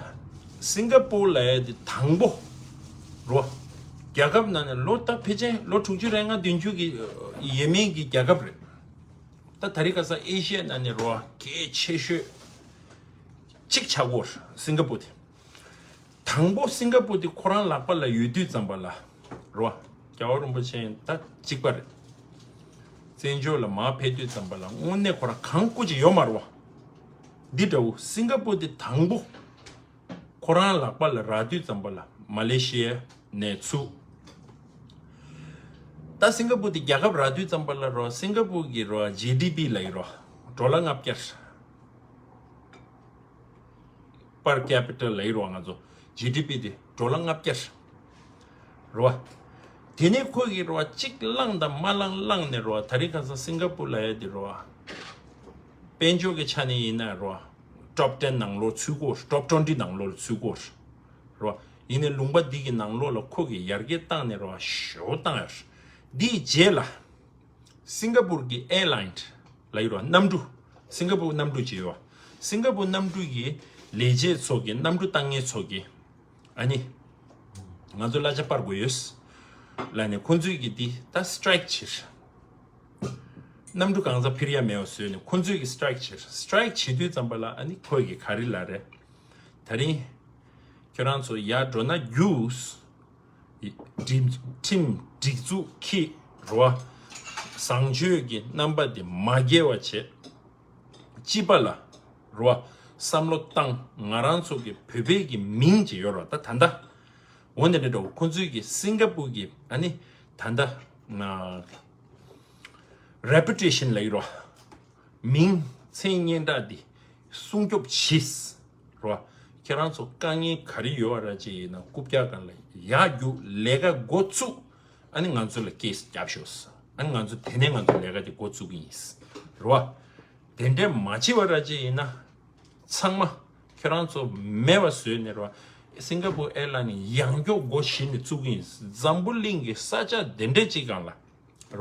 སིང་ག་པུར་ལབ་ཡ་དེ་དང་པོ་རོ། རྒྱལ་ཁབ་ནང་ནས་ལོ་ད་ཕལ་ཆེར་ལོ་དྲུག་ཅུ་རེ་ལྔ་བདུན་ཅུ་གི་ཡས་མས་ཀྱི་རྒྱལ་ཁབ་རེད། ད་ད་རེས་ཁ་སང་ཨེ་ཤི་ཡ་ནང་ནས་རོ་གལ་ཆེ་ཤོས་གཅིག་ཆགས་ཀྱི་ཡོད་རེད་སིང་ག་པུར་དེ། དང་པོ་སིང་ག་པུར་དེ་ཁོ་རང་ལག་པ་ལ་ཡོད་དུས་ཙམ་པ་ལ་རོ། རྒྱལ་བ་རིན་པོ་ཆེ་ད་གཅིག་པ་རེད། བཙན་བྱོལ་ལ་མར་ཕེབས་དུས་ཙམ་པ་ལ་དངོས་གནས་ཁོ་རང་གང་བཀུར་ཅིག་ཡོད་མ་རེད་བ། འདི་འདྲ་བོ་སིང་ག་པུར་དེ་དང་པོ་ཁོ་རང་ལག་པ་ལ་རག་དུས་ཙམ་པ་ལ་མ་ལེ་ཤི་ཡ་ནས་ཚུར། ད་སིང་ག་པུར་དེ་རྒྱལ་ཁབ་རག་དུས་ཙམ་པ་ལ་རོ་སིང་ག་པུར་གྱི་རོ་ཇི་ཌི་པི་ལབ་ཀྱི་རོ་ཌོ་ལར་ལྔ་བརྒྱ། per capita ལབ་ཀྱི་རེད་བ། ང་ཚོ་ཇི་ཌི་པི་དེ་ཌོ་ལར་ལྔ་བརྒྱ་རེད་བ། དེ་ནས་ཁོ་གིས་རེད་བ་གཅིག་བླངས་དང་མ་བླངས་བླངས་ནས་རེད་བ། ད་རེས་ཁ་སང་སིང་ག་པུར་ལབ་ཡ་དེ་རེད་བ། དཔལ་འབྱོར་གྱི་ཆ་ནས་ཡིན་ན་རེད་བ། top ten ནང་ལོགས་ཚུད་ཀྱི་ཡོད་རེད། top twenty ནང་ལོགས་ཚུད་ཀྱི་ཡོད་རེད་བ། ཡིན་ནའི་ལུང་པ་འདི་གི་ནང་ལོགས་ལ་ཁོ་གིས་ཡར་རྒྱས་བཏང་ནས་རེད་བ་ཞེ་པོ་བཏང་ཡོད་རེད། འདིའི་རྗེས་ལ། སིང་ག་པུར་གྱི་ཨེར་ལའིན་ལབ་ཀྱི་རེད་བ། གནམ་གྲུ། སིང་ག་པུར་གནམ་གྲུ་ཅིག་ཡོད་བ། སིང་ག་པུར་གནམ་གྲུ་གི་ལས་བྱེད་ཚོ་གིས་གནམ་གྲུ་བཏང་མཁན་ཚོ་གིས་ཨ་ནི་ང་ཚོ་གླ་ཆ་སྤར་དགོས་ཡོད་ལབ་ནས་ཁོང་ཚོས་ཀྱིས་འདི་ད་སི་ཊི་རའིཀ་བྱས། གནམ་གྲུ་གང་ཟག་འཕུར་ཡ་མེད་པ་བཟོས་ནས་ཁོང་ཚོས་ཀྱིས་སི་ཊི་རའིཀ་བྱས། སི་ཊི་རའིཀ་བྱེད་དུས་ཙམ་པ་ལ་ཨ་ནི་ཁོས་ཀྱིས་ག་རེ་ལབ་རེད། ད་རིང་ཁྱོད་རང་ཚོ་ཡར་འགྲོ་ན་རྒྱུགས། ཁྲིམས་ཁྲིམས་སྒྲིག་འཛུགས་ཀྱི་རེད་བ། བཟང་སྤྱོད་ཀྱི་རྣམ་པ་དེ་མ་འགལ་བ་བྱས། སྤྱི་པ་ལ་རེད་བ། བསམ་བློ་བཏང་། ང་རང་ཚོ་གི་བོད་པའི་གི་མིང་ཅིག་ཡོད་རེད་བ། ད་ད་ལྟ་འོ་འདི་འདྲ་འདྲ་བོ་ཁོང་ཚོའི་གི་སིང་ག་པུར་གི་ཨ་ནི་ད་ལྟ་ན་ reputation ལབ་ཀྱི་རེད་བ། མིང་མཚན་སྙན་གྲགས་འདི་སྲུང་སྐྱོབ་བྱེད། རེད་བ། ཁྱེད་རང་ཚོ་དཀའ་ངལ་ག་རེ་ཡོད་པ་ར་ཅིག་ཡིན་ན་རྐུབ་བཀྱག་སྒང་ལ་ཡར་རྒྱུགས། ལས་ཀ་འགོ་བཙུགས། ཨ་ནི་ང་ཚོ་ལ་ཀེ་སི་རྒྱབ་ཤོག་ཨ་ནི་ང་ཚོ་དེ་ནས་ང་ཚོ་ལས་ཀ་དེ་འགོ་བཙུགས་ཀྱི་ཡིན། རེད་བ། དེ་འདྲས་མ་བྱེད་པ་ར་ཅིག་ཡིན་ན། ཚང་མ་ཁྱོད་རང་ཚོ་མེད་པ་བཟོས་ནས་རེད་བ། སིང་ག་པུར་ཨེར་ལའི་ནི་ཡང་སྐྱོ་སྒོ་བཞི་ནས་བཙུགས་ཀྱི་ཡིན། འཛམ་བུ་གླིང་གི་ས་ཆ་དེ་འདྲས་ཅིག་སྒང་ལ།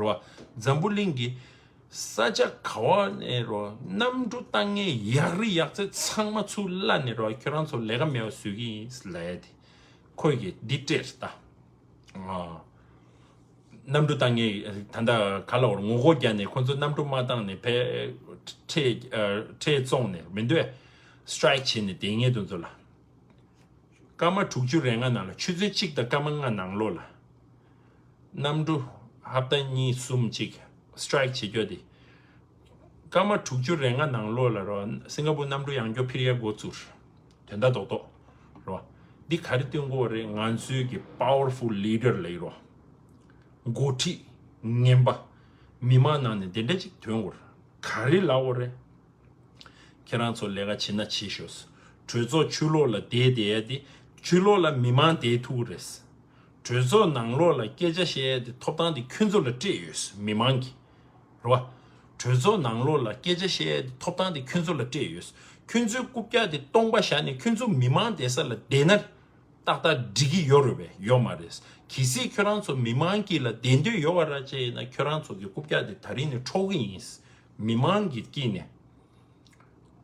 རེད་བ། འཛམ་བུ་གླིང་གི་ས་ཆ་ག་བ་ནས་རེད་བ། གནམ་གྲུ་བཏང་མཁན་ཡག་རི་ཡག་རྩེ་ཚང་མ་ཚུར་གླ་ནས་རེད་བ། ཁྱོད་རང་ཚོ་ལས་ཀ་མེད་པ་བཟོས་ཀྱི་ཡིན་ལབ་ཡ་དེ། ཁོས་ཀྱི་འདི་སྤྲད་ད། ཨ། གནམ་གྲུ་བཏང་མཁན་ད་ལྟ་ག་ལ་བར་ངོ་རྒོལ་རྒྱག་ནས་ཁོ་ཚོ་གནམ་གྲུ་མ་བཏང་ནས་ཕེ་ཁྲལ་ཁྲལ་བཙོང་ནས་མི་འདོད། སི་ཊྲའིཀ་བྱས་ནས་བསྡད་མཁན་དེ་ཚོ་ལ། སྐར་མ་དྲུག་ཅུ་རེ་ལྔ་ནང་ལ་ཆུ་ཚོད་གཅིག་དང་སྐར་མ་ལྔ་ནང་ལོགས་ལ། གནམ་གྲུ་ཧབ་ཏ་གཉིས་གསུམ་ཅིག་སི་ཊྲའིཀ་བྱེད་རྒྱུ་དེ། སྐར་མ་དྲུག་ཅུ་རེ་ལྔ་ནང་ལོགས་ལ་རོ། སིང་ག་པུར་གནམ་གྲུ་ཡང་སྐྱོ་འཕུར་ཡ་འགོ་བཙུགས། དོན་དག་རྡོག་རྡོག་རོ། འདི་ག་རེ་སྟོན་དགོས་རེད། ང་ཚོའི་གི་powerful leader ལབ་ཀྱི་རོ། འགོ་ཁྲིད་ངན་པ། མི་མང་ནང་ནས་དེ་འདྲ་ཅིག་ཐོན་དགོས་རེད། ག་རེ་ལབ་དགོས་རེད། ཁྱེད་རང་ཚོ་ལས་ཀ་བྱེད་ན་བྱེད་ཤོག་གྲོས་ཚོགས་ཕྱི་ལོགས་ལ་བསྡད་བསྡད་ཡ་དེ། ཕྱི་ལོགས་ལ་མི་མང་བསྡད་ཐུབ་ཀྱི་རེད། གྲོས་ཚོགས་ནང་ལོགས་ལ་སྐད་ཆ་བཤད་ཡ་དེ་ཐོབ་ཐང་དེ་ཁྱོད་ཚོ་ལ་སྤྲད་ཡོད། མི་མང་གིས། རེད་བ། གྲོས་ཚོགས་ནང་ལོགས་ལ་སྐད་ཆ་བཤད་ཡ་དེ་ཐོབ་ཐང་དེ་ཁྱོད་ཚོ་ལ་སྤྲད་ཡོད། ཁྱོད་ཚོའི་རྐུབ་བཀྱག་དེ་སྟོང་པ་བཞག་ནས་ཁྱོད་ཚོ་མི་མང་བསྡད་ས་ལ་བསྡད་ན། ཏག་ཏག་འགྲིག་གི་ཡོད་རེད་པས། ཡོད་མ་རེད། གལ་སྲིད་ཁྱོད་རང་ཚོ་མི་མང་གི་ལ་བདེ་འདོད་ཡོད་པ་ར་ཅེ་ཡིན་ན། ཁྱོད་རང་ཚོ་གི་རྐུབ་བཀྱག་དེ་ད་རིང་ནས་འཕྲོག་གི་ཡིན། མི་མང་གི་དཀྱིལ་ནས་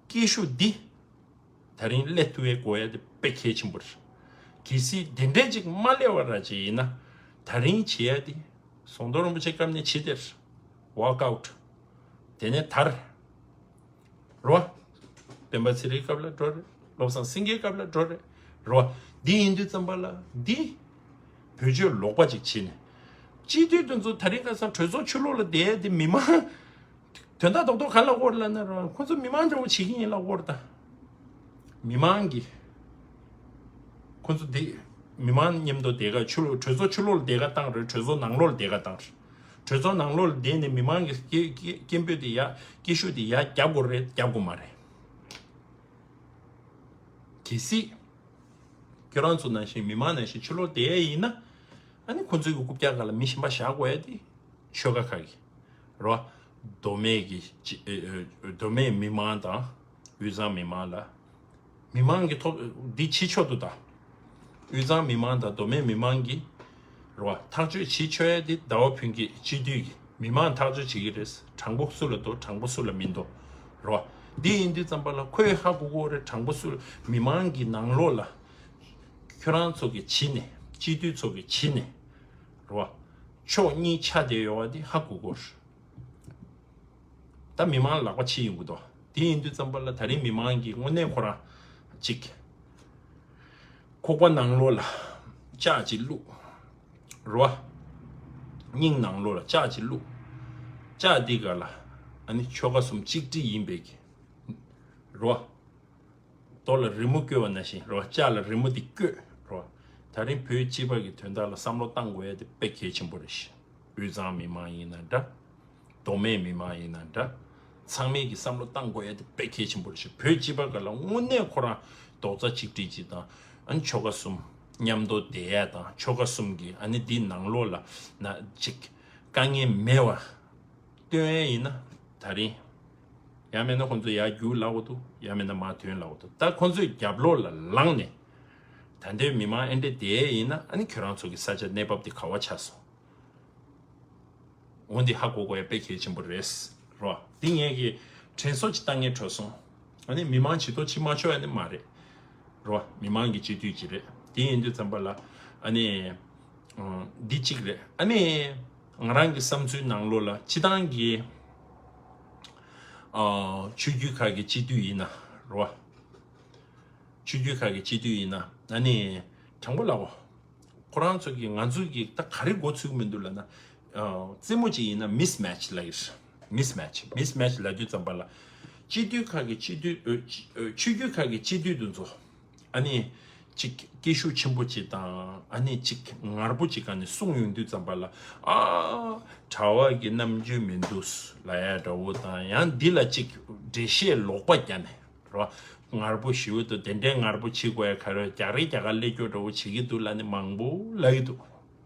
སྐད་ཤུགས་འདི་ད་རིང་སླེབས་ཐུབ་པའི་དགོས་ཡ་དེ་དཔེ་གལ་ཆེན་པོ་རེད། གལ་སྲིད་དེ་འདྲས་ཅིག་མ་སླེབས་པ་ར་ཅེ་ཡིན་ན། ད་རིང་བྱེད་ཡ་དེ་ཟམ་གདོང་རིན་པོ་ཆེ་སྐབས་ནས་བྱེད་དེར་walk out། དེ་ནས་དར། རོ། སྤེན་པ་ཚེ་རིང་སྐབས་ལ་འགྲོ་རེད། བློ་བཟང་སེང་གེའི་སྐབས་ལ་འགྲོ་རེད། རོ། འདི་ཡིན་དུས་ཙམ་པ་ལ་འདི། བེད་སྤྱོད་ལོག་པ་ཅིག་བྱས་ནས། སྤྱི་འཐུས་དེ་ཚོ་ད་རིང་ཁ་སང་གྲོས་ཚོགས་ཕྱི་ལོགས་ལ་བསྡད་དེ་མི་མང་། དོན་དག་རྡོག་རྡོག་ག་ལ་དགོས་ལབ་ན་རོ། ཁོ་ཚོ་མི་མང་འདྲ་བོ་བྱེད་ཀྱི་ཡིན་ལབ་དགོས་རེད་ད། མི་མང་གིས། ཁོ་ཚོ་འདི། མི་མང་མཉམ་དུ་བསྡད་ག་ཕྱི་ལོགས་གྲོས་ཚོགས་ཕྱི་ལོགས་ལ་བསྡད་ག་བཏང་རེད། གྲོས་ཚོགས་ནང་ལོགས་ལ་བསྡད་ག་བཏང་རེད། གྲོས་ཚོགས་ནང་ལོགས་ལ་བསྡད་ནས་མི་མང་གི་སྐད་སྐད་སྐད་འབོད་དེ་ཡ། སྐད་ཤུགས་དེ་ཡ་རྒྱབ་དགོས་རེད། རྒྱབ་དགོས་མ་རེད། གལ་སྲིད། ཁྱོད་རང་ཚོ་ནང་བཞིན་མི་མང་ནང་བཞིན་ཕྱི་ལོགས་བསྡད་ཡ་ཡིན་ན། ཨ་ནི་ཁོ་ཚོའི་གི་རྐུབ་བཀྱག་སྒང་ལ་མི་གཞན་པ་བཞག་དགོས་ཡ་དེ། ཆོལ་ཁ་ཁག་གི། རོ། མདོ་སྨད་ཀྱི་སྤྱི་ཨེ་ཨེ་མདོ་སྨད་མི་མང་དང་། དབུས་གཙང་མི་མང་ལ། མི་མང་གི་ཐོབ་འདི་ཕྱི་ཕྱོགས་དུ་དང་། དབུས་གཙང་མི་མང་དང་མདོ་སྨད་མི་མང་གི། རོ། ཐག་གཅོད་བྱེད་ཆོག་ཡ་དེ་ཟླ་བ་ཕུན་སྐྱིད་སྤྱི་འཐུས་ཀྱི་མི་མང་ཐག་གཅོད་བྱེད་ཀྱི་རེད། དྲང་པོ་སུ་ལ་འདུག་དྲང་པོ་སུ་ལ་མི་འདུག་རོ། འདི་ཡིན་དུས་ཙམ་པ་ལ་ཁོས་ཧ་གོ་གོ་རེད། དྲང་པོ་སུ་ལ་མི་མང་གི་ནང་ལོགས་ལ། ཁྱོད་རང་ཚོ་གི་བྱིས་ནས་སྤྱི་འཐུས་ཚོ་གི་བྱིས་ནས། རོ། ཕྱོགས་གཉིས་ཆ་དེ་ཡོད་པ་དེ་ཧ་གོ་གོ་རེད། ད་མི་མང་ལག་པ་ཕྱིས་ཡོང་གི་འདུག་དེ་ཡིན་དུས་ཙམ་པ་ལ་ད་རིང་མི་མང་གིས་དངོས་གནས་ཁོ་རང་ཅིག་ཁོག་པ་ནང་ལོགས་ལ་ལྕགས་ཅིག་བླུགས། རོ། སྙིང་ནང་ལོགས་ལ་ལྕགས་ཅིག་བླུགས། ལྕགས་འདི་ག་ལ་ཨ་ནི་ཆོལ་ཁ་གསུམ་གཅིག་སྒྲིལ་ཡིན་པའི་གི། རོ། རྡོ་ལ་རི་མོ་བརྐོས་པ་ནང་བཞིན་རོ། ལྕགས་ལ་རི་མོ་འདི་བརྐོས་རོ། ད་རིང་བོད་སྤྱི་པ་གི་དོན་དག་ལ་བསམ་བློ་བཏང་དགོས་ཡ་དེ་དཔེ་གལ་ཆེན་པོ་རེད་ཤག་དབུས་གཙང་མི་མང་ཡིན་ན་འདྲ། མདོ་སྨད་མི་མང་ཡིན་ན་འདྲ། ཚང་མས་ཀྱི་བསམ་བློ་བཏང་དགོས་ཡ་དེ་དཔེ་གལ་ཆེན་པོ་རེད་ཤག་བོད་སྤྱི་པ་ག་ལ་དངོས་གནས་ཁོ་རང་རྡོག་རྩ་གཅིག་སྒྲིལ་གཅིག་དང་། ཨ་ནི་ཆོལ་ཁ་གསུམ་མཉམ་དུ་བསྡད་ཡ་དང་། ཆོལ་ཁ་གསུམ་གྱི་ཨ་ནི་འདི་ནང་ལོགས་ལ་ན་ཅིག་དཀའ་ངལ་མེད་པ་སྟོན་ཡ་ཡིན་ན། ད་རིང་། ཡང་མིན་ན་ཁོང་ཚོ་ཡར་རྒྱུགས་ལབ་དགོས་འདུག་ཡང་མིན་ན་མར་ཐོན་ལབ་དགོས་འདུག་ད་ཁོང་ཚོའི་རྒྱབ་ལོགས་ལ་ལངས་ནས། ད་ལྟའི་མི་མང་ཨེ་འདྲས་བསྡད་ཡ་ཡིན་ན། ཨ་ནི་ཁྱོད་རང་ཚོ་གི་ས་ཆ་གནས་བབ་དེ་ག་བ་ཆགས་སོང་། འོ་འདི་ཧ་གོ་དགོས་ཡ་དཔེ་གལ་ཆེན་པོ་རེད། རོ། འདི་ངས་ཀྱི་དྲན་གསོ་ཅིག་བཏང་ངེས་འཕྲོད་སོང་། ཨ་ནི་མི་མང་ཇུས་གཏོགས་བྱེད་མ་ཆོག་ཡ་ནི་མ་རེད། རོ། མི་མང་གི་སྤྱི་འཐུས་ཅིག་རེད། དེ་ཡིན་དུས་ཙམ་པ་ལ་ཨ་ནི། འདི་གཅིག་རེད། ཨ་ནི། ང་རང་གི་བསམ་ཚུལ་ནང་ལོགས་ལ་སྤྱི་བཏང་གི། ཆོས་བརྒྱུད་ཁག་གི་སྤྱི་འཐུས་ཡིན་ན། རོ། ཆོས་བརྒྱུད་ཁག་གི་སྤྱི་འཐུས་ཡིན་ན། ཨ་ནི། དྲང་པོ་ལབ་གོ་ཁོ་རང་ཚོ་གིས་ང་ཚོ་གིས་ད་ག་རེ་འགོ་ཚུགས་མི་འདུག་ལབ་ན། རྩེད་མོ་ཅིག་ཡིན་ན་མིས་མེ་ཆི་ལབ་ཀྱི་རེད། མིས་མེ་ཆི། མིས་མེ་ཆི་ལབ་དུས་ཙམ་པ་ལ། སྤྱི་འཐུས་ཁག་གི་སྤྱི་འཐུས། ཆོས་བརྒྱུད་ཁག་གི་སྤྱི་འཐུས་དེ་ཚོ། ཨ་ནི། ཅིག་སྐད་ཤུགས་ཆེན་པོ་ཅིག་དང་ཨ་ནི་ཅིག་ངར་པོ་ཅིག་ག་ནས་གསུང་ཡོང་དུས་ཙམ་པ་ལ། ཨ་གྲྭ་བ་གི་རྣམ་འགྱུར་མི་འདུག་ལབ་ཡ་འདྲ་བོ་དང་། ཡང་འདི་ལ་ཅིག་འགྲེལ་བཤད་ལོག་པ་བརྒྱབ་ནས་རོ། ངར་པོ་ཞེ་པོ་འདུག་དེ་འདྲའི་ངར་པོ་བྱེད་དགོས་ཡ་ག་རེ། རྒྱག་རེས་རྒྱག་ག་སླེབས་སྐྱོ་འདྲ་བོ་བྱེད་ཀྱི་འདུག་ལབ་ནས་མང་པོ་ལབ་ཀྱི་འདུག་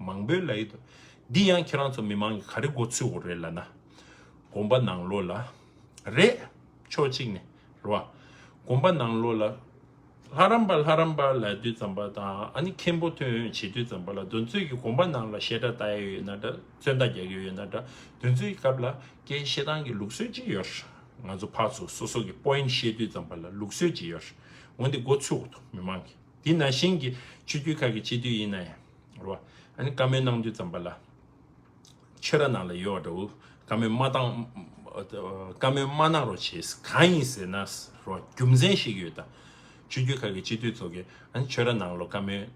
མང་པོས་ལབ་ཀྱི་འདུག་འདི་ཡང་ཁྱེད་རང་ཚོ་མི་མང་གིས་ག་རེ་མགོ་ཚོད་དགོས་རེད་ལབ་ན། དགོན་པ་ནང་ལོགས་ལ་རེད། ཕྱོགས་གཅིག་ནས་རོ། དགོན་པ་ནང་ལོགས་ལ་ལྷ་རམས་པ་ལྷ་རམས་པ་ལབ་དུས་ཙམ་པ་དང་ཨ་ནི་མཁན་པོ་ཐོན་བྱེད་དུས་ཙམ་པ་ལ་དེ་ཚོས་ཀྱི་དགོན་པ་ནང་ལ་བཤད་གྲྭ་ལྟ་ཡ་ཡོད་ན་འདྲ། རྩོད་ཟླ་རྒྱག་གི་ཡོད་ན་འདྲ། དེ་ཚོའི་སྐབས་ལ་སྐད་བཤད་སྟངས་ཀྱི་ལུགས་སྲོལ་ཅིག་ཡོད་རེད། ང་ཚོ་ཕར་ཚུར་སོ་སོ་གི་པོ་ཡིན་ཊི་བཤད་དུས་ཙམ་པ་ལ་ལུགས་སྲོལ་ཅིག་ཡོད་རེད། འོན་ཏེ་མགོ་ཚོད་དགོས་འདུག་མི་མང་གིས། དེ་ནང་བཞིན་གྱི་ཆོས་བརྒྱུད་ཁག་གི་སྤྱི་འཐུས་ཡིན་ན་ཡང་རོ། ཨ་ནི་བཀའ་མོལ་གནང་དུས་ཙམ་པ་ལ། ཆོས་ར་ནང་ལ་ཡོད་འདྲ་བོ། བཀའ་མོལ་མ་བཏང་། བཀའ་མོལ་མ་གནང་རོགས་བྱེད། གང་ཡིན་ཟེར་ན་རོ། རྒྱུ་མཚན་ཞིག་ཡོད་ད། ཆོས་བརྒྱུད་ཁག་གི་སྤྱི་འཐུས་ཚོ་གིས་ཨ་ནི་ཆོས་ར་ནང་ལོ་བཀའ་མོལ།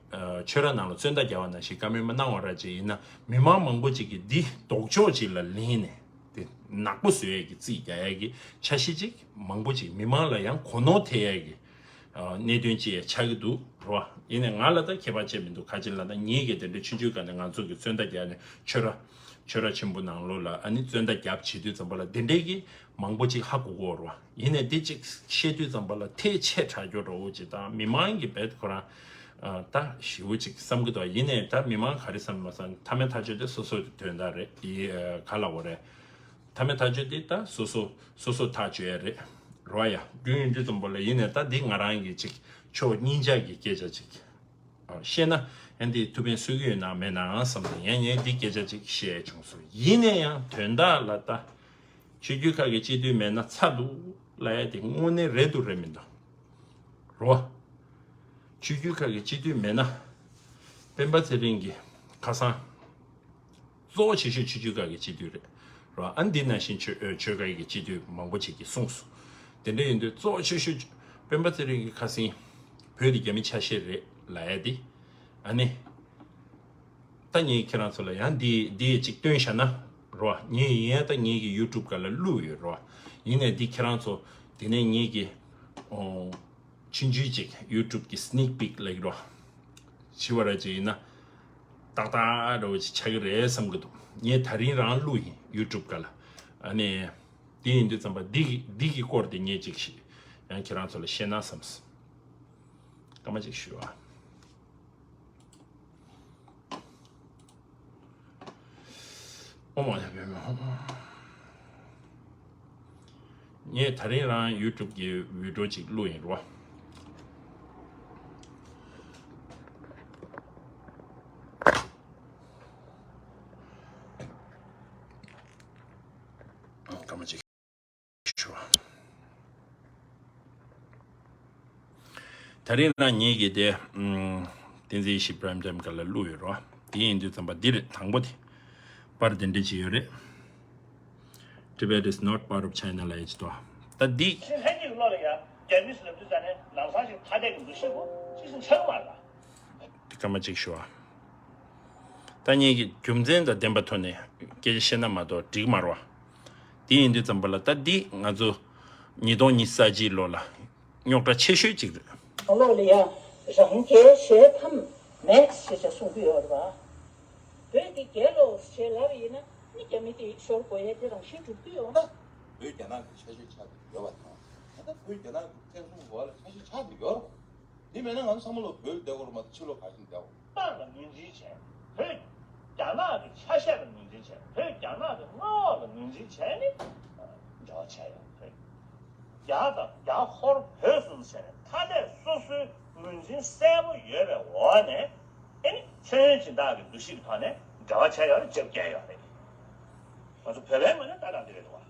ཆོས་ར་ནང་ལོ་རྩོད་ཟླ་རྒྱག་པ་ནང་བཞིན་བཀའ་མོལ་མ་གནང་བ་ར་ཅིག་ཡིན་ན། མི་མང་མང་པོ་ཅིག་གིས་འདི་ལྡོག་ཕྱོགས་ཅིག་ལ་ལེན་ནས་དེ་ནག་པོ་བཟོ་ཡས་ཀྱི་རྩིས་རྒྱག་ཡས་ཀྱི་འཆར་གཞི་ཅིག་མང་པོ་ཅིག་མི་མང་ལ་ཡང་གོ་ནོར་ཐེབས་ཡས་ཀྱི་གནད་དོན་ཅིག་ཡང་ཆགས་ཀྱི་འདུག་རོ། ཡིན་ནའི་ང་ལ་ད་ཁྱད་པར་ཅིག་མི་འདུག་ག་ཅི་ལབ་ན་ངེད་ཀྱིས་དེ་འདྲའི་ཆུང་ཆུང་སྒང་ནས་ང་ཚོ་གི་རྩོད་ཟླ་རྒྱག་ནས་ཆོས་ར་ཆོས་ར་ཆེན་པོ་ནང་ལོགས་ལ་ཨ་ནི་རྩོད་ཟླ་རྒྱབ་བྱེད་དུས་ཙམ་པ་ལ་དེ་འདྲའི་གི་མང་པོ་ཅིག་ཧ་གོ་གོ་རོ། ཡིན་ནའི་དེ་ཅིག་བཤད་དུས་ཙམ་པ་ལ་ཐལ་ཆད་དྲགས་སྐྱོ་འདྲ་བོ་ཅིག་དང་མི་མང་གི་རྦད་ཁོ་རང་ད་ཞེ་པོ་ཅིག་བསམ་གི་འདུག་ཡིན་ནའི་ད་མི་མང་ག་རེ་བསམ་མ་བསམ་མཐའ་མའི་ཐག་གཅོད་དེ་སོ་སོ་གི་དོན་དག་རེད། ཡི་ག་ལབ་དགོས་རེད། མཐའ་མའི་ཐག་གཅོད་དེ་ད་སོ་སོ་སོ་སོ་ཐག་གཅོད་ཡ་རེད། རོ་ཡ། རྒྱུ་ཡིན་དུས་ཙམ་པ་ལ་ཡིན་ནའི་ད་འདི་ང་རང་གི་ཅིག་ཕྱོགས་གཉིས་ཆ་གི་སྐད་ཆ་ཅིག་བཤད་ན་ཡང་འདི་ཐུགས་ཕན་གསོས་ཀྱི་ཡོད་ན་མེད་ནའང་བསམ་སྟེ་ཡང་ངས་འདི་སྐད་ཆ་ཅིག་བཤད་བྱུང་སོང་། ཡིན་ནའི་ཡང་དོན་དག་ལ་ད་ཆོས་བརྒྱུད་ཁག་གི་སྤྱི་འཐུས་མེད་ན་ཚར་འདུག་ལབ་ཡ་དེ་དངོས་གནས་རེད་འདུག་རེད་མི་འདུག་རོ། ཆོས་བརྒྱུད་ཁག་གི་སྤྱི་འཐུས་མེད་ན་སྤེན་པ་ཚེ་རིང་གི་ཁ་སང་གཙོ་བོ་ཆེ་ཤོས་ཆོས་བརྒྱུད་ཁག་གི་སྤྱི་འཐུས་རེད། རོ། ཨ་འདི་ནང་བཞིན་ཆོས་ཆོས་ཁག་གི་སྤྱི་འཐུས་མང་པོ་ཅིག་གིས་གསུངས་སོང་། དེ་འདྲ་ཡིན་དུས་གཙོ་བོ་ཆེ་ཤོས་སྤེན་པ་ཚེ་རིང་གི་ཁ་སང་བོད་དེ་རྒྱ་མི་ཆ་ཤས་རེད་ལབ་ཡ་དེ། ཨ་ནི་ད་ངས་ཁྱེད་རང་ཚོ་ལ་ཡང་འདི་འདི་ཅིག་སྟོན་བཞག་ན་རོ། ངས་ཡིན་ཡང་ད་ངེད་ཀྱི་ཡུ་ཊུབ་སྒང་ལ་བླུགས་ཡོད་རོ། ཡིན་ནའི་འདི་ཁྱེད་རང་ཚོ་དེ་ནས་ངེད་ཀྱི་ཨོ། ཆུང་ཆུང་ཅིག་ཡུ་ཊུབ་ཀྱི་སི་ནིག་པིག་ལབ་ཀྱི་རོ། བྱིས་པ་ར་ཅིག་ཡིན་ན་ཏག་ཏག་འདྲ་བོ་ཅིག་ཆགས་ཀྱི་རེད་བསམ་གྱི་འདུག་ངས་ད་རིང་རང་བླུགས་ཡིན་ཡུ་ཊུབ་སྒང་ལ། ཨ་ནི་འདི་ཡིན་དུས་ཙམ་པ་འདི་གི་འདི་གི་སྐོར་དེ་ངས་ཅིག་ཡང་ཁྱེད་རང་ཚོ་ལ་བཤད་ན་བསམས། སྐར་མ་ཅིག་ཞུ་ཨ། ཨོ་མ་ཡ་བེ་མ་ཧོ། ངས་ད་རིང་རང་ཡུ་ཊུབ་ཀྱི་བི་ཌིའོ་ཅིག་བླུགས་ཡིན་རོ། སྐར་མ་ཅིག་ཞུ། ད་རིང་རང་ཉིད་ཀྱིས་དེ་བསྟན་འཛིན་ཡེ་ཤེས་པྲའིམ་ཊའིམ་སྒང་ལ་བླུགས་ཡོད་རོ། དེ་ཡིན་དུས་ཙམ་པ་འདི་རེད། དང་པོ་དེ། པར་དེ་འདྲ་ཅིག་ཡོད་རེད། Tibet is not part of China ལབ་ཡ་ཅིག་འདུག་ད་འདི། ཕྱི་ལྷན་སྐྱེས་ཀྱི་བློ་ལ་ཡང་རྒྱ་མིས་ལབ་དུས་ཙ་ནས་ལམ་སང་ཞིག་ཐ་དད་ཀྱི་འདུ་ཤེས་པོ་ཅི་ཞིག་ཆགས་མ་རེད། དེ་སྐར་མ་གཅིག་ཞུ་བ། ད་ངེད་ཀྱིས་རྒྱུ་མཚན་དང་ལྡན་པ་ཐོག་ནས་སྐད་ཆ་བཤད་ན་མ་གཏོགས་འགྲིག་མ་རེད་བ། དེ་ཡིན་དུས་ཙམ་པ་ལ་ད་འདི་ང་ཚོ་ཉིས་སྟོང་ཉི་ཤུ་རྩ་གཅིག་ལོ་ལ་རྙོག་དྲ་ཆེ་ཤོས་གཅིག་རེད། ལོ་ལ་ཡང་རང་རྒྱལ་གཞལ་ཁམས་མེད་ཞེས་བྱ་གསུང་གི་ཡོད་རེད་བ། བོད་འདི་རྒྱལ་ལོ་ཞེས་ལབ་པ་ཡིན་ན་ནི་རྒྱ་མི་དེ་ཤོར་དགོས་ཡས་དེ་རང་བཞིན་གྲུབ་ཀྱི་ཡོད་ན། བོད་རྒྱ་ནག་གི་ཆ་ཤས་ཆགས་ཀྱི་ཡོད་པ་དང་། ད་ལྟ་བོད་རྒྱ་ནག་གི་བཙན་བཟུང་འོག་ལ་ཆ་ཤས་ཆགས་ཀྱི་ཡོད་རེད། དེ་མེད་ན་ང་ཚོ་ཚང་མ་ལོ་བོད་ལ་བསྡད་དགོས་རེད་མ་གཏོགས་ཕྱི་ལོགས་ག་ཞིག་བསྡད་དགོས། ནག་ལ་ངོས་འཛིན་བྱས། བོད་རྒྱ་ནག་གི་ཆ་ཤས་ལ་ངོས་འཛིན་བྱས། བོད་རྒྱ་ནག་གི་མངའ་འོག་ལ་ངོས་འཛིན་བྱས་ནས་འབྲེལ་བ་བྱས་ཡོད་རེད། རྒྱ་དང་རྒྱ་ཧོར་བོད་གསུམ་ཟེར་ནས་ཐ་དད་སོ་སོའི་ངོས་འཛིན་གསལ་པོ་ཡོད་པའི་འོག་ནས་ཨེ་ནི་མཚོན་ཡོན་སྦྱིན་བདག་གི་འདུ་ཤེས་ཀྱི་ཐོག་ནས་འབྲེལ་བ་བྱས་ཡོད་རེད། རྒྱབ་བསྐྱལ་ཡོད་རེད། ང་ཚོ་བོད་པའི་ངོས་ནས་ལྟ་སྟངས་འདི་རེད་འདུག་བ།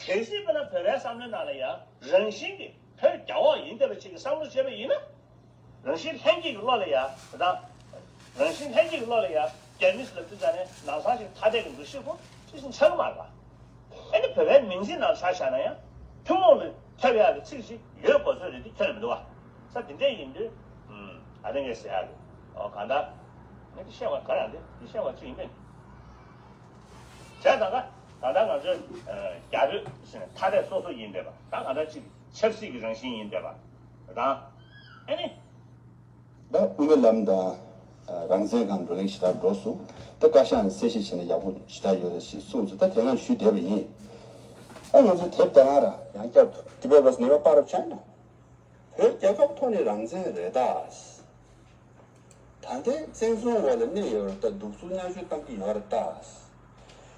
གལ་སྲིད་དཔེར་ན་བོད་པའི་བསམ་བློའི་ནང་ལ་ཡང་རང་བཞིན་གྱིས་བོད་རྒྱ་འོག་ཡིན་བསྡད་པ་ཅིག་གི་བསམ་བློ་བྱས་པ་ཡིན་ན། རང་བཞིན་ལྷན་སྐྱེས་ཀྱི་བློ་ལ་ཡང་ད། རང་བཞིན་ལྷན་སྐྱེས་ཀྱི་བློ་ལ་ཡང་རྒྱ་མི་ལབ་དུས་ཙ་ནས་ལམ་སང་ཞིག་ཐ་དད་ཀྱི་འདུ་ཤེས་པོ་ཅི་ཞིག་ཆགས་མ་རེད་པ། ཨེ་ནི་བོད་པའི་མིང་ཚིག་ནང་ཆ་བཞག་ན་ཡང་ཐུན་མོང་ལ་ཁྱབ་ཡག་གི་ཚིག་ཞིག་ཡོད་དགོས་ཚོད་རེད་དེ་ཁྱོན་ནས་མི་འདུག་བ། ས་དེ་འདྲས་ཡིན་དུས། ཨ་ནི་ངས་ཟེར་ཡག་གི། ཨོ་གང་ལྟར། ངས་འདི་བཤད་པ་ག་རང་འདི་འདི་བཤད་པ་ཅི་ཡིན་མིན། བྱས་ཙང་ཀ་ད་ལྟ་ང་ཚོས་རྒྱ་བོད་ཟེར་ནས་ཐ་དད་སོ་སོ་ཡིན་བསྡད་པ། ད་གང་ལྟར་ཅིག་ཆབ་སྲིད་ཀྱི་རང་བཞིན་ཡིན་བསྡད་པ་དང་། ཨ་ནི། ད་དབུ་མའི་ལམ་དང་རང་བཙན་སྒང་བགྲོ་གླེང་ཞེ་དྲག་འགྲོ་སོང་། ད་བཀའ་ཤག་ནས་གསལ་བཤད་བྱས་ན་ཡག་པོ་ཞེ་དྲག་ཡོད་རེད་ཞེས་གསུངས་སོང་། ད་དེ་སྔ་ཞུས་བསྡད་པ་ཡིན། ཨ་ང་ཚོ་དེབ་དེ་སྔ་ར་ཡང་བསྐྱར་དུ་Tibet was never part of China. བོད་རྒྱལ་ཁབ་ཐོག་ནས་རང་བཙན་རེད་ད། ད་ལྟའི་བཙན་བཟུང་འོག་ལ་གནས་ཡོད་རེད་ད། གདུག་རྩུབ་མཉམ་ཞུགས་གཏང་གི་ཡོད་རེད་ད།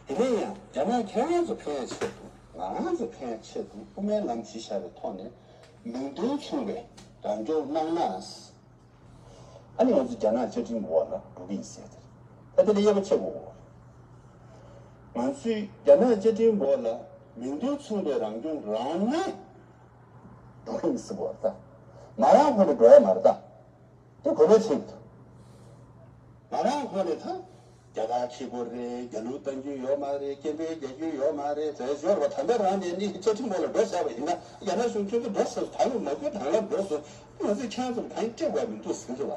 ཡིན་ན་ཡང་རྒྱ་ནག་ཁྱེད་རང་ཚོ་ཕན་ཆེད་དུ་ང་རང་ཚོ་ཕན་ཆེད་དུ་དབུ་མའི་ལམ་གཞི་བཞག་པའི་ཐོག་ནས་མིང་དོན་མཚུངས་པའི་རང་སྐྱོང་གནང་ན། ཨ་ནི་ང་ཚོ་རྒྱ་ནག་བཅའ་ཁྲིམས་འོག་ལ་འགྲོ་གི་ཡིན་ཟེར་ཏེ། ད་དེ་ལ་དབྱེ་བ་ཕྱེ་དགོས། ང་ཚོས་རྒྱ་ནག་བཅའ་ཁྲིམས་འོག་ལ་མིང་དོན་མཚུངས་པའི་རང་སྐྱོང་རག་ན་འགྲོ་གི་ཡིན་ཟེར་དགོས་རེད་ད། མ་རག་ཁོ་ནས་འགྲོ་ཡ་མ་རེད་ད། དེ་གོ་ལོག་ཆེ་གི་འདུག་མ་རག་ཁོ་ནས་ད། རྒྱ་གར་ཁེ་པོ་རེད། རྒྱ་ལུགས་གཏང་རྒྱུ་ཡོད་མ་རེད། སྐད་འབོད་རྒྱག་རྒྱུ་ཡོད་མ་རེད། བྲེལ་ཞོར་བ་ད་ལྟ་རང་ནས་ནི་བཅའ་ཁྲིམས་འོག་ལ་འགྲོ་བཞག་པ་ཡིན་ན། རྒྱ་ནག་གཞུང་ཁྱོད་ཚོ་འགྲོ་ཟེར། ད་ལོ་མ་དགོས། ད་ལ་འགྲོ་ཟེར། ང་ཚོས་ཁྱེད་རང་ཚོར་གང་སྤྲད་དགོས་མི་འདུག་ཟེར་གྱི་བ།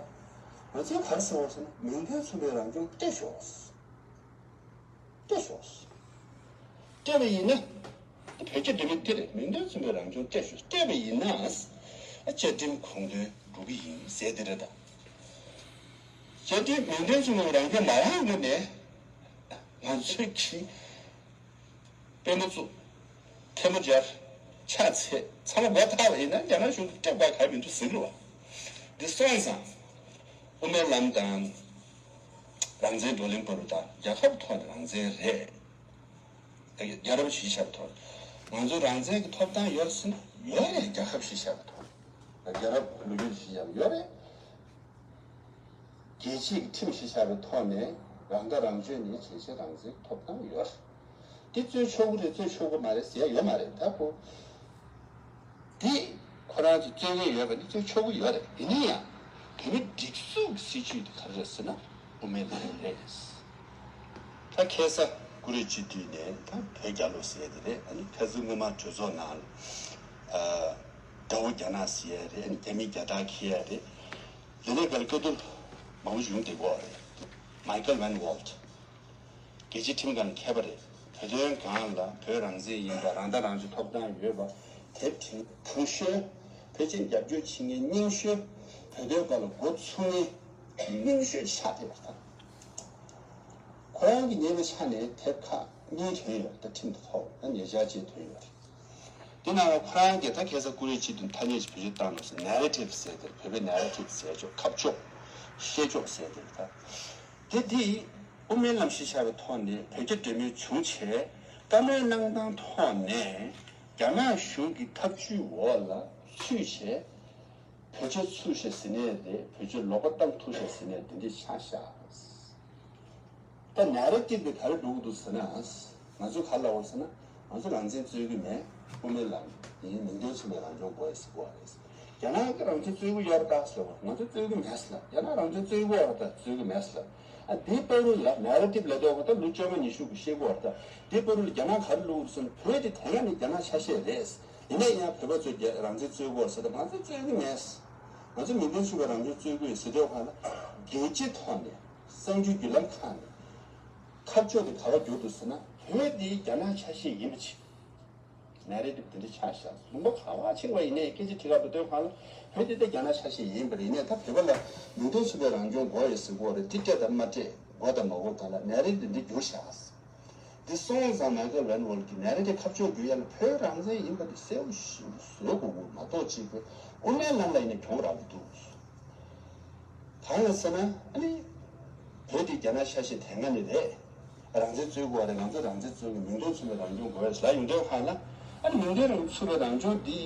ང་ཚོས་ག་རེ་ཟེར་བ་ཟེར་ན། མིང་དོན་མཚུངས་པའི་རང་སྐྱོང་སྤྲད་ཤོག་སྤྲད་ཤོག་སྤྲད་པ་ཡིན་ན། བོད་རྒྱ་འབྲེལ་མོལ་འདི་རེད། མིང་དོན་མཚུངས་པའི་རང་སྐྱོང་སྤྲད་ཤོག་སྤྲད་པ་ཡིན་ན། བཅའ་ཁྲིམས་དགོངས་དོན་འགྲུབ་ཀྱི་ཡིན་ཟེར་འདི་རེད་ད། བཅའ་ཁྲིམས་མིང་དོན་མཚུངས་པའི་རང་སྐྱོང་མ་རག་ནས་ང་ཚོས་ཀྱི་དཔེ་མ་བཙུགས། ཐལ་མོ་སྦྱར། ཕྱག་འཚལ། ཚང་མ་མགོ་ཐག་པ་ཡིན་ན་རྒྱ་ནག་གཞུང་གིས་སྤྲད་པ་ག་མི་འདུག་ཟེར་གི་རེད་བ། འདི་སོང་ཙང་དབུ་མའི་ལམ་དང་རང་བཙན་བགྲོ་གླེང་བར་དུ་དང་རྒྱལ་ཁབ་ཐོག་ནས་རང་བཙན་རེད། རྒྱལ་རབས་གཞི་བཞག་པའི་ཐོག་ནས་ང་ཚོ་རང་བཙན་གྱི་ཐོབ་ཐང་ཡོད་ཟེར་ན་ཡོད་རེད། རྒྱལ་ཁབ་གཞི་བཞག་པའི་ཐོག་ནས། རྒྱལ་རབས་ལོ་རྒྱུས་གཞི་བཞག་པ་ཡོད་རེད། རྒྱལ་སྤྱིའི་ཁྲིམས་གཞི་བཞག་པའི་ཐོག་ནས་རང་ཐག་རང་གཅོད་ནི་རྒྱལ་སྤྱིའི་རང་བཙན་ཐོབ་ཐང་ཡོད། འདི་རྩོད་ཆོག་གི་རེད། རྩོད་ཆོག་གི་མ་རེད་ཟེར་ཡ་ཡོད་མ་རེད། ད་ཁོ་འདི་ཁོ་རང་ཚོ་རྩོད་མཁན་ཡོད་པ་ནི་རྩོད་ཆོག་གི་ཡོད་རེད། ཡིན་ན་ཡང་བོད་མི་སྒྲིག་འཛུགས་ཀྱི་སྲིད་བྱུས་དེ་ག་རེ་རེད་ཟེར་ན་དབུ་མའི་ལམ་རེད། ད་ཁ་སང་ཀུ་རེ་སྤྱི་འཐུས་ནས་ད་བོད་རྒྱལ་ལོ་ཟེར་ཡ་དེ་རེད། ཨ་ནི་ཁ་སང་སྔོན་མ་གྲོས་ཚོགས་ནང་ལ་ཨ་དགྲ་བོ་རྒྱ་ནག་ཟེར་ཡ་རེད། ཨ་ནི་རྒྱ་མི་རྒྱ་སྟག་འཁྱེར་ཡ་རེད། དེ་ནས་གལ་སྐད་དུ་མང་པོ་ཞིག་ཡོང་བསྡད་ཀྱི་ཡོད་རེད། Michael Van Walt། རྒྱལ་སྤྱིའི་ཁྲིམས་ཁང་ནས་མཁས་པ་རེད། བོད་དོན་སྒང་ལ་བོད་རང་བཙན་ཡིན་པ། རང་ཐག་རང་གཅོད་ཐོབ་ཐང་ཡོད་པ། དེབ་ཐེངས་གང་ཤོས། ཕལ་ཆེར་རྒྱབ་སྐྱོར་བྱེད་མཁན་རྙིང་ཤོས། བོད་དོན་སྒང་ལ་འགོ་ཚུགས་མཁན་རྙིང་ཤོས་ཆགས་བསྡད་པ་དང་། ཁོ་རང་གི་ཉེ་བའི་ཆ་ནས་དེབ་ཁག་གཉིས་ཐོན་ཡོད་རེད། ད་ཁྲིམས་དང་ཐོག་ད་ཉེ་ཆར་གཅིག་ཐོན་ཡོད་རེད། དེ་ནང་ལ་ཁོ་རང་གིས་ད་ཁ་སང་ཀུ་རེ་སྤྱི་འཐུས་ཐ་སྙད་ཅིག་བེད་སྤྱོད་བཏང་འདུག་ཟེར། Narrative ཟེར་དེར། བོད་པའི་Narrative ཟེར་ཆོག་ཁ་ཕྱོགས། བཤད་ཕྱོགས་ཟེར་དེར་ད། དེ་དེ་དབུ་མའི་ལམ་གཞི་བཞག་པའི་ཐོག་ནས་བོད་རྒྱ་འབྲེལ་མོལ་བྱུང་བྱས། བཀའ་མོལ་གནང་སྟངས་ཐོག་ནས་རྒྱ་ནག་གཞུང་གི་ཐབས་ཇུས་འོག་ལ་ཚུད་བྱས། བོད་ཆས་ཚུགས་ཤག་ཟེར་ནའི་རེད། བོད་ཆས་ལོག་པ་བཏང་ཐུབ་ཤག་ཟེར་ནའི་འདི་འདྲ་ཆགས་ཤག་ད་Narrative དེ་ག་རེ་འགྲོ་གི་འདུག་ཟེར་ན། ང་ཚོ་ག་རེ་ལབ་དགོས་ཟེར་ན། ང་ཚོ་རང་བཙན་རྩོད་ཀྱི་མེད། དབུ་མའི་ལམ་ཡིན། མིང་དོན་མཚུངས་པའི་རང་སྐྱོང་དགོས་ཟེར་གོ་རེད། རྒྱ་ནག་གིས་རང་བཙན་རྩོད་ཀྱི་ཡོད་རེད་ད་ཟེར་བ། ང་ཚོ་རྩོད་ཀྱི་མེད་ཟེར་ལབ། རྒྱ་ནག་རང་བཙན་རྩོད་ཀྱི་ཡོད་རེད་ད། རྩོད་ཀྱི་མེད་ཟེར་ལབ། ཨ་དེའི་བར་དུ་ལ་Narrative ལབ་དུས་ད་ལོ་བཅོ་ལྔ་ཉི་ཤུ་གི་བཤད་ཀྱི་ཡོད་རེད་ད། དེའི་བར་དུ་ལ་རྒྱ་ནག་ག་རེ་ལབ་ཀྱི་འདུག་ཟེར་ན། བོད་དེ་དེ་སྔ་ནས་རྒྱ་ནག་ཆ་ཤས་རེད། ཡིན་ན་ཡང་བོད་པ་ཚོས་རྒྱ་རང་བཙན་རྩོད་ཀྱི་ཡོད་རེད་ཟེར་ད། ང་ཚོ་རྩོད་ཀྱི་མེད། ང་ཚོ་མིང་དོན་མཚུངས་པའི་རང་སྐྱོང་རྩོད་ཀྱི་ཡོད་ཟེར་དུས་སྒང་ལ། རྒྱལ་སྤྱིའི་ཐོག་ནས་གསར་འགྱུར་བརྒྱུད་ལམ་ཁག་ནས་ཁ་ཕྱོགས་དེ་ག་པར་བསྒྱུར་འདུག་ཟེར་ན། བོད་འདི་རྒྱ་ནག་ཆ་ཤས་ཡིན་པ་ཅིག Narrative དེ་འདྲ་ཆགས་ཤག་ལུང་པ་ག་པར་ཕྱིན་པ་ཡིན་ནའི་སྐད་ཆ་དྲི་ག་འགྲོ་དུས་སྒང་ལ། བོད་འདི་ད་རྒྱ་ནག་ཆ་ཤས་ཡིན་པ་རེད། ཡིན་ནའི་ད་བོད་པ་ལ་མིང་དོན་མཚུངས་པའི་རང་སྐྱོང་དགོས་ཡོད་ཟེར་གྱི་ཡོད་རེད། འདི་སྤྲད་དང་མ་སྤྲད། དགོས་དང་མ་དགོས་སྒང་ལ་Narrative འདི་བསྒྱུར་ཤག་འདི་སོང་ཙང་Michael Van Walt གིས་Narrative ཁ་ཕྱོགས་བསྒྱུར་ཡ་ལ་བོད་རང་བཙན་ཡིན་པ་འདི་གསལ་པོ་ཞེ་པོ་བཟོ་དགོས་ཀྱི་མ་གཏོགས། གཅིག་པོ་དབུ་མའི་ལམ་ལ་ཡིན་ན་གྱོང་རག་གི་འདུག་གང་ལ་ཟེར་ན། ཨ་ནི་བོད་འདི་རྒྱ་ནག་ཆ་ཤས་དེ་སྔ་ནས་རེད། རང་བཙན་རྩོད་དགོས་རེད། ང་ཚོ་རང་བཙན་རྩོད་ཀྱི། མིང་དོན་མཚུངས་པའི་རང་སྐྱོང་དགོས་རེད་ལབ་ཡོང་དུས་སྒང་ལ། ཨ་ནི་མིང་དོན་རང་མཚུངས་པའི་རང་སྐྱོང་འདི་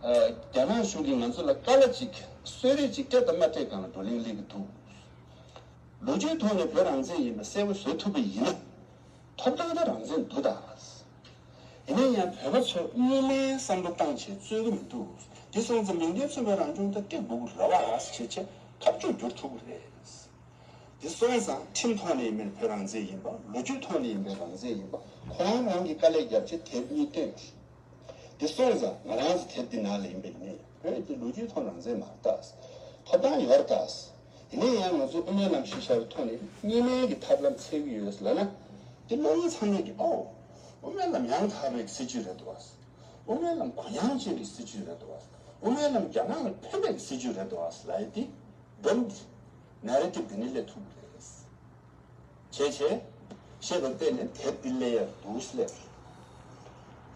ཨ་རྒྱ་ནག་གཞུང་གིས་ང་ཚོ་ལ་དཀའ་ལས་ཅིག་གསོལ་རས་ཅིག་སྤྲད་དང་མ་སྤྲད་སྒང་ལ་བགྲོ་གླེང་སླེབས་ཀྱི་འདུག་ལོ་རྒྱུས་ཐོག་ནས་བོད་རང་བཙན་ཡིན་པ་གསལ་པོ་བཟོ་ཐུབ་པ་ཡིན་ན། ཐོབ་ཐང་དེ་རང་བཙན་འདུག་ད། ཡིན་ན་ཡང་བོད་པ་ཚོ་གཉིས་སྨན་བསམ་བློ་བཏང་བྱས་རྩོད་ཀྱི་མི་འདུག་དེ་སོང་ཙང་མིང་དོན་མཚུངས་པའི་རང་སྐྱོང་དེ་སྤྲད་དགོས་ཀྱི་རེད་བ་ཟེར་བྱས་ཁ་ཕྱོགས་བསྒྱུར་ཐུབ་ཀྱི་རེད། དེ་སོང་ཙང་ཁྲིམས་ཐོག་ནས་ཡིན་པའི་བོད་རང་བཙན་ཡིན་པ། ལོ་རྒྱུས་ཐོག་ནས་ཡིན་པའི་རང་བཙན་ཡིན་པ། ཁོ་རང་རང་གིས་དཀའ་ལས་བརྒྱབ་བྱས་དེབ་གཉིས་བཏོན། དེ་སོང་ཙང་ང་རང་ཚོ་དེབ་འདི་ནང་ལ་ཡིན་པ་ཡིན་ནའི་བོད་ཀྱི་ལོ་རྒྱུས་ཐོག་རང་བཙན་མ་རེད་ད། ཐོབ་ཐང་ཡོད་རེད་ད། ཡིན་ན་ཡང་ང་ཚོ་དབུ་མའི་ལམ་གཞི་བཞག་པའི་ཐོག་ནས་གཉིས་སྨན་གྱི་ཐབས་ལམ་འཚོལ་གྱི་ཡོད་ལབ་ན། དེ་བློ་ཡིན་ཚང་མས་ཀྱི་ཨོ། དབུ་མའི་ལམ་ཡང་དག་པའི་སྲིད་བྱུས་རེད་འདུག་བ། དབུ་མའི་ལམ་གུ་ཡངས་ཅན་གྱི་སྲིད་བྱུས་རེད་འདུག་བ། དབུ་མའི་ལམ་རྒྱ་ནག་ལ་ཕན་པའི་སྲིད་ཇུས་རེད་འདུག་ཨ་ལབ་ཡ་དེ་འདོམས་ཏེ་ནེ་རེ་ཊིབ་འདི་ནས་སླེབས་ཐུབ་ཀྱི་རེད། བྱས་བྱས། ཤེས་པ་བརྟེན་ནས་དེབ་འདི་ལས་ཡར་འདུག་སླེབས།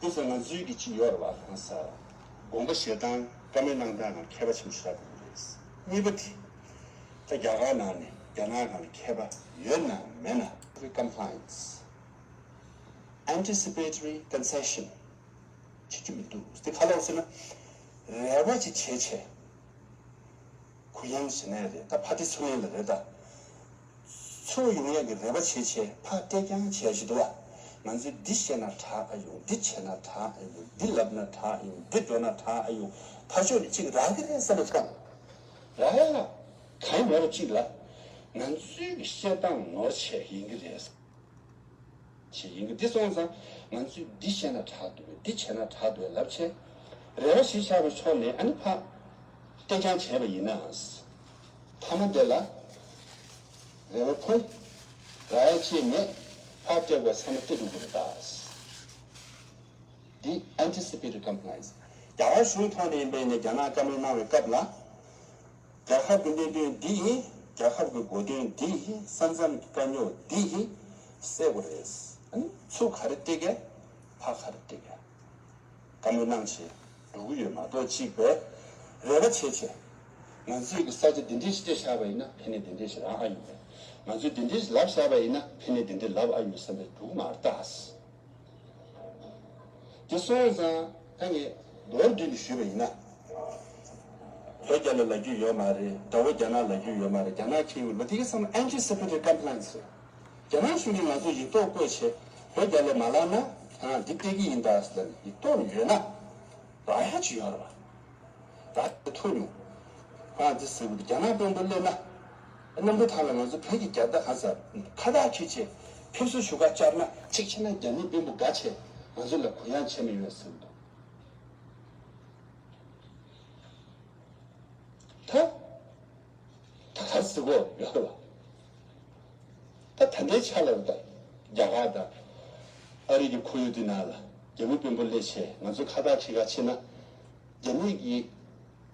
དེ་ཚོ་ང་ཚོའི་གི་ཅི་ཡོད་རེད་བ་གང་ཟེར། དགོངས་པ་བཞེས་སྟངས་བཀའ་མོལ་གནང་སྟངས་ལ་མཁས་པ་ཆེན་པོ་ཞིག་ཆགས་ཀྱི་རེད། གཉིས་པ་དེ། ད་རྒྱ་གར་ནང་ནས་རྒྱ་ནག་སྒང་ལ་མཁས་པ་ཡོད་ན་མེད་ན་compliance anticipatory concession བྱེད་རྒྱུ་མི་འདུག་དེ་ག་ལ་ཟེར་ན། རེ་བ་ཅིག་བྱས་བྱས། གུ་ཡངས་བྱེད་ནའི་རེད་ད། ཕར་དེ་ཚུར་ལེན་ལ་རེད་ད། ཚུར་ཡོང་ཡག་གི་རེ་བ་བྱེད་བྱས་ཕར་སྟེར་རྐྱང་བྱས་ཞིག་འདུག་བ། ང་ཚོས་འདི་བཤད་ན་དྲག་ཨ་ཡོང་། འདི་བྱས་ན་དྲག་ཨ་ཡོང་། འདི་ལབ་ན་དྲག་ཨ་ཡོང་། འདི་འགྲོ་ན་དྲག་ཨ་ཡོང་། ཕར་ཕྱོགས་ནས་གཅིག་རག་གི་རེད་བསམ་པ་ཙང་། རག་ཡ་ལ། གང་མེད་པ་གཅིག་ལ། ང་ཚོའི་གི་བཤད་སྟངས་ནོར་བྱས་ཡིན་གི་རེད། ཞིག་ཡིན་གྱི། འདི་སོང་ཙང་ང་ཚོས་འདི་བཤད་ན་དྲག་འདུག་འདི་བྱས་ན་དྲག་འདུག་ལབ་བྱས། རེ་བ་ཞིག་བཞག་པའི་ཕྱོགས་ནས་ཨ་ནི་ཕར་སྟེར་རྐྱང་བྱས་པ་ཡིན་ན། མཐའ་མ་དེ་ལ་རེ་བ་ཕུལ། རག་ཡ་ཅིག་མེད། ཕར་སྟེར་དགོས་བསམ་ན་སྟེར་འགྲོ་དགོས་རེད་ད། འདི་anticipatory compliance རྒྱ་གར་གཞུང་ཐོག་ནས་ཡིན་པའི་ནས་རྒྱ་ནག་བཀའ་མོལ་གནང་བའི་སྐབས་ལ། རྒྱལ་ཁབ་ཀྱི་གནད་དོན་འདི་ཡིན། རྒྱལ་ཁབ་ཀྱི་དགོས་དོན་འདི་ཡིན། ས་མཚམས་ཀྱི་དཀའ་རྙོག་འདི་ཡིན། སེལ་དགོས་རེད། ཨ་ནི་ཚུར་ག་རེ་སྟེར་གས། ཕར་ག་རེ་སྟེར་གས། བཀའ་མོལ་གནང་བྱས་འགྲོ་གི་ཡོད་མ་གཏོགས་གཅིག་པས་རེ་བ་བྱས་བྱས། ང་ཚོས་ཀྱི་ས་ཆ་འདི་འདྲས་ཞིག་སྤྲད་བཞག་པ་ཡིན་ན་ཕན་ནུས་འདི་འདྲས་ཞིག་རག་ཨ་ཡོད་རེད། ང་ཚོས་འདི་འདྲས་ཞིག་ལབ་བཞག་པ་ཡིན་ན་ཕན་ནུས་འདི་འདྲས་ལབ་ཨ་ཡོད་བསམ་པའི་འགྲོ་གི་མ་རེད་ད། དེ་སོང་ཙང་ད་ངས་མདོར་བསྡུས་ནས་ཞུས་པ་ཡིན་ན། བོད་རྒྱ་ལ་ལབ་རྒྱུ་ཡོད་མ་རེད། དགྲ་བོ་རྒྱ་ནག་ལབ་རྒྱུ་ཡོད་མ་རེད། རྒྱ་ནག་ཁྱེད་ཡོད་ལ་དེ་ག་ཚང་མ་anticipatory compliance རེད། རྒྱ་ནག་གཞུང་གིས་ང་ཚོ་ཡིག་ཐོག་བཀོད་བྱས་བོད་རྒྱ་ལ་མ་ལབ་ན་ཨ་འདི་སྟེར་གི་ཡིན་ད་ཟེར་ནས་ཡིག་ཐོག་ཡོད་ན་རག་ཡ་ཅིག་ཡོད་རེད་བ། ད་ཐུག་མྱོང་། ཁོ་རང་ཚོ་ཟེར་བ་དེ་རྒྱ་ནག་དཔོན་པོ་སླེབས་ན། གནམ་གྲུ་ཐང་ལ་ང་ཚོ་བོད་ཀྱི་རྒྱལ་དར་ག་ས་ཁ་བཏགས་འཁྱེར་བྱས་ཕེབས་བསུ་ཞུ་ག་བཅར་ན་གཅིག་བྱས་ན་རྒྱ་མིའི་དཔོན་པོ་དགའ་བྱས་ང་ཚོ་ལ་གུ་ཡངས་བྱས་མི་ཡོད་ཟེར་འདུག་ད། ད་ག་ཟེར་གོ་ཡོད་ལ། ད་ད་ལྟའི་ཆ་ལ་ད་རྒྱ་གར་དང་ཨ་རི་གི་ཁོར་ཡུག་འདི་ནང་ལ་རྒྱ་མི་དཔོན་པོ་སླེབས་བྱས་ང་ཚོ་ཁ་བཏགས་འཁྱེར་ག་ཕྱིན་ན། རྒྱ་མི་གི་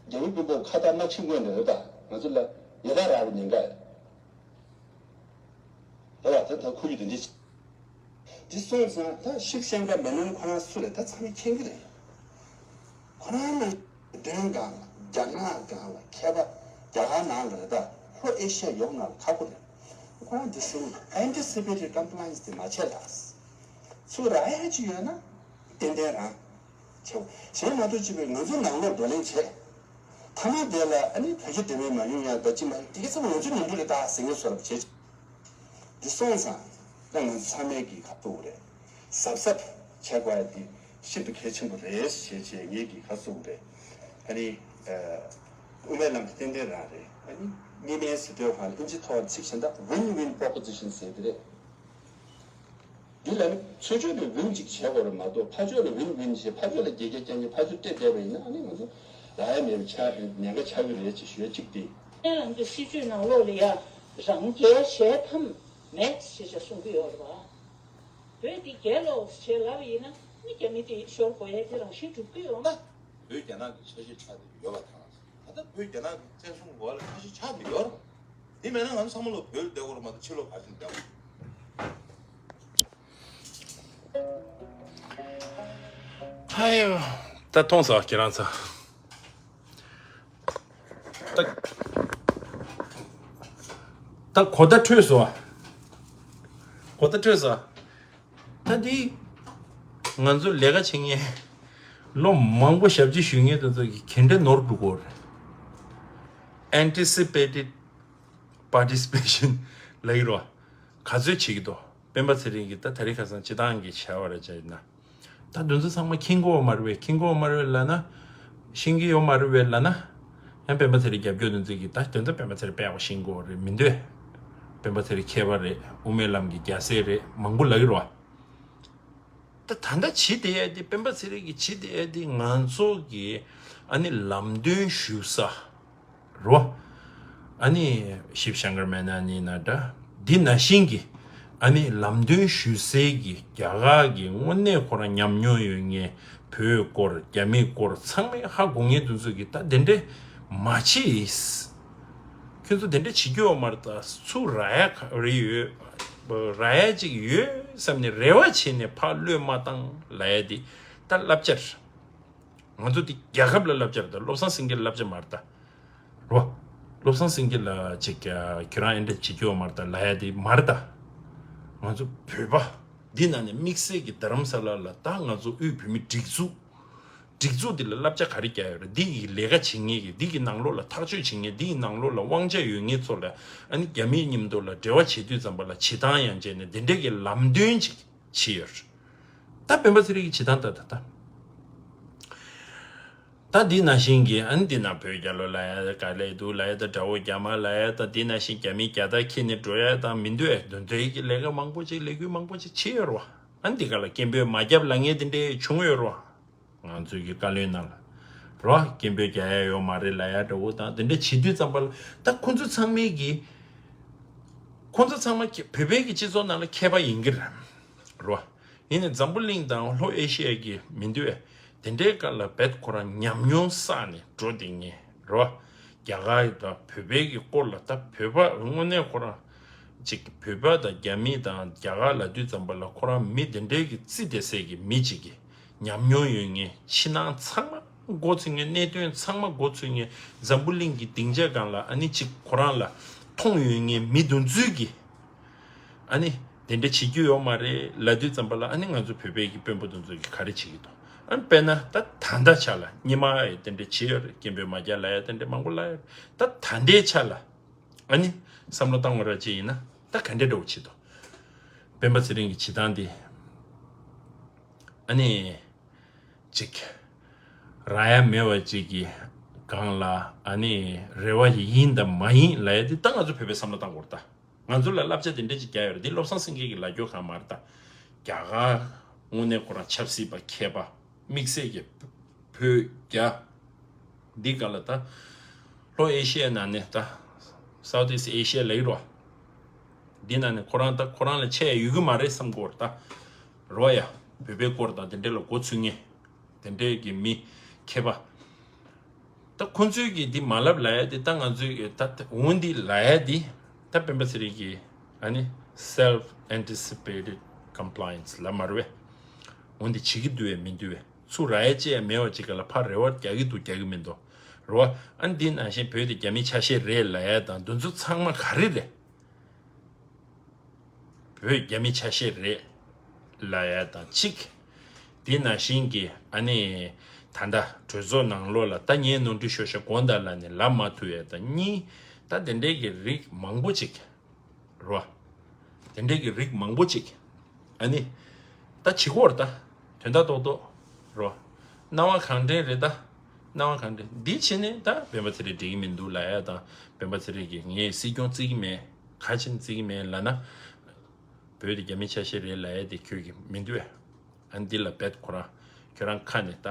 རྒྱ་མི་དཔོན་པོ་ཁ་བཏགས་མ་ཁྱེར་སྔོན་ནས་རེད་ད་ང་ཚོ་ལ་ཉེས་རྡུང་རག་པའི་ཉེན་ཁ་ཡོད་རེད་བ། ད་ད་ཁོར་ཡུག་དེ་འདྲ་ཞིག་འདི་སོང་ཙང་ད་ཤིབ་ཤན་ཀ་མེ་ནོན་ཁོ་རང་སུ་རེད་ད་ཚང་མས་མཁྱེན་གི་རེད། ཁོ་རང་ནང་དོན་སྒང་ལ་རྒྱ་ནག་སྒང་ལ་མཁས་པ་རྒྱ་གར་ནང་ལ་རེད་ད་ལྷོ་ཨེ་ཤ་ཡ་ཡོངས་ནང་ལ་ཁག་པོ་རེད། ཁོ་རང་འདི་སུ་anticipatory compliance དེ་མ་བྱས་ལ། ཚུར་རག་ཡ་ཅིག་ཡོད་ན་ཏན་ཏན་རང་། བྱེད་བྱེད་མ་ཐུབ་ཅིག་པའི་ང་ཚོ་ནང་ལོགས་བགྲོ་གླེང་བྱས། ཐ་མ་དེ་ལ་ཨ་ནི་བོད་རྒྱ་འབྲེལ་མོལ་མ་ཡོང་ཡ་ད་ཅི་མ་ཡིན་དེ་ག་ཚང་མ་ང་ཚོའི་ནོར་འཁྲུལ་རེད་ད་ཟེར་མཁན་བཟོ་འདྲ་བྱེད། འདི་སོང་ཙང་ད་ང་ཚོ་ཚང་མས་ཀྱི་ཁ་ཐུག་རེད། གཟབ་གཟབ་བྱེད་དགོས་ཡ་འདི་ཤིན་ཏུ་གལ་ཆེན་པོ་རེད་ཞེས་བྱས་ངས་ཀྱི་ཁ་ཐུག་རེད། ཨ་ནི། དབུ་མའི་ལམ་དེ་ཏན་ཏན་རང་རེད། ཨ་ནི་གཉིས་སྨན་ཟེར་དུས་ཧ་ལ་ཨིན་ཇི་ཐོག་ཚིག་གཞན་དག་win-win proposition ཟེར་གི་རེད། འདི་ལ་ནི་ཚུར་ཕྱོགས་ནས་win་གཅིག་བྱེད་དགོས་རེད་མ་གཏོགས་ཕར་ཕྱོགས་ལ་win-win་བྱས་ཕར་ཕྱོགས་ལ་རྒྱལ་རྒྱལ་རྐྱང་རྐྱང་ཕར་ཚུར་སྤྲད་བསྡད་པ་ཡིན་ན་ཨ་ནི་ང་ཚོ་རག་ཡ་མེད་པའི་ཆ་ཉེན་ཁ་ཆགས་ཀྱི་རེད་ཅེས་ཞུ་ཡ་གཅིག་དེ། ཁྱེད་རང་ཚོའི་སྲིད་ཇུས་ནང་ལོགས་ལ་ཡ་རང་རྒྱལ་གཞལ་ཐམས་མེད་ཞེས་བྱ་གསུང་གི་ཡོད་རེད་བ། བོད་འདི་རྒྱལ་ལོ་ཞེས་ལབ་པ་ཡིན་ན་ནི་རྒྱ་མི་དེ་ཤོར་དགོས་ཡ་དེ་རང་བཞིན་གྲུབ་ཀྱི་ཡོད་མ། བོད་རྒྱ་ནག་གི་ཆ་ཤས་ཆགས་བསྡད་ཀྱི་ཡོད་པ་དང་། ད་ལྟ་བོད་རྒྱ་ནག་གི་བཙན་བཟུང་འོག་ལ་ཁ་ཤས་ཆགས་བསྡད་ཡོད་རེད། དེ་མེད་ན་ང་ཚོ་ཚང་མ་ལོ་བོད་ལ་བསྡད་དགོས་རེད་མ་གཏོགས་ཕྱི་ལོགས་ག་ཚོད་བསྡད་དགོས། ཧ་ཡོ། ད་མཐོང་ས་ཁྱེད་རང་ཚོ། ད་ད་གོ་བརྡ་འཕྲོད་སོང་། གོ་བརྡ་འཕྲོད་སོང་། ད་འདི་ང་ཚོ་ལས་ཀ་བྱེད་མཁན་ལོ་མང་པོ་ཞབས་ཕྱི་ཞུ་མཁན་དེ་ཚོ་གི་ག་འདྲ་ནོར་འགྲོ་གི་ཡོད་རེད། Anticipated participation ལབ་ཀྱི་རེད་བ། ག་ཚོད་བྱེད་ཀྱི་འདུག་སྤེན་པ་ཚེ་རིང་གིས་ད་དེ་རིང་ཁ་སང་སྤྱི་བཏང་གི་བྱ་བ་རེད་བྱས་ན། ད་དེ་ཚོ་ཚང་མ་མཁྱེན་གྱི་ཡོད་མ་རེད་པས། མཁྱེན་གྱི་ཡོད་མ་རེད་པས་ལབ་ན། ཤེས་ཀྱི་ཡོད་མ་རེད་པས་ལབ་ན། ཡང་སྤེན་པ་ཚེ་རིང་རྒྱབ་སྐྱོར་དེ་ཚོ་གིས་ད་དེ་ཚོ་སྤེན་པ་ཚེ་རིང་དཔེ་ཡག་པོ་ཤེས་ཀྱི་ཡོད་རེད་མི་འདུག་སྤེན་པ་ཚེ་རིང་མཁས་པ་རེད། དབུ་མའི་ལམ་གྱི་རྒྱལ་སྲས་རེད། མང་པོ་ལབ་ཀྱི་རེད་བ། ད་ད་ལྟ་བྱེད་བསྡད་ཡ་དེ་སྤེན་པ་ཚེ་རིང་གིས་བྱེད་བསྡད་ཡ་དེ་ང་ཚོ་གི་ཨ་ནི་ལམ་སྟོན་ཞུ་ས་རོ། ཨ་ནི་ཤིབ་ཤང་ཀར་མན་ན་ནི་ན་འདྲ་འདི་ནང་བཞིན་གྱི་ཨ་ནི་ལམ་སྟོན་ཞུ་སའི་གི་རྒྱ་གར་གྱི་དངོས་གནས་ཁོ་རང་ཉམས་མྱོང་ཡོད་མཁན་ བོད་སྐོར་རྒྱ་མིའི་སྐོར་ཚང་མས་ཧ་གོ་མཁན་དེ་ཚོ་གིས་ད་དེ་འདྲས་མ་བྱེད། ཁྱོད་ཚོ་དེ་འདྲས་བྱེད་རྒྱུ་ཡོད་མ་རེད། ད་ཚུར་རག་ཡ་ག་རེ་ཡོད། རག་ཡ་ཅིག་ཡོད་བསམ་ནས་རེ་བ་བྱས་ནས་ཕར་བློས་མ་བཏང་ལབ་ཡ་དེ་ད་བསླབ་བྱ་རེད། ང་ཚོ་དེ་རྒྱལ་ཁབ་ལ་བསླབ་བྱ་རེད། ད་བློ་བཟང་སེང་གེ་ལ་བསླབ་བྱ་མ་རེད་ད། རོ། བློ་བཟང་སེང་གེ་ལ་ཅིག་ཁྱོད་རང་ཨེ་འདྲ་བྱེད་རྒྱུ་ཡོད་མ་རེད་ད་ལབ་ཡ་དེ་མ་རེད་ད། ང་ཚོ་བོད་པ། འདི་ན་ནས་དམིགས་བསལ་གྱི་རྡ་རམ་ས་ལ་ལ་ད་ང་ཚོ་དབུས་བོད་མི་སྒྲིག་འཛུགས། སྒྲིག་འཛུགས་འདི་ལ་བསླབ་བྱ་ག་རེ་རྒྱག་ཡོད་རེད། འདི་ཡི་ལས་ཀ་བྱེད་མཁན་གྱི་འདི་གི་ནང་ལོགས་ལ་ཐག་གཅོད་བྱེད་མཁན་འདི་ཡི་ནང་ལོགས་ལ་དབང་ཆ་ཡོད་མཁན་ཚོ་ལ་ཨ་ནི་རྒྱ་མིའི་མཉམ་དུ་ལ་འབྲེལ་བ་བྱེད་དུས་ཙམ་པ་ལ་བྱེད་སྟངས་ཡང་བྱས་ནས་འདི་འདྲས་ཀྱི་ལམ་སྟོན་ཅིག་བྱས་ཡོད་རེད། ད་སྤེན་པ་ཚེ་རིང་གི་བྱེད་སྟངས་ད་ད་ད། ད་འདི་ནང་བཞིན་གྱི་ཨ་ནི་འདི་ན་བོད་རྒྱལ་ལོ་ལ་ཡ་ག་ལས་འདུག་ལ་ཡ་ད་དགྲ་བོ་རྒྱ་དམར་ལ་ཡ་ད་འདི་ནང་བཞིན་རྒྱ་མི་རྒྱ་སྟག་ཁྱེར་ནས་འགྲོ་ཡ་ད་མི་འདུག་ཨེ། འདོན་ཐོས་ཀྱི་ལས་ཀ་མང་པོ་ཅིག་ལས་འགུལ་མང་པོ་ཅིག་བྱས་ཡོད་རོ། ཨ་ནི་འདི་ག་ལ་སྐད་འབོད་མ་བརྒྱབ་ལ་ངས་འདི་འདྲའི་བྱུང་ཡོད་རོ། ང་ཚོའི་གི་བཀའ་བློན་ནང་ལ་རོ། སྐད་འབོད་རྒྱག་ཡ་ཡོད་མ་རེད་ལ་ཡ་འདྲ་བོ་དང་དེ་འདྲ་བྱེད་དུས་ཙམ་པ་ལ་ད་ཁོ་ཚོ་ཚང་མས་གི་ཁོ་ཚོ་ཚང་མ་བོད་པའི་གི་སྤྱི་ཚོགས་ནང་ལ་མཁས་པ་ཡིན་གི་རེད་རོ། ཡིན་ནའི་འཛམ་བུ་གླིང་དང་ལྷོ་ཨེ་ཤི་ཡ་གི་མི་འདུག་ཨེ། དེ་འདྲའི་སྐབས་ལ་བེད་ཁོ་རང་ཉམས་མྱོང་བསགས་ནས་འགྲོ་བསྡད་མཁན་རོ། རྒྱ་གར་དང་བོད་པའི་གི་སྐོར་ལ་ད་བོད་པ་དངོས་གནས་ཁོ་རང་ཅིག་བོད་པ་དང་རྒྱ་མི་དང་རྒྱ་གར་ལབ་དུས་ཙམ་པ་ལ་ཁོ་རང་མི་དེ་འདྲའི་གི་རྩིས་དེ་སའི་གི་མི་ཅིག་གི་ཉམས་མྱོང་ཡོད་མཁན་ཕྱི་ནང་ཚང་མ་མགོ་ཚོས་མཁན་གནད་དོན་ཚང་མ་མགོ་ཚོས་མཁན་འཛམ་བུ་གླིང་གི་སྡིངས་ཆ་སྒང་ལ་ཨ་ནི་ཅིག་ཁོ་རང་ལ་མཐོང་ཡོད་མཁན་མི་དེ་ཚོས་གི་ཨ་ནི་དེ་འདྲ་བྱེད་རྒྱུ་ཡོད་མ་རེད་ལབ་དུས་ཙམ་པ་ལ་ཨ་ནི་ང་ཚོ་བོད་པའི་གི་དཔོན་པོ་དེ་ཚོ་གི་ག་རེ་བྱེད་ཀྱི་འདུག་ཨ་ནི་དཔེར་ན་ད་ད་ལྟ་ཆ་ལ་སྔོན་མ་ཡི་དེ་འདྲ་བྱེད་ཡོད་རེད། སྐད་འབོད་མ་རྒྱག་ལབ་ཡ་དེ་འདྲ་མང་པོ་ལབ་ཡོད་རེད། ད་ད་ལྟའི་ཆ་ལ་ཨ་ནི་བསམ་བློ་བཏང་བ་ར་ཅིག་ཡིན་ན་ད་ག་འདྲ་འདྲ་བོ་བྱེད་དོ། སྤེན་པ་ཚེ་རིང་གི་བྱེད་སྟངས་དེ་ཨ་ནི་ཅིག་རག་ཡ་མེད་པ་ཅིག་གི་སྒང་ལ་ཨ་ནི་རེ་བ་ཡིན་དང་མ་ཡིན་ལབ་ཡ་དེ་ད་ང་ཚོ་བོད་པའི་བསམ་བློ་བཏང་དགོས་རེད་ད། ང་ཚོ་ལ་བསླབ་བྱ་དེ་འདྲ་ཅིག་རྒྱག་ཡོད་རེད། འདི་བློ་བཟང་སེང་གེ་གིས་ལབ་རྒྱུ་གང་མ་རེད་ད། རྒྱ་གར་དངོས་གནས་ཁོ་རང་ཆབ་སྲིད་པ་མཁས་པ་དམིགས་བསལ་གྱི་བོད་རྒྱ་འདི་ག་ལ་ད་ལྷོ་ཨེ་ཤི་ཡའི་ནང་ནས་ད་South East Asia་ལབ་ཀྱི་རོ། འདི་ནང་ནས་ཁོ་རང་ད་ཁོ་རང་ལས་ཆེ་ཡ་ཡོད་ཀྱི་མ་རེད་བསམ་གྱི་ཡོད་རེད་ད། རོ་ཡ། བོད་པའི་སྐོར་དང་དེ་འདྲ་ལ་མགོ་ཚོས་མཁན་དེ་འདྲའི་གི་མི་མཁས་པ། ད་ཁོ་ཚོའི་གི་འདི་མ་ལབ་ལབ་ཡ་འདི་ད་ང་ཚོའི་གི་ད་འོ་འདི་ལབ་ཡ་འདི་ད་སྤེན་པ་ཚེ་རིང་གི་ཨ་ནི་self anticipated compliance་ལབ་མ་རེད་པས། འོ་འདི་བྱེད་ཀྱི་འདུག་པས་མི་འདུག་པས། ཚུར་རག་ཡ་ཅི་ཡང་མེད་པ་ཅིག་ག་ལ་ཕར་རེ་བ་རྒྱག་གི་འདུག་རྒྱག་གི་མི་འདུག་རེད་པ། ཨ་ནི་འདི་ནང་བཞིན་བོད་དེ་རྒྱ་མིའི་ཆ་ཤས་རེད་ལབ་ཡ་དང་འདི་ཚོ་ཚང་མ་ག་རེ་རེད། བོད་རྒྱ་མི་ཆ་ཤས་རེད་ལབ་ཡ་དང་གཅིག་དེ་ནང་བཞིན་གྱི་ཨ་ནི་ད་ལྟ་གྲོས་ཚོགས་ནང་ལོགས་ལ་ད་ངས་ནོར་འཁྲུལ་ཤོར་ཤག་དགོངས་དག་ལབ་ནས་ལབ་མ་ཐུབ་ཡ་དང་གཉིས། ད་དེ་འདྲའི་གི་རིགས་མང་པོ་ཅིག་རོ། དེ་འདྲའི་གི་རིགས་མང་པོ་ཅིག་ཨ་ནི་ད་བྱེད་ཀྱི་ཡོད་རེད་ད། དོན་དག་རྡོག་རྡོག་རོ། སྣང་བ་གང་དྲན་རེད་ད། སྣང་བ་གང་དྲན་འདི་བྱས་ནས་ད་སྤེན་པ་ཚེ་རིང་འགྲིག་གི་མི་འདུག་ལབ་ཡ་དང་སྤེན་པ་ཚེ་རིང་གིས་ངས་སྲིད་སྐྱོང་བརྩི་གི་མེད། ག་བྱས་ནས་བརྩི་གི་མེད་ལབ་ན། བོད་དེ་རྒྱ་མི་ཆ་ཤས་རེད་ལབ་ཡ་དེ་ཁྱོད་ཀྱི་མི་འདུག་ཨེ། ཨ་འདི་ལ་བེད་ཁོ་རང་ཁྱོད་རང་ཁ་ནས་ད་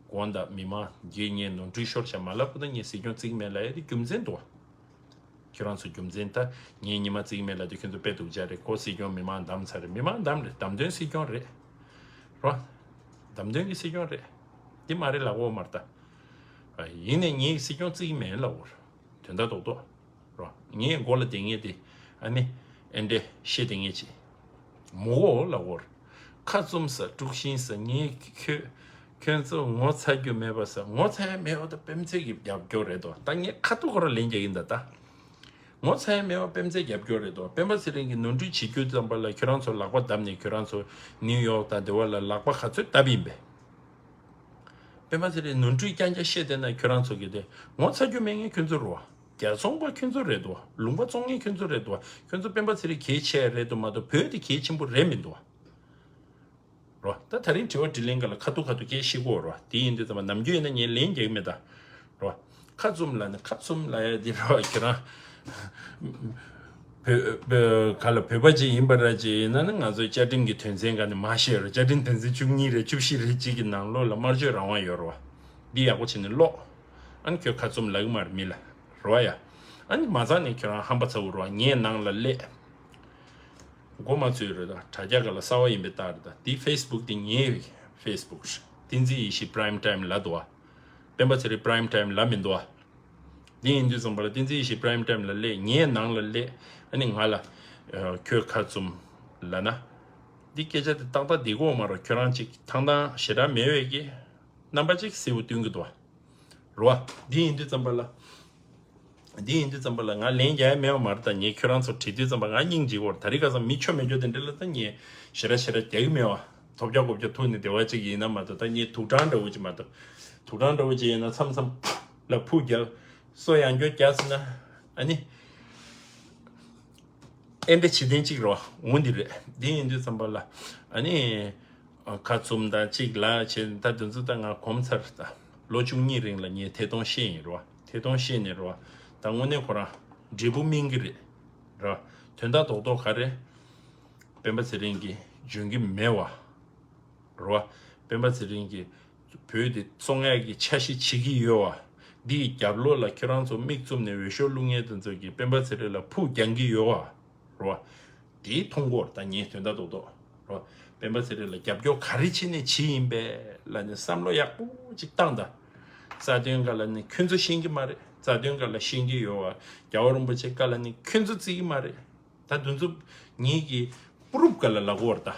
དགོངས་དག་མི་མང་གིས་ངས་ནོར་འཁྲུལ་ཤོར་ཤག་མ་ལབ་ཀོ་ད་ངས་སྲིད་སྐྱོང་བརྩི་གི་མེད་ལབ་ཡ་དེ་རྒྱུ་མཚན་འདུག་ཨ། ཁྱོད་རང་ཚོ་རྒྱུ་མཚན་ད་ངས་ཉི་མ་བརྩི་གི་མེད་ལབ་དུས་ཁྱོད་ཚོ་དཔེ་སྡུག་ཅག་རེད། ཁོ་སྲིད་སྐྱོང་མི་མང་བདམས་ཚར་རེད། མི་མང་བདམས་རེད། བདམས་ཐོན་སྲིད་སྐྱོང་རེད་རོ། བདམས་ཐོན་གྱི་སྲིད་སྐྱོང་རེད། འདི་མ་རེད་ལབ་ཀྱི་ཡོད་མ་རེད་ད། ཡིན་ནའི་ངས་སྲིད་སྐྱོང་བརྩི་གི་མེད་ལབ་ཀྱི་ཡོད་རེད། དོན་དག་རྡོག་རྡོག་རོ། ངའི་མགོ་ལ་བསྡད་མཁན་དེ་ཨ་ནི་ཨེ་འདྲས་བཤད་བསྡད་མཁན་ཅིག་མོ་གོ་ལབ་ཀྱི་ཡོད་རེད། ཁ་བཙུམ་ས་དཀྲུག་ཤིང་ས་ངས་ཁྱོད་ཁྱོད་ཚོ་ངོ་ཚ་རྒྱུ་མེད་པ་ས། ངོ་ཚ་ཡ་མེད་པ་ད་སྤེན་ཚེ་གི་རྒྱབ་སྐྱོར་རེད་དོ། ད་ངས་ཁ་ཐུག་ཁོ་རང་ལན་རྒྱག་གི་ཡིན་ད་ད། ངོ་ཚ་ཡ་མེད་པ་སྤེན་ཚེ་རྒྱབ་སྐྱོར་རེད་དོ། སྤེན་པ་ཚེ་རིང་གིས་ནོར་འཁྲུལ་བྱེད་རྒྱུ་ཙམ་པ་ལ་ཁྱོད་རང་ཚོ་ལག་པ་བརྡབས་ནས་ཁྱོད་རང་ཚོ་ནིའུ་ཡོག་དང་དེ་བ་ལ་ལག་པ་ག་ཚོད་བརྡབས་ཡིན་པས། སྤེན་པ་ཚེ་རིང་ནོར་འཁྲུལ་རྐྱང་རྐྱང་བཤད་བསྡད་ན་ཁྱོད་རང་ཚོ་གི་དེ་ངོ་ཚ་རྒྱུ་མེད་མཁན་ཁྱོད་ཚོ་རེད་བ། རྒྱལ་ཚོང་པ་ཁྱོད་ཚོ་རེད་དོ། ལུང་པ་བཙོང་མཁན་ཁྱོད་ཚོ་རེད་དོ། ཁྱོད་ཚོ་སྤེན་པ་ཚེ་རིང་གལ་ཆེ་རེད་དོ་མ་གཏོགས་བོད་དེ་གལ་ཆེན་པོ་རེད་མི་འདུག་བ། རོ། ད་ད་རིང་དྲི་བ་དྲིས་ལན་སྒང་ལ་ཁ་ཐུག་ཁ་ཐུག་སྐད་བཤད་ཀྱི་ཡོད་རོ། དེ་ཡིན་དུས་ཙམ་པ་ནམ་རྒྱུན་ཡིན་ན་ངས་ལན་རྒྱག་གི་མེད་ད། རོ། ཁ་བཙུམ་ལབ་ནས་ཁ་བཙུམ་ལབ་ཡ་འདི་རོ་ཁྱེད་རང་། བོད་བོད་ག་ལ་བོད་པ་ཅིག་ཡིན་པ་ར་ཅིག་ཡིན་ན་ནི་ང་ཚོའི་བཅའ་ཁྲིམས་ཀྱི་དོན་ཚན་སྒང་ནས་མར་བཤད་རོ། བཅའ་ཁྲིམས་དོན་ཚན་བཅུ་གཉིས་རེད་བཅུ་བཞི་རེད་ཅིག་གི་ནང་ལོགས་ལ་སྨྲ་བརྗོད་རང་དབང་ཡོད་རོ། འདི་ཡག་པོ་བྱས་ནས་ཀློག་ཨ་ནི་ཁྱོད་ཁ་བཙུམ་ལབ་གི་མ་རེད་མི་ལ། རོ་ཡ། ཨ་ནི་མ་ཚང་ནས་ཁྱོད་རང་ཧམ་པ་ཚ་བོ་རོ་ངའི་ནང་ལ་སླེབས། མགོ་མ་ཚོས་རེད་ད། དྲ་རྒྱ་སྒང་ལ་གསར་པ་ཡིན་པའི་རྟགས་རེད་ད། འདི་ཕེ་སི་བུག་འདི་ངའི་ཕེ་སི་བུག་རེད། བསྟན་འཛིན་ཡེ་ཤེས་པ་རའིམ་ཊའིམ་ལབ་འདུག་བ། སྤེན་པ་ཚེ་རིང་པ་རའིམ་ཊའིམ་ལབ་མི་འདུག་བ། འདི་ཡིན་དུས་ཙམ་པ་ལ་བསྟན་འཛིན་ཡེ་ཤེས་པ་རའིམ་ཊའིམ་ལ་སླེབས། ངའི་ནང་ལ་སླེབས། ཨ་ནི་ང་ལ་ཨ་ཁྱོད་ཁ་བཙུམ་ལབ་ན། འདི་སྐད་ཆ་དེ་ཏག་ཏག་འདི་གོ་མ་རོ། ཁྱོད་རང་ཅིག་ཐང་ཐང་ཞེ་དྲག་མེད་པའི་གི་རྣམ་པ་ཅིག་གསལ་པོ་སྟོན་གི་འདུག་བ། རོ། འདི་ཡིན་དུས་ཙམ་པ་ལ། འདི་ཡིན་དུས་ཙམ་པ་ལ་ང་ལན་རྒྱག་ཡ་མེད་པ་མ་རེད། ད་ངས་ཁྱོད་རང་ཚོ་དྲི་དུས་ཙམ་པ་ང་སྙིང་རྗེ་བོར། ད་རེས་ཁ་སང་མི་ཆོ་མེད་ཆོ་དེ་འདྲ་ལ་ད་ངས་ཞེ་དྲག་ཞེ་དྲག་རྒྱག་གི་མེད་བ། ཐོབ་རྒྱག་གོ་རྒྱག་ཐུག་ནས་བདེ་བ་ཅིག་ཡིན་ན་མ་གཏོགས། ད་ངས་དུག་སྦྲང་འདྲ་བོ་ཅིག་མ་གཏོགས། དུག་སྦྲང་འདྲ་བོ་ཅིག་ཡིན་ན་མཚམས་མཚམས་ལ་ཕུ་རྒྱག་སོ་ཡང་སྐྱོ་རྒྱག་ཟེར་ན། ཨ་ནི། ཨེ་འདྲ་བྱེད་མཁན་གཅིག་རོ། འོ་འདི་རེད། འདི་ཡིན་དུས་ཙམ་པ་ལ། ཨ་ནི། ཁ་བཙུམ་དང་གཅིག་ལ་བྱས། ད་དེ་ཚོ་ད་ང་གོམས་ཚར། ད་ལོ་བཅུ་གཉིས་རིང་ལ་ངས་ཐད་གཏོང་ཤེས་ཡིན་རོ། ཐད་གཏོང་ཤེས་ནས་རོ། ད་དངོས་གནས་ཁོ་རང་འབྲས་བུ་སྨིན་གི་རེད་རོ། དོན་དག་རྡོག་རྡོག་ག་རེ། སྤེན་པ་ཚེ་རིང་གིས་འཇོན་གི་མེད་བ། རོ། སྤེན་པ་ཚེ་རིང་གིས་བོད་དེ་བཙོང་ཡག་གི་འཆར་གཞི་བྱེད་ཀྱི་ཡོད་བ། འདིའི་རྒྱབ་ལོགས་ལ་ཁྱོད་རང་ཚོ་མིག་བཙུམ་ནས་འོས་ཤོག་བླུག་མཁན་དེ་ཚོ་གིས་སྤེན་པ་ཚེ་རིང་ལ་ཕུགས་རྒྱང་གི་ཡོད་བ། རོ། དེའི་མཐོང་གོ་ར། ད་ངས་དོན་དག་རྡོག་རྡོག་རོ། སྤེན་པ་ཚེ་རིང་ལ་རྒྱབ་སྐྱོར་ག་རེ་བྱས་ནས་བྱས་ཡིན་པས་ལབ་ནས་བསམ་བློ་ཡག་པོ་ཅིག་བཏང་དང་། རྩ་དོན་སྒང་ལ་ནི་ཁྱོད་ཚོ་ཤེས་ཀྱི་མ་རེད། རྩ་དོན་སྒང་ལ་ཤེས་ཀྱི་ཡོད་བ། རྒྱལ་བ་རིན་པོ་ཆེ་བཀའ་ལ་ནི་ཁྱོད་ཚོ་བརྩི་གི་མ་རེད། ད་དེ་ཚོ་ངེད་ཀྱི་པུ་རུབ་ག་ལ་ལབ་དགོས་རེད་ད།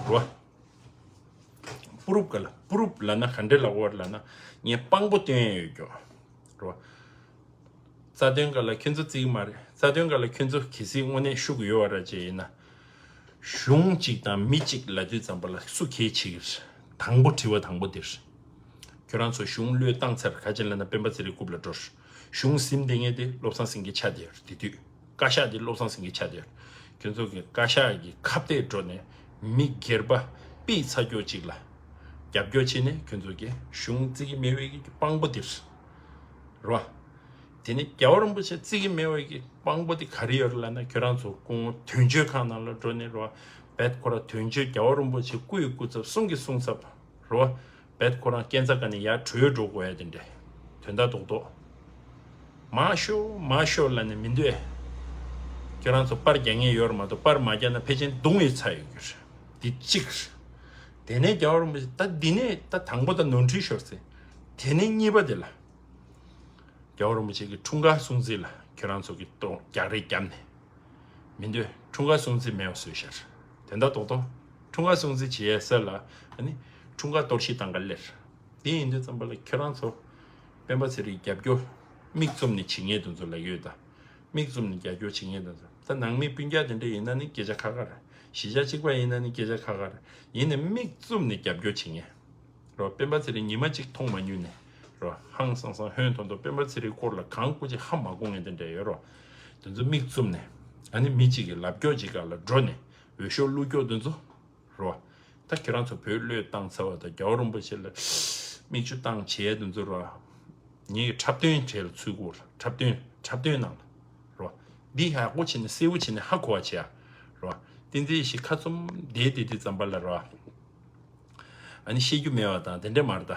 རོ། པུ་རུབ་ག་ལ། པུ་རུབ་ལབ་ན་ག་འདྲས་ལབ་དགོས་རེད་ལབ་ན། ངས་དཔང་པོ་སྟོན་ཡ་ཡོད་ཀྱོ། རོ། རྩ་དོན་སྒང་ལ་ཁྱོད་ཚོ་བརྩི་གི་མ་རེད། རྩ་དོན་སྒང་ལ་ཁྱོད་ཚོ་གལ་སྲིད་དངོས་གནས་ཤུགས་ཡོད་པ་ར་ཅིག་ཡིན་ན། གཞུང་གཅིག་དང་མི་གཅིག་ལབ་དུས་ཙམ་པ་ལ་སུ་གལ་ཆེ་གི་རེད། དང་པོ་དྲི་བ་དང་པོ་འདིར། ཁྱོད་རང་ཚོ་གཞུང་བློས་བཏང་ཚར། ག་ཅི་ལབ་ན་སྤེན་པ་ཚེ་རིང་རྐུབ་ལ་འགྲོ། གཞུང་ཟིན་བསྡད་མཁན་དེ་བློ་བཟང་སེང་གེ་ཆགས་བསྡད་ཡོད་རེད། དེ་དུས་བཀའ་ཤག་དེ་བློ་བཟང་སེང་གེ་ཆགས་བསྡད་ཡོད་རེད། ཁྱོད་ཚོ་གི་བཀའ་ཤག་གི་ཁ་གཏད་འགྲོ་ནས་མི་སྒེར་པ་པི་ཚ་སྐྱོ་གཅིག་ལ་རྒྱབ་སྐྱོར་བྱས་ནས་ཁྱོད་ཚོ་གི་གཞུང་བརྩི་གི་མེད་པའི་གི་དཔང་པོ་འདིར། རོ། དེ་ནས་རྒྱལ་བ་རིན་པོ་ཆེ་བརྩི་གི་མེད་པའི་གི་དཔང་པོ་དེ་ག་རེ་ཡོད་རེད་ལབ་ན། ཁྱོད་རང་ཚོ་སྐུ་ངོ་དོན་གཅོད་ཁང་ནང་ལ་འགྲོ་ནས་རོ། བེད་ཁོ་ར་དོན་གཅོད་རྒྱལ་བ་རིན་པོ་ཆེ་སྐུ་ཡི་སྐུ་ཚབ། གསུང་གི་གསུང་ཚབ་རོ། བེད་ཁོ་རང་སྐས་འཛེག་ག་ནས་ཡར་བྲོས་འགྲོ་དགོས་ཡ་དེ་འདྲས། དོན་དག་རྡོག་རྡོག་མར་ཤོག་མར་ཤོག་ལབ་ནས་མི་འདོད། ཁྱོད་རང་ཚོ་པར་རྒྱག་མཁན་ཡོད་རེད་མ་གཏོགས། པར་མ་རྒྱག་ན་ཕལ་ཆེར་རྡུང་ཡི་ཚར་ཡོད་རྒྱུ་རེད། འདི་གཅིག་རེད། དེ་ནས་རྒྱལ་བ་རིན་པོ་ཆེ་ད་འདི་ནས་ད་དང་པོ་ད་ནོར་འཁྲུལ་ཤོར་ཟིན། དེ་ནས་གཉིས་པ་དེ་ལ། རྒྱལ་བ་རིན་པོ་ཆེ་གི་འཁྲུངས་སྐར་སྲུང་བརྩི་ལ་ཁྱོད་རང་ཚོ་གི་གཏོང་རྒྱག་རེས་བརྒྱབ་ནས། མི་འདོད། འཁྲུངས་སྐར་སྲུང་བརྩི་མེད་པ་བཟོས་ཤར། དོན་དག་རྡོག་རྡོག་འཁྲུངས་སྐར་སྲུང་བརྩི་བྱེད་ཡས་ས་ལ་ཨ་ནི་འཁྲུངས་སྐར་གཏོར་བཤིག་བཏང་ག་སླེབས། དེ་ཡིན་དུས་ཙམ་པ་ལ་ཁྱོད་རང་ཚོ་སྤེན་པ་ཚེ་རིང་རྒྱབ་སྐྱོར་མིག་བཙུམ་ནས་བྱེད་མཁན་དེ་ཚོ་ལ་ཡོད་ད། མིག་བཙུམ་ནས་རྒྱབ་སྐྱོར་བྱེད་མཁན་དེ་ཚོ། ད་ནང་མི་སྤུན་ཀྱག་དེ་འདྲ་ཡིན་ན་ནི་སྐད་ཆ་ཁ་ཁ་རེད། གཞིས་ཆགས་གཅིག་པ་ཡིན་ན་ནི་སྐད་ཆ་ཁ་ཁ་རེད། ཡིན་ནའི་མིག་བཙུམ་ནས་རྒྱབ་སྐྱོར་བྱེད་མཁན། རོ། སྤེན་པ་ཚེ་རིང་ཉི་མ་གཅིག་མཐོང་མ་མྱོང་ནས། རོ། ཧང་སང་སང་ཧོན་ཐོང་ཐོང་སྤེན་པ་ཚེ་རིང་སྐོར་ལ་གང་སྐུ་ཅིག་ཧ་མ་གོ་མཁན་དེ་འདྲ་ཡོད་རོ། དེ་ཚོ་མིག་བཙུམ་ནས། ཨ་ནི་མི་གཅིག་གི་ལབ་སྐྱོར་གཅིག་སྒང་ལ་འགྲོ་ནས་འོས་ཤོག་བླུག་སྐྱོར་དེ་ཚོ། རོ། ད་ཁྱེད་རང་ཚོ་བོད་བློས་བཏང་ཚར་བ་དང་རྒྱལ་བ་རིན་པོ་ཆེ་ལ་མིག་ཆུ་བཏང་བྱས་དེ་ཚོ་རོ། ངེད་ཀྱི་འཁྲབ་སྟོན་གྲས་ལ་ཚུད་དགོས་ར། འཁྲབ་སྟོན་འཁྲབ་སྟོན་ནང་ལ། རོ། འདི་ཡག་པོ་བྱས་ནས་གསལ་པོ་བྱས་ནས་ཧ་གོ་བ་བྱེད་ཡ། རོ། བསྟན་འཛིན་ཡེ་ཤེས་ཁ་བཙུམ་བསྡད་བསྡད་དུས་ཙམ་པ་ལ་རོ། ཨ་ནི་བཤད་རྒྱུ་མེད་པ་དང་དེ་འདྲས་མ་རེད་ད།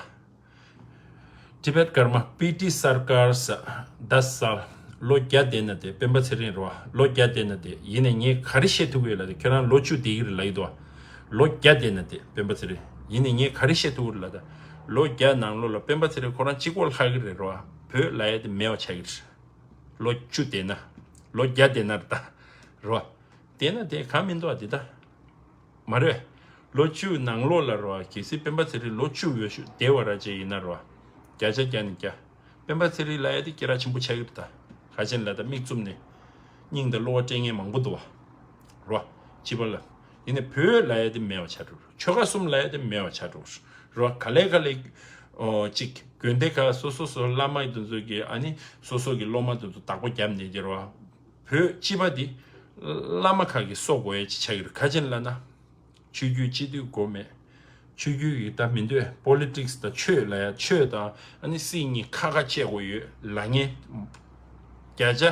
Tibet Karma PT Sarkar ས་ད་ས་ལོ་བརྒྱ་བསྡད་ན་དེ་སྤེན་པ་ཚེ་རིང་རོ། ལོ་བརྒྱ་བསྡད་ན་དེ་ཡིན་ནས་ངས་ག་རེ་བཤད་ཐུབ་ཀྱི་ཡོད་ལ་དེ། ཁྱོད་རང་ལོ་བཅུ་བསྡད་ཀྱི་རེད་ལབ་ཀྱི་འདུག་བ། ལོ་བརྒྱ་བསྡད་ན་དེ་སྤེན་པ་ཚེ་རིང་ཡིན་ནས་ངས་ག་རེ་བཤད་ཐུབ་ཀྱི་རེད་ལབ་ད། ལོ་བརྒྱ་ནང་ལོགས་ལ་སྤེན་པ་ཚེ་རིང་ཁོ་རང་གཅིག་པོ་ལྷག་གི་རེད་རོ། བོད་ལབ་ཡ་དེ་མེད་པ་ཆགས་ཀྱི་རེད། ལོ་བཅུ་བསྡད་ན། ལོ་བརྒྱ་བསྡད་ན་རེད་ད། རོ། བསྡད་ན་དེ་གང་མི་འདུག་བ་དེ་ད། མ་རེད། ལོ་བཅུ་ནང་ལོགས་ལ་རོ། གལ་སྲིད་སྤེན་པ་ཚེ་རིང་ལོ་བཅུ་འོས་ཤོག་བསྡད་པ་ར་ཅིག་ཡིན་ན་རོ། བརྒྱ་ཆ་བརྒྱ་ནས་བརྒྱ། སྤེན་པ་ཚེ་རིང་ལབ་ཡ་དེ་སྐད་གྲགས་ཆེན་པོ་ཆགས་ཀྱི་རེད་ད། ག་ཅན་ལ་ད་མིག་བཙུམ་ནས་སྙིང་དང་གློ་བ་སྤྲད་མཁན་མང་པོ་འདུག་བ། རོ། སྤྱི་པ་ལ། ཡིན་ནའི་བོད་ལབ་ཡ་དེ་མེད་པ་ཆགས་འགྲོ། ཆོལ་ཁ་གསུམ་ལབ་ཡ་དེ་མེད་པ་ཆགས་འགྲོ། རོ། ག་ལེ་ག་ལེ། ཨོ། གཅིག་དགོན་སྡེ་ཁག་སོ་སོ་སོ་བླ་མ་དེ་ཚོ་གི་ཨ་ནི་སོ་སོ་གི་སློབ་མ་དེ་ཚོ་བདག་པོ་བརྒྱབ་ནས་དེ་རོ། བོད་སྤྱི་པ་འདི་བླ་མ་ཁག་གིས་གསོ་དགོས་ཡ་ཅིག་ཆགས་ཀྱི་རེད། ག་ཅན་ལབ་ན། ཆོས་བརྒྱུད་སྤྱི་འཐུས་དགོས་མེད། ཆོས་བརྒྱུད་ཀྱི་ད་མི་འདོད། པོ་ལི་ཊིག་སི་དང་ཆོས་ལབ་ཡ། ཆོས་དང་ཨ་ནི་སྲིད་གཉིས་ཁ་ཁ་བཅད་དགོས་ཡོད་ལབ་མཁན། བརྒྱ་ཆ་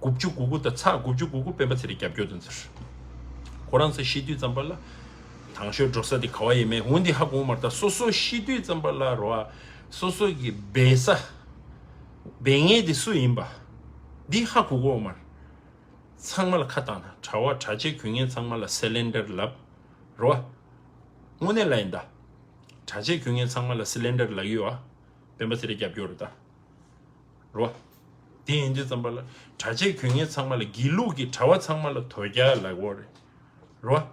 དགུ་བཅུ་གོ་དགུ་དང་ཚེག་དགུ་བཅུ་གོ་དགུ་སྤེན་པ་ཚེ་རིང་རྒྱབ་སྐྱོར་དེ་ཚོ་རེད། ཁོ་རང་ཚོ་ཤི་དུས་ཙམ་པ་ལ། དང་ཤོས་འགྲོ་ས་དེ་ག་བ་ཡིན་མིན་འོ་འདི་ཧ་གོ་མ་རེད་ད། སོ་སོ་ཤི་དུས་ཙམ་པ་ལ་རོ། སོ་སོ་གི་སྦས་ས། སྦས་མཁན་དེ་སུ་ཡིན་པ། འདི་ཧ་གོ་གོ་མ་རེད། ཚང་མ་ལ་ཁ་བཏང་ན། གྲྭ་བ་གྲྭ་ཆས་གོན་མཁན་ཚང་མ་ལ་སེ་ལེན་ཌར་ལབ། རོ། དངོས་གནས་ལ་ཡིན་ད། གྲྭ་ཆས་གྱོན་མཁན་ཚང་མ་ལ་སི་ལིན་ཌར་ལབ་ཀྱི་ཡོད་ཨ། སྤེན་པ་ཚེ་རིང་རྒྱབ་སྐྱོར་རེད་ད། རེད་བ། དེ་ཡིན་དུས་ཙམ་པ་ལ་གྲྭ་ཆས་གྱོན་མཁན་ཚང་མ་ལ་དགེ་ལུགས་ཀྱི་གྲྭ་བ་ཚང་མ་ལ་དོལ་རྒྱལ་ལབ་ཀྱི་ཡོད་རེད། རེད་བ།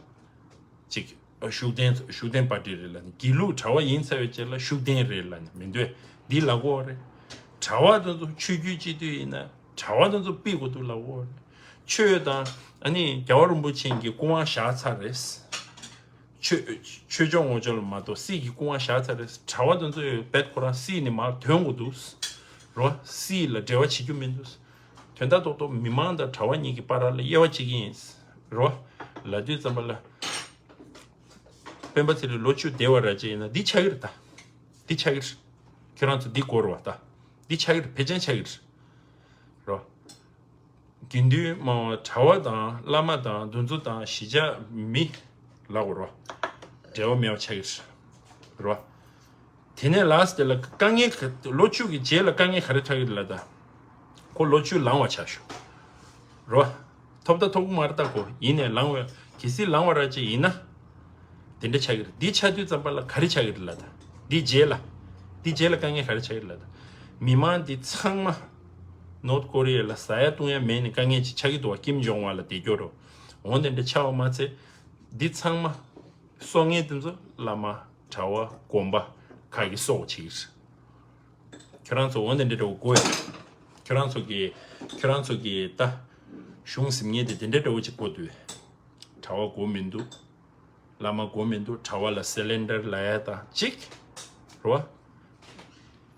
ཅིག་ཤུགས་ལྡན་ཤུགས་ལྡན་པར་ཊི་རེད་ལབ་ནས། དགེ་ལུགས་གྲྭ་བ་ཡིན་ཚར་བའི་རྗེས་ལ་ཤུགས་ལྡན་རེད་ལབ་ནས་མི་འདོད་འདི་ལབ་ཀྱི་ཡོད་རེད། གྲྭ་བ་དེ་ཚོ་ཆོས་བརྒྱུད་སྤྱི་འཐུས་ཡིན་ན་གྲྭ་བ་དེ་ཚོ་ཕུད་དགོས་འདུག་ལབ་ཀྱི་ཡོད་རེད། ཆོས་དང་ཨ་ནི་རྒྱལ་བ་རིན་པོ་ཆེ་གི་སྐུ་དབང་བཞག་ཚར་རེད། ཆོས་ཆོས་ཕྱོགས་ངོ་ཕྱོགས་ལ་མ་གཏོགས་སྲིད་ཀྱི་སྐུ་དབང་བཞག་ཚར་རེད། གྲྭ་བ་དེ་ཚོ་ཡོད་བེད་ཁོ་རང་སྲིད་ནས་མར་ཐོན་དགོས་འདུག་རེད་བ། སྲིད་ལ་འབྲེལ་བ་བྱེད་རྒྱུ་མི་འདུག་དོན་དག་ཏོག་ཏོག་མི་མང་དང་གྲྭ་བ་གཉིས་ཀྱི་བར་ལ་དབྱེ་བ་ཕྱེ་གི་ཡིན། རེད་བ། ལབ་དུས་ཙམ་པ་ལ། སྤེན་པ་ཚེ་རིང་ལོ་བཅུ་བསྡད་པ་ར་ཅིག་ཡིན་ན་འདི་ཆགས་ཀྱི་རེད་ད། འདི་ཆགས་ཀྱི་རེད། ཁྱོད་རང་ཚོ་འདི་གོ་རེད་བ་ད། འདི་ཆགས་ཀྱི་རེད། ཕལ་ཆེར་ཆགས་ཀྱི་རེད། རེད་བ། དགེ་འདུན་མང་བ་གྲྭ་བ་དང་བླ་མ་དང་འདི་ཚོ་དང་གཞིས་ཆགས་མི་ལབ་དགོས་རེད་བ། འབྲེལ་བ་མེད་པ་ཆགས་ཀྱི་རེད། རེད་བ། དེ་ནས་ལཱསི་ཊི་ལ་དཀའ་ངལ་ག་ལོ་བཅུ་གི་རྗེས་ལ་དཀའ་ངལ་ག་རེ་འཕྲད་ཀྱི་རེད་ལབ་ད། ཁོ་ལོ་བཅུ་ལངས་པ་ཆགས་ཤོག་རེད་བ། ཐོབ་ད་ཐོབ་ཀྱི་མ་རེད་ད། ཁོ་ཡིན་ནས་ལངས་པ་གལ་སྲིད་ལངས་པ་ར་ཅིག་ཡིན་ན། དེ་འདྲ་ཆགས་ཀྱི་རེད། འདི་ཆགས་དུས་ཙམ་པ་ལ་ག་རེ་ཆགས་ཀྱི་རེད་ལབ་ད། འདི་རྗེས་ལ། འདི་རྗེས་ལ་དཀའ་ངལ་ག་རེ་ཆགས་ཀྱི་རེད་ལབ་ད། མི་མང་འདི་ཚང་མ་ནོར་ཐ་ཀོ་རི་ཡ་ལ་ཟ་ཡ་བཏུང་ཡ་མེད་ནས་དཀའ་ངལ་ཅིག་ཆགས་ཀྱི་འདུག་བ། ཀིམ་ཇོང་ཝན་ལ་དེ་སྐྱོ་རོ། འོ་དེ་འདྲ་ཆགས་པ་མ་ཚད། འདི་ཚང་མ་སྲོག་ངན་དེ་ཚོ་བླ་མ་གྲྭ་བ་དགོན་པ་ཁག་གི་སྲོག་ཆགས་ཀྱི་རེད། ཁྱོད་རང་ཚོ་འོ་དེ་འདྲ་འདྲ་བོ་དགོས་ཡ། ཁྱོད་རང་ཚོ་གི་ཁྱོད་རང་ཚོ་གི་ད་གཞུང་ཟིན་ངེས་དེ་དེ་འདྲ་འདྲ་བོ་ཅིག་དགོས་འདུག་གྲྭ་བ་དགོས་མི་འདུག་བླ་མ་དགོས་མི་འདུག་གྲྭ་བ་ལ་སི་ལིན་ཌར་ལབ་ཡ་དང་གཅིག་རེད་བ།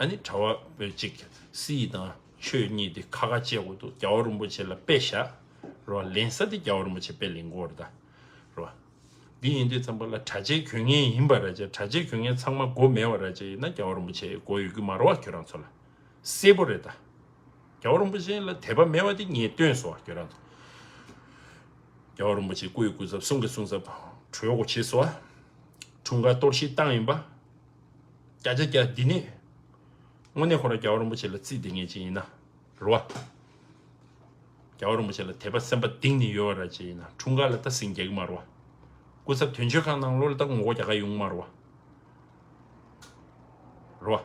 ཨ་ནི་གྲྭ་བ་བོད་གཅིག་སྲིད་དང་ཆོས་གཉིས་དེ་ཁ་ཁ་བཅད་དགོས་འདུག་རྒྱལ་བ་རིན་པོ་ཆེ་ལ་དཔེ་བཞག་རེད་བ། ལེན་ས་དེ་རྒྱལ་བ་རིན་པོ་ཆེ་དཔེ་ལེན་དགོས་རེད་ད། རེད་བ། འདི་ཡིན་དུས་ཙམ་པ་ལ་གྲྭ་ཆས་གྱོན་མཁན་ཡིན་པ་ར་ཅིག་གྲྭ་ཆས་གྱོན་མཁན་ཚང་མ་མགོ་མེད་པ་ར་ཅིག་ཡིན་ན་རྒྱལ་བ་རིན་པོ་ཆེ་མགོ་ཡོད་རྒྱུ་མ་རེད་བ། ཁྱོད་རང་ཚོ་ལ་གསལ་པོ་རེད་ད། རྒྱལ་བ་རིན་པོ་ཆེ་ལ་དད་པ་མེད་པ་དེ་ངས་སྟོན་སོང་བ། ཁྱོད་རང་ཚོ། རྒྱལ་བ་རིན་པོ་ཆེ་སྐུ་ཡི་སྐུ་ཚབ་གསུང་གི་གསུང་ཚབ་གྲོས་འགོ་བྱས་སོང་བ། འཁྲུངས་སྐར་གཏོར་བཤིག་བཏང་ཡིན་པ། བརྒྱ་ཆ་བརྒྱ་འདི་ནས། དངོས་གནས་ཁོ་རང་རྒྱལ་བ་རིན་པོ་ཆེ་ལ་རྩིས་དེ་ངས་ཅི་ཡིན་ན། རེད་བ། རྒྱལ་བ་རིན་པོ་ཆེ་ལ་དད་པ་སེམས་པ་གཏིང་ནས་ཡོད་པ་ར་ཅི་ཡིན་ན་འཁྲུངས་སྐར་ལ་ད་ཟིང་རྒྱག་གི་མ་རེད་བ། སྐུ་ཚབ་དོན་གཅོད་ཁང་ནང་ལོགས་ལ་ད་ངོ་རྒོལ་རྒྱག་ག་ཡོང་གི་མ་རེད་བ། རེད་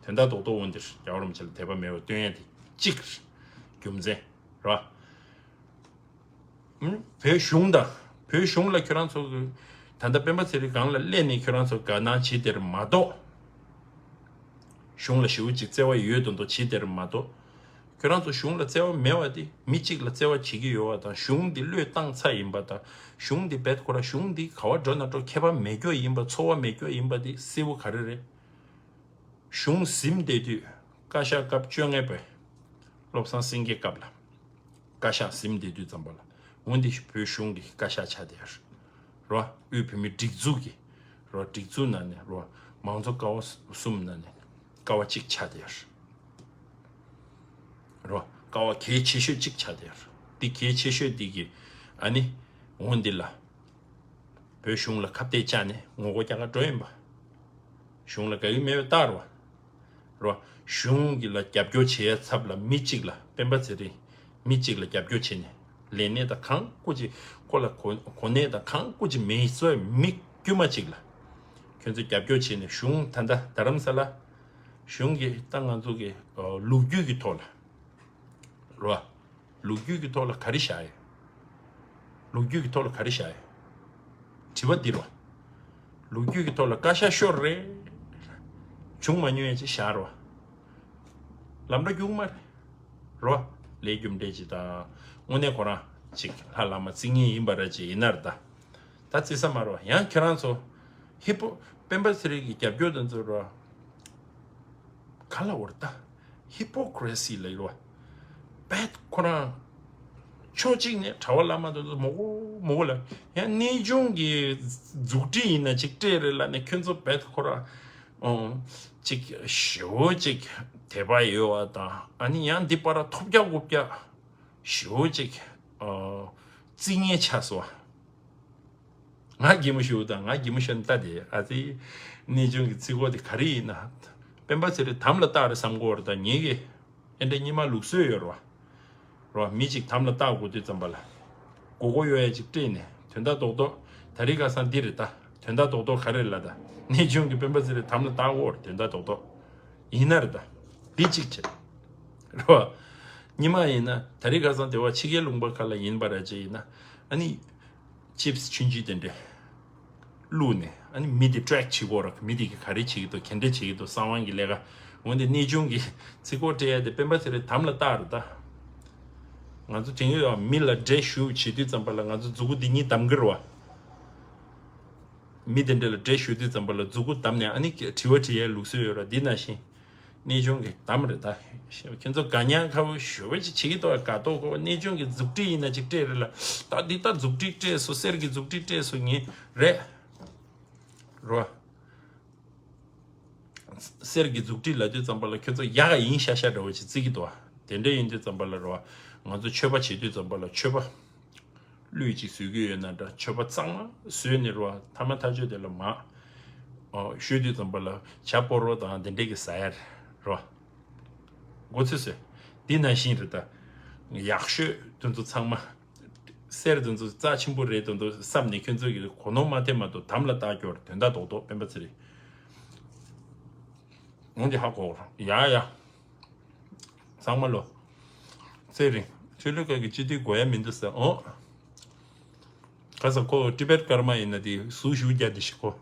བ། དོན་དག་རྡོག་རྡོག་འོན་ཏེ་རྒྱལ་བ་རིན་པོ་ཆེ་ལ་དད་པ་མེད་པ་སྟོན་ཡ་དེ་གཅིག་རྒྱུ་མཚན་རེད་བ། ཨུམ། བོད་གཞུང་དང་། བོད་གཞུང་ལ་ཁྱོད་རང་ཚོ་གི་ད་ལྟ་སྤེན་པ་ཚེ་རིང་སྒང་ལ་སླེབས་ནས་ཁྱོད་རང་ཚོ་དགའ་སྣང་བྱེད་དེར་མ་གཏོགས། གཞུང་ལ་ཞེ་པོ་ཅིག་བརྩེ་བ་ཡོད་མདོག་མདོག་བྱེད་དེར་མ་གཏོགས། ཁྱོད་རང་ཚོ་གཞུང་ལ་བརྩེ་བ་མེད་པ་དེ་མི་གཅིག་ལ་བརྩེ་བ་བྱེད་ཀྱི་ཡོད་པ་དང་གཞུང་འདི་བློས་བཏང་ཚར་ཡིན་པ་དང་གཞུང་འདི་བེད་ཁོ་ར་གཞུང་འདི་ག་བ་འགྲོ་ན་འགྲོ་ཁྱད་པར་མེད་རྒྱུ་ཡིན་པ་ཚོར་བ་མེད་རྒྱུ་ཡིན་པ་དེ་གསལ་པོ་ག་རེ་རེད། གཞུང་ཟིན་བསྡད་དུས་བཀའ་ཤག་སྐབས་བཅོ་ལྔ་པའི་བློ་བཟང་སེང་གེ་སྐབས་ལ། བཀའ་ཤག་ཟིན་བསྡད་དུས་ཙམ་པ་ལ་འོན་ཏེ་བོད་གཞུང་གི་བཀའ་ཤག་ཆགས་བསྡད་ཡོད་རེད། རོ། དབུས་བོད་མིའི་སྒྲིག་འཛུགས་ཀྱི་རོ། སྒྲིག་འཛུགས་ནང་ནས་རོ། མང་གཙོ་ཀ་བ་གསུམ་ནང་ནས་ཀ་བ་གཅིག་ཆགས་བསྡད་ཡོད་རེད། རོ། ཀ་བ་གལ་ཆེ་ཤོས་གཅིག་ཆགས་བསྡད་ཡོད་རེད། འདི་གལ་ཆེ་ཤོས་འདི་གི་ཨ་ནི་འོན་འདི་ལ། བོད་གཞུང་ལ་ཁ་གཏད་བཅག་ནས་ངོ་རྒོལ་རྒྱག་ག་འགྲོ་ཡིན་པ། གཞུང་ལ་དགའ་གི་མེད་པའི་རྟགས་རེད་བ། རེད་བ། གཞུང་གི་ལ་རྒྱབ་སྐྱོར་བྱེད་ཡ་ཚབ་ལ་མི་གཅིག་ལ་སྤེན་པ་ཚེ་རིང་མི་གཅིག་ལ་རྒྱབ་སྐྱོར་བྱེད་ནས་ལས་གནས་དང་གང་སྐུ་ཅི་ཁོ་ལ་གོ་གོ་གནས་དང་གང་སྐུ་ཅི་མེད་བཟོ་ཡ་མི་དཀྱུས་མ་གཅིག་ལ་ཁྱོད་ཚོས་རྒྱབ་སྐྱོར་བྱེད་ནས་གཞུང་ད་ལྟ་རྡ་རམ་ས་ལ་གཞུང་གི་ད་ང་ཚོ་གི་ལོ་རྒྱུས་ཀྱི་ཐོག་ལ། རོ། ལོ་རྒྱུས་ཀྱི་ཐོག་ལ་ག་རེ་བཞག་ཡོད། ལོ་རྒྱུས་ཀྱི་ཐོག་ལ་ག་རེ་བཞག་ཡོད། དྲི་བ་འདི་རོ། ལོ་རྒྱུས་ཀྱི་ཐོག་ལ་བཀའ་ཤག་ཤོར་རེད། བྱུང་མ་མྱོང་ཡ་ཅིག་བཞག་རོ། ལམ་འགྲོ་རྒྱུག་མ་རེད། རོ། ལས་རྒྱུ་འབྲས་ཅིག་དང་། དངོས་གནས་ཁོ་རང་ཅིག་ལྷ་བླ་མ་རྩིས་ངན་ཡིན་པ་ར་ཅིག་ཡིན་ན་རེད་ད། ད་བརྩི་ས་མ་རོ། ཡང་ཁྱེད་རང་ཚོ་ཧི་པོ་སྤེན་པ་ཚེ་རིང་གི་རྒྱབ་སྐྱོར་དེ་ཚོ་རོ། ག་ལ་འོར་ད། ཧི་པོ་ཀི་རེ་སི་ལ་ཡོད་རོ། བེད་ཁོ་རང་ཕྱོགས་གཅིག་ནས་གྲྭ་བ་བླ་མ་དེ་ཚོ་མོ་གོ་མོ་གོ་ལ་ཡང་གནས་ཆུང་གི་མཛུབ་ཁྲིད་ཡིན་ན་ཅིག་སྤྲད་རེད་ལབ་ནས་ཁྱོད་ཚོ་བེད་ཁོ་རང་ཨོ་ཅིག་ཞེ་པོ་ཅིག་དད་པ་ཡོད་བ་དང་ཨ་ནི་ཡང་འདི་པར་ཐོབ་རྒྱག་དགོས་རྒྱག་ཞེ་པོ་ཅིག་ཨོ་རྩིས་ངན་ཆགས་སོང་བ། ང་གད་མོ་ཤོར་དང་ང་གད་མོ་ཤོར་ནི་ལྟ་དེ་ཨ་ཙི། གནས་ཆུང་གི་ཚིག་གོ་དེ་ག་རེ་ཡིན་ན། སྤེན་པ་ཚེ་རིང་དམ་ལ་བཏགས་རེད་བསམ་གོ་རེད་ད་ངེད་ཀྱི། ཨེ་འདྲ་སྙེ་མ་ལུགས་སྲོལ་ཡོད་རེད་བ། རེད་བ་མི་གཅིག་དམ་ལ་བཏགས་དགོས་དུས་ཙམ་པ་ལ། མགོ་སྐོར་གཡོ་ཡ་ཅིག་སྤྲད་ནས་དོན་དག་རྡོག་རྡོག་ད་རེས་ཁ་སང་འདི་རེད་ད། དོན་དག་རྡོག་རྡོག་ག་རེ་ལ་ད། གནས་ཆུང་གི་སྤེན་པ་ཚེ་རིང་དམ་ལ་བཏགས་འོར་དོན་དག་རྡོག་རྡོག་ཡིན་ན་རེད་ད། འདི་གཅིག་བྱེད། རེད་བ། ཉི་མ་ཡིན་ན་ད་རིང་ཁ་སང་དེ་བ་ཕྱི་རྒྱལ་ལུང་པ་ཁག་ལ་ཡིན་པ་ར་ཅེ་ཡིན་ན། ཨ་ནི་ཅིབ་སི་ཆུང་ཆུང་དེ་འདྲས་བླུགས་ནས། ཨ་ནི་མི་དེ་ཊེག་བྱེད་དགོས་ར། མི་དེ་གི་ག་རེ་བྱེད་ཀྱི་འདུག་ག་འདྲས་བྱེད་ཀྱི་འདུག་གསང་བ་གི་ལས་ཀ། འོན་ཏེ་གནས་ཆུང་གི་ཚིག་གོ་སྤྲད་ཡ་དེ་སྤེན་པ་ཚེ་རིང་དམ་ལ་བཏགས་རེད་ད། ང་ཚོ་དེང་ཡོད་མི་ལ་འདྲེ་ཞུགས་བྱེད་དུས་ཙམ་པ་ལ་ང་ཚོ་མཛུ་གུ་འདི་གཉིས་བསྡམ་གི་རེད་བ། མི་དེ་འདྲ་ལ་འདྲེ་ཞུགས་དུས་ཙམ་པ་ལ་མཛུ་གུ་བསྡམས་ནས་ཨ་ནི་དྲི་བ་དྲི་ཡའི་ལུགས་སྲོལ་ཡོད་ར། འདི་ནང་བཞིན་གནས་ཆུང་གི་དམ་རེད་ད། ཁྱེད་ཚོ་དགའ་ཉག་ཁ་བོ་ཞུ་བ་ཅིག་བྱེད་ཀྱི་འདུག་ག་དགའ་ཏོག་གོ། གནས་ཆུང་གི་མཛུབ་དཀྲིས་ཡིན་ན་ཅིག་སྤྲད་རེད་ལ། ད་འདི་ད་མཛུབ་དཀྲིས་སྤྲད་སོང་། གསེར་གྱི་མཛུབ་དཀྲིས་སྤྲད་སོང་ངས་རེད་རོ། གསེར་གྱི་མཛུབ་དཀྲིས་ལབ་དུས་ཙམ་པ་ལ་ཁྱོད་ཚོ་ཡག་ག་ཡིན་ཤག་ཤག་འདྲ་བོ་ཅིག་བརྩི་གི་འདུག་ག་དེ་འདྲ་ཡིན་དུས་ཙམ་པ་ལ་རོ། ང་ཚོ་མཆོད་པ་བྱེད་དུས་ཙམ་པ་ལ་མཆོད་པ་གླུད་ཅིག་བཟོ་གི་ཡོད་ན་འདྲ། མཆོད་པ་གཙང་མ་བཟོས་ནས་རོ། ཐ་མ་ཐག་ཆོད་དེ་ལ་མ་ཨོ་ཤོད་དུས་ཙམ་པ་ལ་ཇ་ཕོར་པ་དང་དེ་འདྲས་ཀྱི་ཟ་ཡ་རོ། མགོ་ཚོས་སོས། འདི་ནང་བཞིན་རེད་ད། ཡག་ཤོས་དེ་ཚོ་ཚང་མ། གསེར་དེ་ཚོ་རྩ་ཆེན་པོ་རེད་དེ་ཚོ་བསམ་ནས་ཁྱོད་ཚོ་གི་གོ་ནོར་མ་ཐེབས་མ་གཏོགས་དམ་ལ་བཏགས་སྐྱོར་དོན་དག་རྡོག་རྡོག་སྤེན་པ་ཚེ་རིང་། འོན་ཏེ་ཧ་གོ་ཡ་ཡ། ཚང་མ་ལོ། ཚེ་རིང་། ཆོས་ལུགས་ཁག་གི་སྤྱི་འཐུས་དགོས་ཡ་མི་འདུག་ཟེར་ཨོ། ཁ་ས་ཁོ་ཊི་བེཊ་ཀར་མ་ཡིན་ན་དེ་སུ་ཞུ་རྒྱ་དེ་ཞིག་གོ།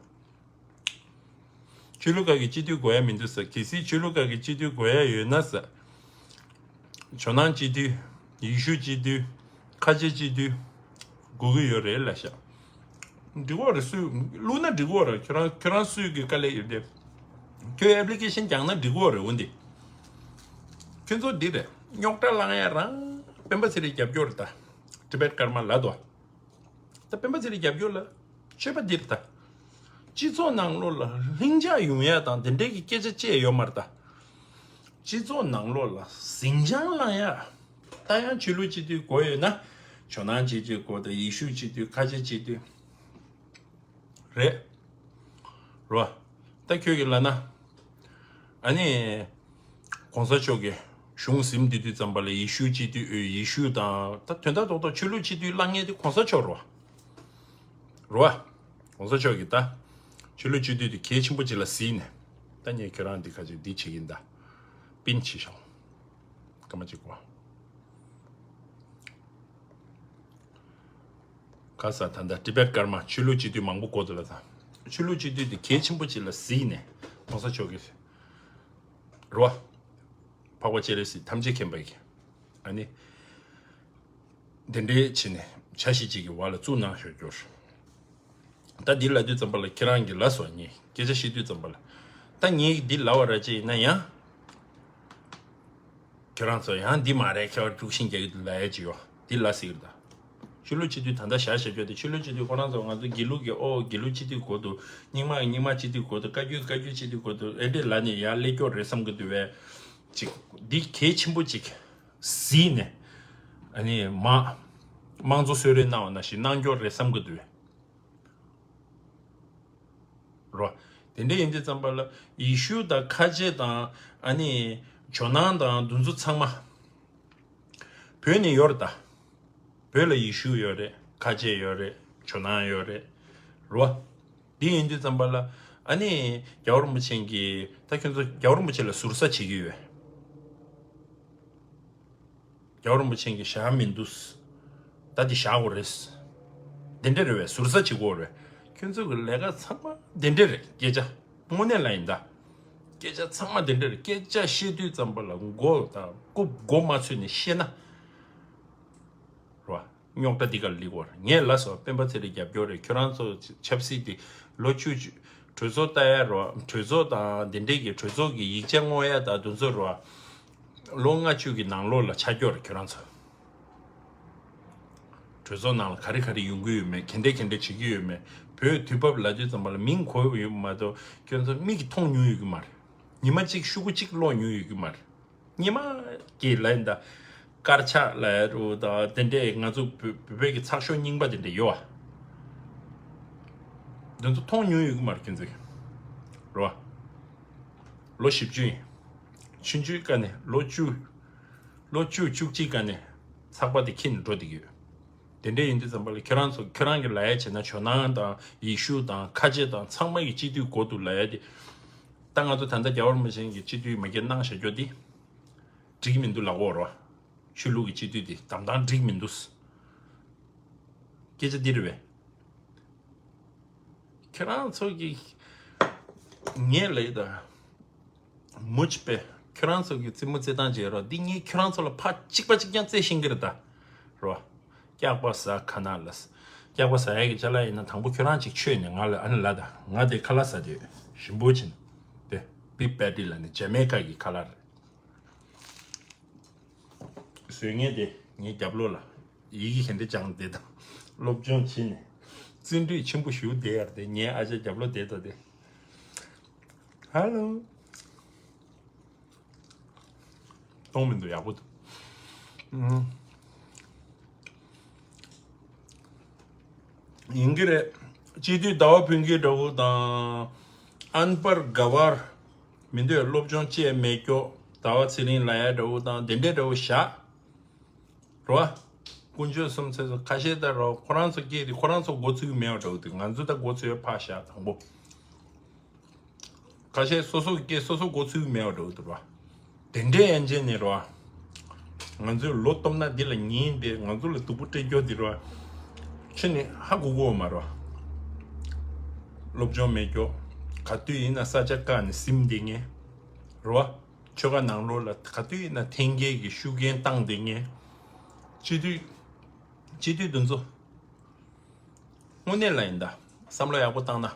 ཆོས་ལུགས་ཁག་གི་སྤྱི་འཐུས་དགོས་ཡ་མི་འདུག་ཟེར། གལ་སྲིད་ཆོས་ལུགས་ཁག་གི་སྤྱི་འཐུས་དགོས་ཡ་ཡོད་ན་ཟེར། ཇོ་ནང་སྤྱི་འཐུས། ཡེ་ཤུ་སྤྱི་འཐུས། ཁ་ཆེ་སྤྱི་འཐུས། དགོས་ཀྱི་ཡོད་རེད་ལབ་ཤག་འགྲིག་གོ་རེད། སུས་བླུགས་ན་འགྲིག་གོ་རེད། ཁྱོད་རང་ཁྱོད་རང་སུས་ཀྱི་དཀའ་ལས་ཡོད་དེ། ཁྱོད་ཨེབ་ལི་ཀེ་ཤན་བརྒྱངས་ན་འགྲིག་གོ་རེད། འོན་ཏེ། ཁྱོད་ཚོ་འདི་རེད། རྙོག་དྲ་བསླང་ཡ་རང་སྤེན་པ་ཚེ་རིང་རྒྱབ་སྐྱོར་རེད་ད། ཊི་བེཊ་ཀར་མ་ལབ་དོ། ད་སྤེན་པ་ཚེ་རིང་རྒྱབ་སྐྱོར་ལ་ཆོས་པ་འདིར་ད། སྤྱི་ཚོགས་ནང་ལོགས་ལ་ལྷིང་འཇགས་ཡོང་ཡ་དང་དེ་འདྲའི་གི་སྐད་ཆ་བཅས་ཡོད་མ་རེད་ད། སྤྱི་ཚོགས་ནང་ལོགས་ལ་ཟིང་ཆ་ལངས་ཡ། ད་ཡང་ཆོས་ལུགས་སྤྱི་འཐུས་དགོས་ཡོད་ན། ཇོ་ནང་སྤྱི་འཐུས་དགོས་དང་། ཡེ་ཤུ་སྤྱི་འཐུས། ཁ་ཆེ་སྤྱི་འཐུས། རེད། རོ། ད་ཁྱོད་ཀྱི་ལབ་ན། ཨ་ནི། གོང་ས་མཆོག་གིས་གཞུང་ཟིན་བསྡད་དུས་ཙམ་པ་ལ་ཡེ་ཤུ་སྤྱི་འཐུས། ཨོ་ཡེ་ཤུ་དང་ད་དོན་དག་རྡོག་རྡོག་ཆོས་ལུགས་སྤྱི་འཐུས་བླང་མཁན་དེ་གོང་ས་མཆོག་རོ། རོ། གོང་ས་མཆོག་གིས་ད་ཆོས་ལུགས་སྤྱི་འཐུས་དེ་གལ་ཆེན་པོ་ཅིག་ལ་གཟིགས་ནས། ད་ངས་ཁྱོད་རང་འདི་ཁ་ཅིག་འདི་བྱེད་ཀྱིན་ད། པིན་བྱེད་ཤོག་སྐར་མ་གཅིག་གོ། ཁ་ས་ད་ལྟ་ཊི་བེཊ་ཀར་མ་ཆོས་ལུགས་སྤྱི་འཐུས་མང་པོ་གོ་འདུག་ལ་ད། ཆོས་ལུགས་སྤྱི་འཐུས་དེ་གལ་ཆེན་པོ་ཅིག་ལ་གཟིགས་ནས་གོང་ས་མཆོག་གིས་རོ། འཕགས་པ་སྤྱན་རས་གཟིགས་ཐམས་ཅད་མཁྱེན་པ་གིས་ཨ་ནི་དེ་འདྲའི་བྱས་ནས་འཆར་གཞི་གཅིག་གི་འོག་ལ་བཙུགས་གནང་ཞུ་རྒྱུར། ད་འདི་ལབ་དུས་ཙམ་པ་ལ་ཁྱེད་རང་གིས་ལབ་སོང་། ངས་སྐད་ཆ་བཤད་དུས་ཙམ་པ་ལ། ད་ངས་འདི་ལབ་པ་ར་ཅིག་ཡིན་ན་ཡང་། ཁྱོད་རང་ཚོ་ཡང་འདི་མ་རེད། ཁྱད་པར་དཀྲུག་ཤིང་རྒྱག་གི་འདུག་ལབ་ཡ་ཅིག་ཡོད། འདི་ལབ་སྲིད་ཀྱི་རེད་ད། ཆོས་ལུགས་སྤྱི་འཐུས་ད་ལྟ་བཞག་བཞག་རྒྱུ་དེ། ཆོས་ལུགས་སྤྱི་འཐུས་ཁོ་རང་ཚོ་ང་ཚོ་དགེ་ལུགས་ཀྱི་ཨོ་དགེ་ལུགས་སྤྱི་འཐུས་དགོས་འདུག་རྙིང་མ་གི་རྙིང་མ་སྤྱི་འཐུས་དགོས་འདུག་བཀའ་བརྒྱུད་བཀའ་བརྒྱུད་སྤྱི་འཐུས་དགོས་འདུག་ཨེ་འདྲས་ལབ་ནས་ཡར་སླེབས་སྐྱོར་རེད་བསམ་གྱི་འདུག་བས། ཅིག་འདི་གལ་ཆེན་པོ་ཅིག་གཟིགས་ནས། ཨ་ནི་མ། དམངས་གཙོ་གསོལ་རས་གནང་བ་ནང་བཞིན་གནང་སྐྱོར་རེད་བསམ་གྱི་འདུག་བས། རོ། དེ་འདྲ་ཡིན་དུས་ཙམ་པ་ལ་ཡེ་ཤུ་དང་ཁ་ཆེ་དང་ཨ་ནི་ཇོ་ནང་དང་འདི་ཚོ་ཚང་མ་བོད་ནས་ཡོད་རེད་ད། བོད་ལ་ཡེ་ཤུ་ཡོད་རེད། ཁ་ཆེ་ཡོད་རེད། ཇོ་ནང་ཡོད་རེད། རོ། འདི་ཡིན་དུས་ཙམ་པ་ལ་ཨ་ནི་རྒྱལ་བ་རིན་པོ་ཆེ་གིས་ད་ཁྱོད་ཚོ་རྒྱལ་བ་རིན་པོ་ཆེ་ལ་ཟུར་ཟ་བྱེད་ཀྱི་ཡོད། རྒྱལ་བ་རིན་པོ་ཆེ་གིས་བཞག་མི་འདུག་ད་འདི་བཞག་དགོས་རེད། འདི་འདྲ་རེད་བས། ཟུར་ཟ་བྱེད་དགོས་རེད། ཁྱོད་ཚོ་གི་ལས་ཀ་ཚང་མ་འདི་འདྲ་རེད། སྐད་ཆ་དངོས་གནས་ལ་ཡིན་ད། སྐད་ཆ་ཚང་མ་འདི་འདྲ་རེད། སྐད་ཆ་བཤད་དུས་ཙམ་པ་ལ་མགོ་དང་རྐུབ་མགོ་མ་ཚོས་ནས་བཤད་ན། རོ། རྙོག་དྲ་འདི་ག་ལ་སླེབས་པ་རེད། ངས་ལབ་སོང་། སྤེན་པ་ཚེ་རིང་རྒྱབ་སྐྱོར་རེད། ཁྱོད་རང་ཚོ་ཆབ་སྲིད་དེ་ལོ་བཅུ་གྲོས་ཚོགས་ལྟ་ཡ་རོ། གྲོས་ཚོགས་དང་དེ་འདྲས་ཀྱི་གྲོས་ཚོགས་ཀྱི་ཡིག་ཆ་བསྔོག་ཡ་དང་དེ་ཚོ་རོ། ལོ་ལྔ་བཅུ་གི་ནང་ལོགས་ལ་ཆགས་ཀྱི་ཡོད་རེད། ཁྱོད་རང་ཚོ་གྲོས་ཚོགས་ནང་ལ་ག་རེ་ག་རེ་ཡོང་གི་ཡོད་མེད། ག་འདྲས་ག་འདྲས་བྱེད་ཀྱི་ཡོད་མེད། བོད་དུས་བབ་ལབ་དུས་ཙམ་པ་ལ་མིང་གོ་ཡོད་མ་གཏོགས་ཁྱོད་ཚོ་མིག་གིས་མཐོང་མྱོང་ཡོད་ཀྱི་མ་རེད། ཉི་མ་གཅིག་ཤོག་གུ་གཅིག་ཀློག་མྱོང་ཡོད་ཀྱི་མ་རེད། ཉི་མ་གི་ལན་དང་། དཀར་ཆག་ལ་རུ་དང་དེ་འདྲས་ང་ཚོ་བོད་བོད་པའི་གི་ཚགས་ཤོག་རྙིང་པ་དེ་འདྲས་ཡོད་ཨ། འདི་ཚོ་མཐོང་མྱོང་ཡོད་ཀྱི་མ་རེད་ཁྱོད་ཚོས། རོ། ལོ་བཞི་བཅུ་ཡིན། ཆུང་ཆུང་སྒང་ནས་ལོ་བཅུ། ལོ་བཅུ་བཅུ་གཅིག་སྒང་ནས་ཚགས་པར་དེ་འཁྱེར་ནས་འགྲོ་བསྡད་ཀྱི་ཡོད། དེ་འདྲ་ཡིན་དུས་ཙམ་པ་ལ་ཁྱེད་རང་ཚོ་ཁྱེད་རང་གི་ལབ་ཡ་བྱས་ན་ཇོ་ནང་དང་ཡེ་ཤུ་དང་ཁ་ཆེ་དང་ཚང་མ་གི་སྤྱི་འཐུས་འགོ་འདུག་ལབ་ཡ་དེ། ད་ང་ཚོ་ད་ལྟ་རྒྱལ་བ་རིན་པོ་ཆེ་གི་སྤྱི་འཐུས་མ་འགན་གནང་བཞག་རྒྱུ་དེ་འགྲིག་མི་འདུག་ལབ་ཀྱི་ཡོད་རེད་བ། ཆོས་ལུགས་ཀྱི་སྤྱི་འཐུས་དེ་གདམ་སྟངས་འགྲིག་མི་འདུག་སྐད་ཆ་འདི་རེད་བས། ཁྱེད་རང་ཚོ་གི་ངས་ལབ་ཡོད་ད། མུ་ཆི་པེ། ཁྱོད་རང་ཚོ་གི་རྩེད་མོ་རྩེ་སྟངས་བྱེད་རོགས། འདི་ངས་ཁྱོད་རང་ཚོ་ལ་ཕར་གཅིག་པ་གཅིག་རྐྱང་རྩེ་ཤེས་ཀྱི་རེད་ད། རོ། སྐྱག་པ་ཟ་ཁ་ན་ལ། སྐྱག་པ་ཟ་ཡ་གི་ཅ་ལག་ཡིན་ན་དང་པོ་ཁྱོད་རང་ཅིག་མཆོད་ནས་ང་ལ་ཨ་ནི་ལ་ད། ང་དེ་ཁ་ལག་ཟ་དུས་ཞིམ་པོ་བྱིན། དེ་Big Patty ལ་ནི་ཇ་མེ་ཀ་གི་ཁ་ལག་རེད། བཟོས་ངེས་དེ་ངའི་རྒྱབ་ལོགས་ལ་ཡི་གེ་ག་འདྲ་སྦྱངས་བསྡད་དང་། སློབ་སྦྱོང་བྱས་ནས་བརྩོན་འགྲུས་ཆེན་པོ་ཞུ་བསྡད་ཡར་དེ་ངའི་ཨ་ཅག་རྒྱབ་ལོགས་བསྡད་དོ་དེ། Hello། གཏོང་མི་འདུག་ཡག་པོ་འདུག་ཨུམ། ཡིན་གྱི་རེད། སྤྱི་འཐུས་ཟླ་བ་ཕུན་སྐྱིད་འདྲ་བོ་དང་། ཨན་པར་ག་བར། མི་འདོད་སློབ་སྦྱོང་བཅས་མེད་སྐྱོ། ཟླ་བ་ཚེ་རིང་ལ་ཡ་འདྲ་བོ་དང་དེ་འདྲའི་འདྲ་བོ་བཞག་རོ། དཀོན་མཆོག་གསུམ་ཚེ་སོ་ཁ་ཤས་ད་རོ། ཁོ་རང་ཚོ་སྐྱེས་ཏེ་ཁོ་རང་ཚོ་འགོ་ཚུགས་མེད་པ་འདྲ་བོ་འདུག་ང་ཚོ་ད་འགོ་ཚུགས་ཡ་ཕར་བཞག་དང་པོ། ཁ་ཤས་སོ་སོ་སྐད་སོ་སོ་འགོ་ཚུགས་མེད་པ་འགྲོ་འདུག་ར། དེ་འདྲའི་ཡན་ཆད་ནས་ར། ང་ཚོས་ལོ་སྟོབས་ན་འདི་ལ་ཉིན་འདི་ང་ཚོ་ལ་སྡུག་པོ་སྤྲད་རྒྱུ་འདི་ར། ཕྱི་ནས་ཧ་གོ་གོ་མ་ར། སློབ་སྦྱོང་མེད་རྒྱུ། ག་དུས་ཡིན་ན་ས་ཆ་བཀག་ནས་སིམ་བསྡད་མཁན། ར། ཆོལ་ཁ་ནང་ལོགས་ལ་ག་དུས་ཡིན་ན་འཐེན་འཁྱེར་གྱི་ཤུགས་རྐྱེན་བཏང་བསྡད་མཁན། སྤྱི་འཐུས། སྤྱི་འཐུས་འདི་ཚོ། དངོས་གནས་ལ་ཡིན་ད། བསམ་བློ་ཡག་པོ་བཏང་ན།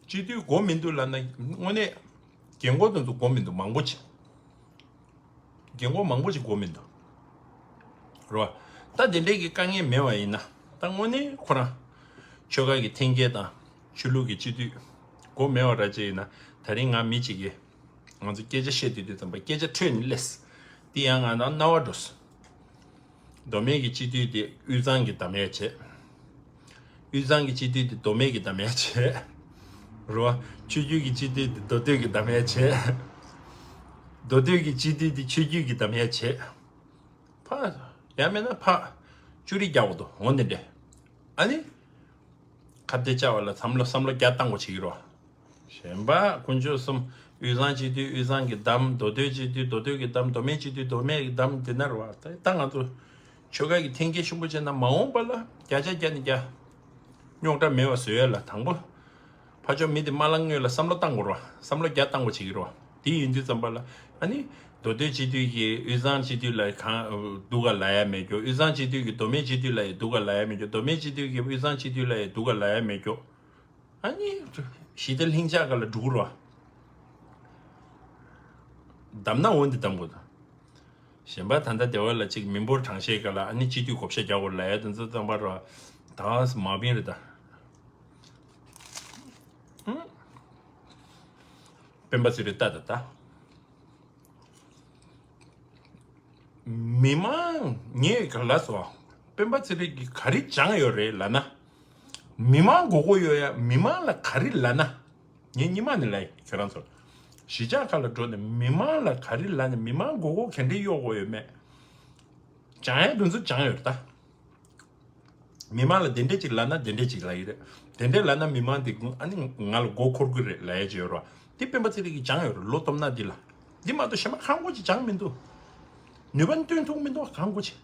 སྤྱི་འཐུས་དགོས་མི་འདུག་ལབ་ན་དངོས་གནས་རྒན་གོག་དེ་ཚོ་དགོས་མི་འདུག་མང་པོ་ཅིག་རྒན་གོག་མང་པོ་ཅིག་དགོས་མི་འདུག་རོ། ད་དེ་འདྲའི་གི་དཀའ་ངལ་མེད་པ་ཡིན་ན་ད་དངོས་གནས་ཁོ་རང་ཆོལ་ཁ་གི་འཐེན་འཁྱེར་དང་ཆོས་ལུགས་ཀྱི་སྤྱི་འཐུས་དགོས་མེད་པ་ར་ཅིག་ཡིན་ན། ད་རིང་ང་མི་གཅིག་གིས་ང་ཚོ་སྐད་ཆ་བཤད་དུས་དུས་ཙམ་པ་སྐད་ཆ་འཕྲོས་ནས་སླེབས། དེ་ཡང་ང་ནང་རྣ་བ་འགྲོ་སོང་། མདོ་སྨད་ཀྱི་སྤྱི་འཐུས་དེ་དབུས་གཙང་གི་གདམ་ཡ་བྱས། དབུས་གཙང་གི་སྤྱི་འཐུས་དེ་མདོ་སྨད་ཀྱི་གདམ་ཡ་བྱས། རོ། ཆོས་བརྒྱུད་ཀྱི་སྤྱི་འཐུས་དེ་མདོ་སྟོད་ཀྱི་གདམ་ཡ་བྱས། མདོ་སྟོད་ཀྱི་སྤྱི་འཐུས་དེ་ཆོས་བརྒྱུད་ཀྱི་གདམ་ཡ་བྱས། ཕ། ཡང་མིན་ན་ཕ། ཅུ་རི་རྒྱག་འོ་དོ་འོ་འདི་འདྲས། ཨ་ནི། ཁ་གཏད་བཅའ་བ་ལ་བསམ་བློ་བསམ་བློ་རྒྱ་བཏང་དགོས་བྱེད་ཀྱི་རོ། གཞན་པ་དཀོན་མཆོག་གསུམ། དབུས་གཙང་སྤྱི་འཐུས་དབུས་གཙང་གི་གདམ། མདོ་སྟོད་སྤྱི་འཐུས་མདོ་སྟོད་ཀྱི་གདམ། མདོ་སྨད་སྤྱི་འཐུས་མདོ་སྨད་ཀྱི་གདམ་དེ་ན་རེད་བ། ད་ད་ང་ཚོ་ཆོལ་ཁ་གི་འཐེན་འཁྱེར་ཆེན་པོ་བྱས་ན་མ་འོངས་པ་ལ་བརྒྱ་ཆ་བརྒྱ་ནས་བརྒྱ། རྙོག་དྲ་མེད་པ་བཟོ་ཡ་ལ་དང་པོ། ཕར་ཕྱོགས་མི་དེ་མ་ལངས་སྔོན་ལ་བསམ་བློ་བཏང་དགོས་རེད་བ། བསམ་བློ་རྒྱ་བཏང་དགོས་བྱེད་ཀྱི་རེད་བ། དེ་ཡིན་དུས་ཙམ་པ་ལ་ཨ་ནི། མདོ་སྟོད་སྤྱི་འཐུས་ཀྱིས་དབུས་གཙང་སྤྱི་འཐུས་ལ་གང་སྡུག་ག་ལབ་ཡ་མེད་རྒྱུ། དབུས་གཙང་སྤྱི་འཐུས་ཀྱིས་མདོ་སྨད་སྤྱི་འཐུས་ལ་ཡང་སྡུག་ག་ལབ་ཡ་མེད་རྒྱུ། མདོ་སྨད་སྤྱི་འཐུས་ཀྱིས་དབུས་གཙང་སྤྱི་འཐུས་ལ་ཡང་སྡུག་ག་ལབ་ཡ་མེད་རྒྱུ། ཨ་ནི། ཞི་བདེ་ལྷིང་འཇགས་སྒང་ལ་འགྲོ་གི་རེད་བ། གདམ་ན་འོ་འདི་གདམ་དགོས་དང་། གཞན་པ་ད་ལྟ་སྡེ་བ་ལ་གཅིག་མི་འབོར་གྲངས་བཤེར་སྒང་ལ་ཨ་ནི་སྤྱི་འཐུས་བགོ་བཤའ་རྒྱག་དགོས་ལབ་ཡ་དེ་ཚོ་ཙམ་པ་ར། ད་མ་བིན་རེད་ད། ཧུམ། སྤེན་པ་ཚེ་རིང་ལྟ་ད་ལྟ། མི་མང་ངས་ག་ལ་སོ། སྤེན་པ་ཚེ་རིང་གིས་ག་རེ་སྦྱངས་ཡོད་རེད་ལབ་ན། མི་མང་མགོ་སྐོར་གཡོག་ཡ་མི་མང་ལ་ག་རེ་ལབ་ན། ངས་སྔོན་མ་ནས་ལབ་ཡིན་ཁྱོད་རང་ཚོར། གཞིས་ཆགས་ཁག་ལ་འགྲོ་ནས་མི་མང་ལ་ག་རེ་ལབ་ནས་མི་མང་མགོ་སྐོར་ག་འདྲས་གཡོག་དགོས་ཡོད་མེད། སྦྱང་ཡ་དེ་ཚོ་སྦྱངས་ཡོད་རེད་ད། མི་མང་ལ་དེ་འདྲས་ཅིག་ལབ་ན་དེ་འདྲས་ཅིག་ལབ་ཡི་རེད། དེ་འདྲས་ལབ་ན་མི་མང་དེ་ཨ་ནི་ང་ལ་མགོ་འཁོར་གི་རེད་ལབ་ཡ་ཅིག་ཡོད་རེད་བ། དེ་སྤེན་པ་ཚེ་རིང་གིས་སྦྱངས་ཡོད་རེད་ལོ་སྟོབས་ན་འདི་ལ། འདི་མ་གཏོགས་གཞན་པ་གང་དགོས་ཅིག་སྦྱངས་མི་འདུག་ནུས་པ་བཏོན་ཐུབ་མི་འདུག་གང་དགོས་ཅིག་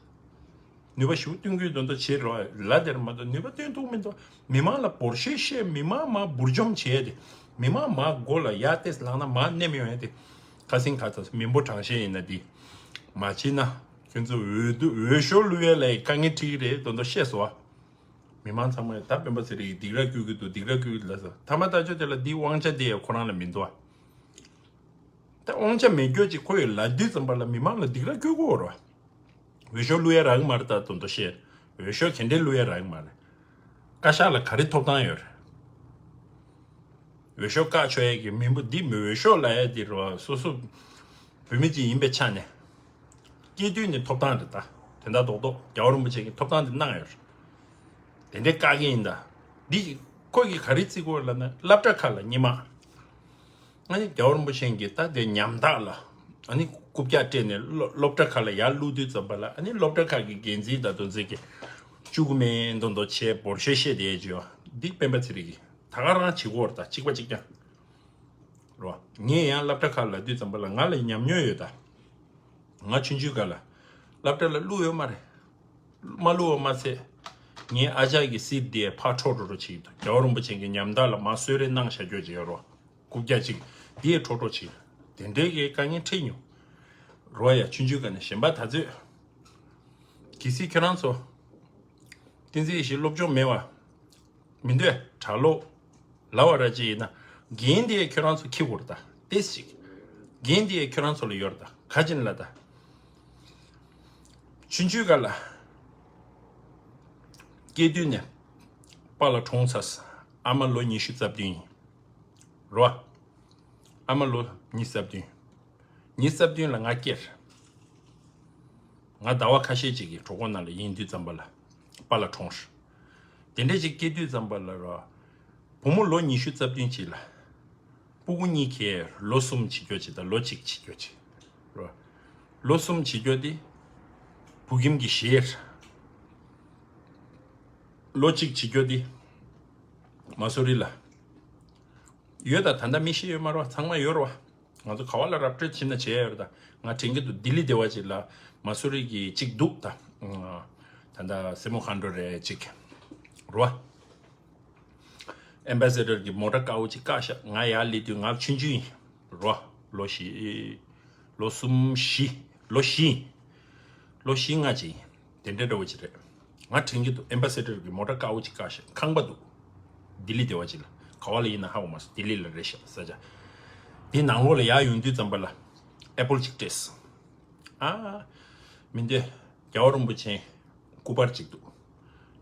ནུས་པ་ཞིག་བཏོན་དགོས་དོན་དུ་བྱེད་རོགས་ལ་དེར་མ་གཏོགས་ནུས་པ་བཏོན་ཐུབ་མི་འདུག་མི་མང་ལ་འབོར་ཤེས་བཤད། མི་མང་མ་འབུར་འཇོམས་བྱས་ཏེ། མི་མང་མ་མགོ་ལ་ཡར་ཏེས་ལངས་ན་མ་མནན་ཡོང་ཡ་དེ། ཁ་སེང་ཁ་ཚ་མི་འབོར་གྲངས་བཤད་ཡིན་ན་འདི། མ་བྱེད་ན་ཁྱོད་ཚོ་འོས་བསྡུ་འོས་ཤོར་བླུག་ཡ་ལ་དཀའ་ངལ་འཕྲད་ཀྱི་རེད་དོན་དུ་བཤད་སོང་བ། མི་མང་ཚང་མས་ད་སྤེན་པ་ཚེ་རིང་གིས་སྡིགས་ར་སྐུལ་གྱི་འདུག་སྡིགས་ར་སྐུལ་གྱི་འདུག་ལབ་སོང་། ཐ་མ་ལྟ་ཆོག་དེ་ལ་འདི་དབང་ཆ་དེ་ཡ་ཁོ་རང་ལ་མི་འདུག་བ། ད་དབང་ཆ་མེད་རྒྱུ་ཅིག་ཁོ་ཡི་ལབ་དུས་ཙམ་པ་ལ་མི་མང་ལ་སྡིགས་ར་སྐུལ་དགོས་རེད་བ། འོས་ཤོག་བླུག་ཡ་རག་གི་མ་རེད་ད་དོན་དུ་བཤད། འོས་ཤོག་ག་འདྲས་བླུག་ཡ་རག་གི་མ་རེད། བཀའ་ཤག་ལ་ག་རེ་ཐོབ་ཐང་ཡོད་རེད། འོས་ཤོག་བཀག་ཆོག་ཡ་གི་མི་འབོར་འདི་མི་འོས་ཤོག་ལབ་ཡ་འདི་རེད་བ། སོ་སོ་བོད་མི་ཅིག་ཡིན་པའི་ཆ་ནས་སྐྱེས་དུས་ནས་ཐོབ་ཐང་རེད་ད། དོན་དག་རྡོག་རྡོག་རྒྱལ་བ་རིན་པོ་ཆེ་གིས་ཐོབ་ཐང་འདི་གནང་ཡོད་རེད། དེ་འདྲའི་བཀག་གི་ཡིན་ད། འདི་ཁོ་གིས་ག་རེ་བརྩི་དགོས་ལབ་ན་སློབ་གྲྭ་ཁག་ལ་སྔོན་མ། ཨ་ནི་རྒྱལ་བ་རིན་པོ་ཆེ་གིས་ད་དེ་ཉམ་ཐག་ལ་ཨ་ནི་ རྐུབ་བཀྱག་སྤྲད་ནས་སློབ་སློབ་གྲྭ་ཁག་ལ་ཡར་བླུགས་དུས་ཙམ་པ་ལ། ཨ་ནི་སློབ་གྲྭ་ཁག་གི་འགན་འཛིན་དང་དོན་ཚན་གྱི་ཅུ་གུ་མེ་མདོ་མདོ་ཆེ་བོར་ཤེས་ཤེས་དེ་བྱོས། འདི་སྤེན་པ་ཚེ་རིང་གིས་ད་ག་རང་བྱེད་ཀྱི་ཡོད་རེད། ད་གཅིག་པ་གཅིག་རྐྱང་རོ། ངས་ཡང་སློབ་གྲྭ་ཁག་ལ་དུས་ཙམ་པ་ལ་ང་ལ་ཉམས་མྱོང་ཡོད། ད་ང་ཆུང་ཆུང་སྒང་ལ་སློབ་གྲྭ་ལ་བླུགས་ཡོད་མ་རེད། མ་བླུགས་པ་མ་ཚད། ངའི་ཨ་ཅག་གི་སིབ་དེ་ཕར་འཕྲོ་འགྲོ་འགྲོ་བྱེད་ཀྱི་འདུག་རྒྱལ་བ་རིན་པོ་ཆེ་གི་ཉམས་ཐག་ལ་མར་གསོལ་རས་གནང་བཞག་རྒྱུ་ཅིག་ཡོད་རོ། རྐུབ་བཀྱག་ཅིག་དེ་འཕྲོ་འགྲོ་བྱེད། དེ་འདྲའི་གི་དཀའ་ངལ་འཕྲད་མྱོང་རོ། ཡ་ཆུང་ཆུང་སྒང་ནས་གཞན་པ་ད་ཚོད། གལ་སྲིད་ཁྱོད་རང་ཚོ་བསྟན་འཛིན་ཡེ་ཤེས་སློབ་སྦྱོང་མེད་པ་མི་འདོད་གྲྭ་ལོག་ལབ་པ་ར་ཅིག་ཡིན་ན། འགན་དེ་ཁྱོད་རང་ཚོ་འཁྱེར་དགོས་རེད། ད་ཏེས་ཅིག་འགན་དེ་ཁྱོད་རང་ཚོ་ལ་ཡོད་རེད། ད་ག་ཅིན་ལ་ད་ཆུང་ཆུང་སྒང་ལ་སྐྱེས་དུས་ནས་པཱ་ལགས་གྲོངས་ཚར། ཨ་མ་ལོ་ཉི་ཤུ་རྩ་བདུན་ཡིན་རོ། ཨ་མ་ལོ་ཉི་ཤུ་རྩ་བདུན། ཉི་ཤུ་རྩ་བདུན་ལ་ང་སྐྱེས། ང་ཟླ་བ་ཁ་ཤས་ཅིག་གི་གྲོད་ཁོག་ནང་ལ་ཡིན་དུས་ཙམ་པ་ལ་པཱ་ལགས་གྲོངས། དེ་འདྲ་ཅིག་སྐྱེས་དུས་ཙམ་པ་ལ་རོ། བུ་མོ་ལོ་ཉི་ཤུ་རྩ་བདུན་ཅིག་ལ། སྤུ་གུ་གཉིས་ཀས་ལོ་གསུམ་བྱེད་རྒྱུ་ཅིག་དང་ལོ་གཅིག་བྱེད་རྒྱུ་ཅིག་རོ། ལོ་གསུམ་བྱེད་རྒྱུ་དེ་བུ་ཁྱིམ་གྱི་གཞས། ལོ་གཅིག་བྱེད་རྒྱུ་དེ་མ་སུ་རི་ལ་ཡོད། ད་ད་ལྟ་མི་ཤི་ཡོད་མ་རོ། ཚང་མ་ཡོད་རོ། ང་ཚོ་ག་བ་ལ་རབ་སྤྲོད་བྱེད་ན་བྱས་ཡོད་རེད། ད་ང་དྲན་གྱི་འདུག་ལྡི་ལི་དེ་བ་ཅིག་ལ་མ་སུ་རི་གི་གཅིག་འདུག་ད་ད་ལྟ་སེ་མོ་ཁ་འགྲོ་རེད་ཅིག་རོ། ཨེམ་བྷ་སེ་ཌར་གྱི་མོ་ཊ་དཀར་པོ་ཅིག་བཀག་ཤག་ང་ཡར་སླེབས་དུས་ང་ཆུང་ཆུང་ཡིན་རོ། ལོ་བཞི། ལོ་གསུམ་བཞི། ལོ་བཞི། ལོ་བཞི་ལྔ་ཅིག་ཡིན། དེ་འདྲ་འདྲ་བོ་ཅིག་རེད། ང་དྲན་གྱི་འདུག་ཨེམ་བྷ་སེ་ཌར་གྱི་མོ་ཊ་དཀར་པོ་ཅིག་བཀག་ཤག་ཁང་པ་འདུག་ལྡི་ལི་དེ་བ་ཅིག་ལ། ག་བ་ལ་ཡིན་ན་ཧ་གོ་མ་སོང་། ལྡི་ལི་ལ་རེད་ཤག་ས་ཆ། དེའི་ནང་ལོགས་ལ་ཡར་ཡོང་དུས་ཙམ་པ་ལ་ཨེ་པོལ་ཅིག་སྤྲད་སོང་། ཨ། མི་འདོད། རྒྱལ་བ་རིན་པོ་ཆེ་སྐུ་པར་ཅིག་འདུག་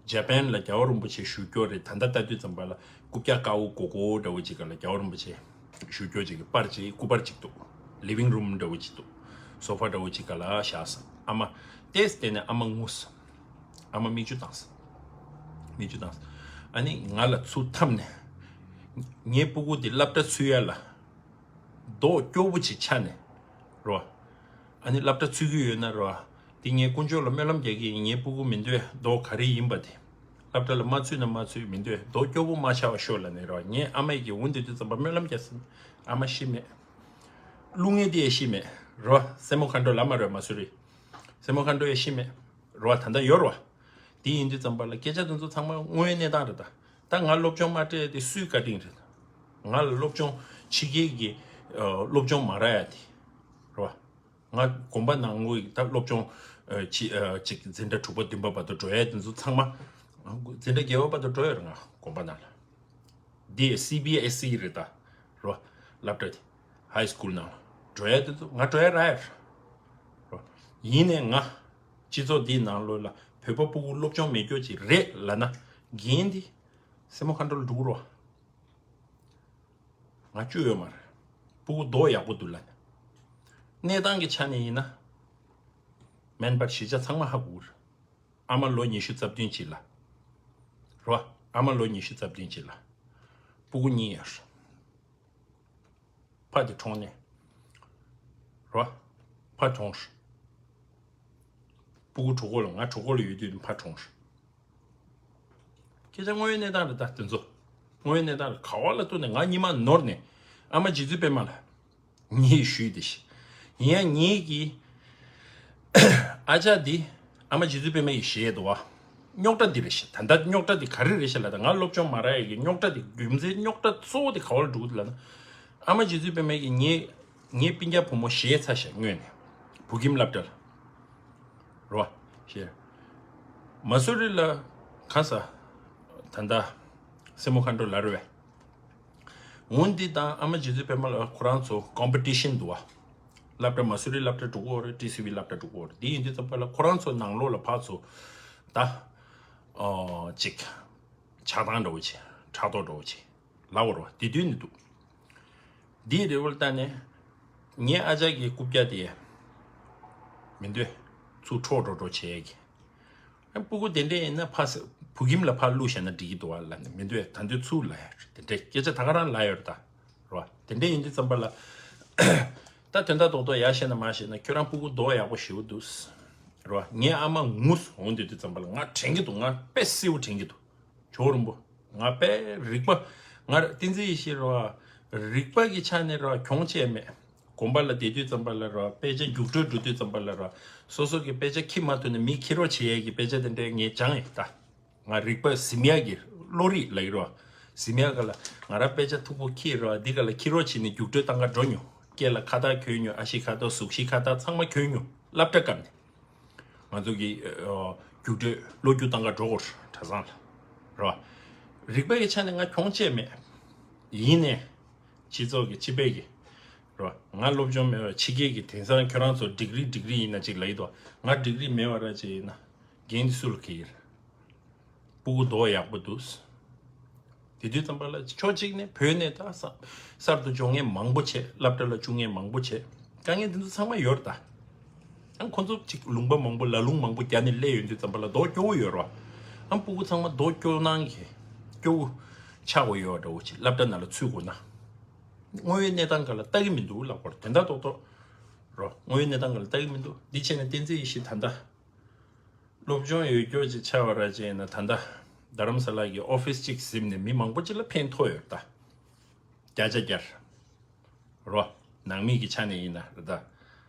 ཇ་པན་ལ་རྒྱལ་བ་རིན་པོ་ཆེ་བཞུགས་རྒྱུ་རེད། ད་ལྟ་ལྟ་དུས་ཙམ་པ་ལ་རྐུབ་བཀྱག་དཀར་པོ་སྒོར་སྒོར་འདྲ་བོ་ཅིག་སྒང་ལ་རྒྱལ་བ་རིན་པོ་ཆེ་བཞུགས་རྒྱུ་ཅིག་གི་པར་ཅིག་སྐུ་པར་ཅིག་འདུག་ལི་ཝིང་རུམ་འདྲ་བོ་ཅིག་འདུག་སོ་ཕ་འདྲ་བོ་ཅིག་སྒང་ལ་བཞག་སོང་། ཨ་མ་ཏེས་དེ་ནས་ཨ་མ་ངུས་སོང་། ཨ་མ་མིག་ཆུ་བཏང་སོང་། མིག་ཆུ་བཏང་སོང་། ཨ་ནི་ང་ལ་ཚུར་འཐམས་ནས། ངའི་སྤུ་གུ་དེ་སློབ་གྲྭ་ཚུད་ཡ་ལ། རྡོ་སྐྱོ་པོ་ཅིག་ཆགས་ནས་རོ། ཨ་ནི་སློབ་གྲྭ་ཚུད་ཀྱི་ཡོད་ན་རོ། དེ་ངས་དཀོན་མཆོག་ལ་སྨོན་ལམ་རྒྱག་གི་ཡིན། ངའི་སྤུ་གུ་མི་འདོད་རྡོ་ག་རེ་ཡིན་པ་དེ། སློབ་གྲྭ་ལ་མ་ཚུད་ན་མ་ཚུད་མི་འདོད་རྡོ་སྐྱོ་པོ་མ་ཆགས་པ་ཤོག་ལབ་ནས་རོ། ངས་ཨ་མ་ཡི་གི་འུ་འདི་དུས་ཙམ་པ་སྨོན་ལམ་རྒྱག་སོང་། ཨ་མ་ཤི་མེད། བླུག་ངེས་དེ་ཡང་ཤི་མེད་རོ། སེ་མོ་ཁ་འགྲོ་ལ་མ་རོ་མ་སུ་རི། སེ་མོ་ཁ་འགྲོ་ཡང་ཤི་མེད་རོ། ད་ལྟ་ཡོད་རོ། དེ་ཡིན་དུས་ཙམ་པ་ལ་སྐད་ཆ་དེ་ཚོ་ཚང་མ་དངོས་ཡོད་གནས་སྟངས་རེད་ད། ད་ང་སློབ་སྦྱོང་མ་སྤྲད་དེ་སུའི་བཀའ་དྲིན་རེད། ང་ལ་སློབ་སྦྱོང་ཕྱི་རྒྱལ་གྱི་ཨ་སློབ་སྦྱོང་མ་རག་ཡ་དེ་རོ། ང་དགོན་པ་ནང་ལོགས་ཀྱི་ད་སློབ་སྦྱོང་ཨ་ཅི་ཨ་ཅིག་འཛིན་གྲྭ་དྲུག་པ་བདུན་པ་བར་དུ་འགྲོ་ཡ་དེ་ཚོ་ཚང་མ། འཛིན་གྲྭ་བརྒྱད་པ་བར་དུ་འགྲོ་ཡོད་རེད་ང་དགོན་པ་ནང་ལ། འདི་སི་བི་ཨེས་ཨི་རེད་ད། རོ། སློབ་གྲྭ་དེ། ཧའི་སི་ཀུལ་ནང་ལ་འགྲོ་ཡ་དེ་ཚོ་ང་འགྲོ་ཡ་རག་ཡ་རེད། རོ། ཡིན་ནའི་ང་སྤྱི་ཚོགས་འདིའི་ནང་ལོགས་ལ་བོད་པ་སྤུ་གུ་སློབ་སྦྱོང་མེད་རྒྱུ་ཅིག་རེད་ལབ་ན། འགན་འདི་སེ་མོ་ཁ་འགྲོ་ལ་འགྲོ་གི་རོ། ང་བཅུག་ཡོད་མ་རེད། སྤུ་གུ་མདོག་ཡག་པོ་འདུག་ལབ་ནས། གནས་སྟངས་ཀྱི་ཆ་ནས་ཡིན་ན། སྨན་པར་གཞིས་ཆགས་ཚང་མ་ཧ་གོ་གི་རེད། ཨ་མ་ལོ་ཉི་ཤུ་རྩ་བདུན་ཅིག་ལ། རོ། ཨ་མ་ལོ་ཉི་ཤུ་རྩ་བདུན་ཅིག་ལ། སྤུ་གུ་གཉིས་ཡོད་རེད། ཕ་དེ་གྲོངས་ནས། རོ། ཕ་གྲོངས། སྤུ་གུ་གྲོད་ཁོག་ལ་ང་གྲོད་ཁོག་ལ་ཡོད་དུས་ཕ་གྲོངས། སྐད་ཆ་དངོས་ཡོད་གནས་སྟངས་རེད་ད་དེ་ཚོ། དངོས་ཡོད་གནས་སྟངས་རེད། ག་བ་ལ་གཏུགས་ནས་ང་གཉིད་མ་ནོར་ནས། ཨ་མ་རྗེ་བཙུན་པད་མ་ལ། ངས་ཞུས་ཏེ་ཤི། ཡིན་ཡང་ངེད་ཀྱི་ཨ་ཅག་འདི་ཨ་མ་རྗེ་བཙུན་པད་མ་ཡིས་བཞེས་འདུག་བ། རྙོག་དྲ་འདི་རེད་ཤག་ད་ལྟ་རྙོག་དྲ་འདི་ག་རེ་རེད་ཤག་ལབ་ད་ང་སློབ་སྦྱོང་མ་རག་ཡས་ཀྱི་རྙོག་དྲ་འདི་རྒྱུ་མཚན་རྙོག་དྲ་གཙོ་བོ་འདི་ག་བ་ལ་འགྲོ་གི་འདུག་ལབ་ན། ཨ་མ་རྗེ་བཙུན་པད་མ་ཡིས་ངའི་ངའི་སྤུན་ཀྱག་བུ་མོ་བཞེས་ཚར་ཤག་སྔོན་ནས། བུ་ཁྱིམ་སློབ་གྲྭ་ལ། རོ། བཞེས། མ་སུ་རི་ལ་གང་ས། ད་ལྟ་སེ་མོ་ཁ་འགྲོ་ལ་རེད་བས། འོན་ཏེ་དང་ཨ་མ་རྗེ་བཙུན་པད་མ་ལ་ཁོ་རང་ཚོ་ཀོམ་པི་ཊི་ཤན་འདུག་བ། སློབ་གྲྭ་མ་སུ་རི་སློབ་གྲྭ་དྲུག་པོ་རེད། ཊི་སི་ཝི་སློབ་གྲྭ་དྲུག་པོ་རེད། དེ་ཡིན་དུས་ཙམ་པ་ལ་ཁོ་རང་ཚོ་ནང་ལོགས་ལ་ཕར་ཚུར་ད། ཨོ་ཅིག་ཆགས་སྡང་འདྲ་བོ་ཅིག་ཕྲག་དོག་འདྲ་བོ་ཅིག་ལབ་དགོས་རེད་བ། དེ་དུས་ནས་འདུག་འདིའི་རེ་བ་ལ་བལྟས་ནས། ངའི་ཨ་ཅག་གི་རྐུབ་བཀྱག་དེ། མི་འདོད། ཚུར་འཕྲོག་འགྲོ་འགྲོ་བྱེད་ཀྱི། ཨ་སྤུ་གུ་དེ་འདྲས་ཡིན་ན་ཕ་ས་བུ་ཁྱིམ་ལ་ཕར་བླུགས་བཞག་ན་འགྲིག་གི་འདུག་བ་ལབ་ནས་མི་འདོད་ད་འདོད་ཚུར་ལབ་ཡ་རེད། དེ་འདྲས་སྐད་ཆ་ད་ག་རང་ལབ་ཡོད་རེད་ད། རོ། དེ་འདྲས་ཡིན་དུས་ཙམ་པ་ལ། ད་ ད་དོན་དག་རྡོག་རྡོག་ཡར་བཤད་ན་མར་བཤད་ན་ཁྱོད་རང་སྤུ་གུ་མདོག་ཡག་པོ་ཞེ་པོ་འདུག་རེད་བ། ངའི་ཨ་མ་ངུས་འོང་དུས་དུས་ཙམ་པ་ལ་ང་དྲན་གྱི་འདུག་ང་དཔེ་སེའུ་དྲན་གྱི་འདུག་ཇོ་བོ་རིན་པོ། ང་དཔེ་རིག་པ། ང་བསྟན་འཛིན་ཡེ་ཤེས་རེད་བ། རིག་པ་གི་ཆ་ནས་རེད་བ་གྱོང་ཆེ་མེད། དགོན་པ་ལ་བསྡད་དུས་ཙམ་པ་ལ་རེད་བ། དཔེ་ཆ་རྒྱུགས་སྤྲོད་འགྲོ་དུས་ཙམ་པ་ལ་རེད་བ། སོ་སོ་གི་དཔེ་ཆ་འཁྱེར་མ་ཐུབ་ན་མི་འཁྱེར་རོགས་བྱེད་ཡས་ཀྱི་དཔེ་ཆ་དེ་འདྲས་ངས་སྦྱངས་ཡོད་ད། ང་རིག་པ་ཟིན་ཡག་གི་བློ་རིག་ལབ་ཀྱི་རེད་བ། ཟིན་ཡག་ག་ལ་ང་རང་དཔེ་ཆ་མཐུག་པོ་འཁྱེར་རེད་བ། འདི་ག་ལ་འཁྱེར་རོགས་བྱས་ནས་རྒྱུགས་སྤྲོད་བཏང་ག་འགྲོ་མྱོང་། སྐེ་ལ་ཁ་བཏགས་གྱོན་མྱོང་། ཨ་ཤི་ཁ་བཏགས་གཟུགས་ཤི་ཁ་བཏགས་ཚང་མ་གྱོན་མྱོང་། སློབ་གྲྭ་སྐབས་ནས་ང་ཚོ་གི་ཨ་རྒྱུགས་སྤྲོད་བློ་རྒྱུགས་བཏང་ག་འགྲོ་གོ་གྲྭ་ཚང་ལ་རེད་བ། རིག་པ་གི་ཆ་ནས་ང་གྱོང་ཆེ་མེད། ཡིན་ནའི་སྤྱི་ཚོགས་ཀྱི་སྤྱི་པའི་གི་རེད་བ། ང་སློབ་སྦྱོང་མེད་པ་ཕྱི་རྒྱལ་གྱི་དེང་སང་ཁྱོད་རང་ཚོ་ཌིག་རི་ཌིག་རི་ཡིན་ན་ཅིག་ལབ་ཡི་འདུག་ང་ཌིག་རི་མེད་པ་ར་ཅིག་ཡིན་ན་འགན་འདི་སུ་ལ་འཁྱེར་གྱི་རེད། སྤུ་གུ་མདོག་ཡག་པོ་འདུག་དེ་དུས་ཙམ་པ་ལ་ཕྱོགས་གཅིག་ནས་བོད་ནས་ད་གསར་གསར་དུ་འབྱོར་མཁན་མང་པོ་བྱས། སློབ་གྲྭ་ལ་བཅུག་མཁན་མང་པོ་བྱས། དཀའ་ངལ་འདི་ཚོ་ཚང་མ་ཡོད་རེད་ད། ཨང་ཁོ་ཚོ་གཅིག་ལུང་པ་མང་པོ་ལ་ལུང་མང་པོ་བརྒྱབ་ནས་སླེབས་ཡོང་དུས་ཙམ་པ་ལ་མདོག་སྐྱོ་བོ་ཡོད་རེད་བ། ཨང་སྤུ་གུ་ཚང་མ་མདོག་སྐྱོ་སྣང་གི་སྐྱོ་བོ་ཆགས་དགོས་ཡོད་འདྲ་བོ་ཅིག་སློབ་གྲྭ་ནང་ལ་ཚུད་དགོས་ན། དངོས་ཡོད་གནས་སྟངས་སྒང་ལ་ལྟ་གི་མི་འདུག་ལབ་དགོས་རེད། དོན་དག་རྡོག་རྡོག་རོ། དངོས་ཡོད་གནས་སྟངས་སྒང་ལ་ལྟ་གི་མི་འདུག་འདི་བྱས་ནས་བསྟན་འཛིན་ཡེ་ཤེས་ད་ལྟ་སློབ་སྦྱོང་ཡོད་རྒྱུ་ཅིག་ཆགས་པ་ར་ཅིག་ཡིན་ན། ད་ལྟ་རྡ་རམ་ས་ལ་གི་ཨོ་ཕིས་གཅིག་ཟིན་ནས་མི་མང་པོ་ཅིག་ལ་ཕན་ཐོགས་ཡོད་ད། བརྒྱ་ཆ་བརྒྱ་རོ། ནང་མི་གི་ཆ་ནས་ཡིན་ན་རེད་ད།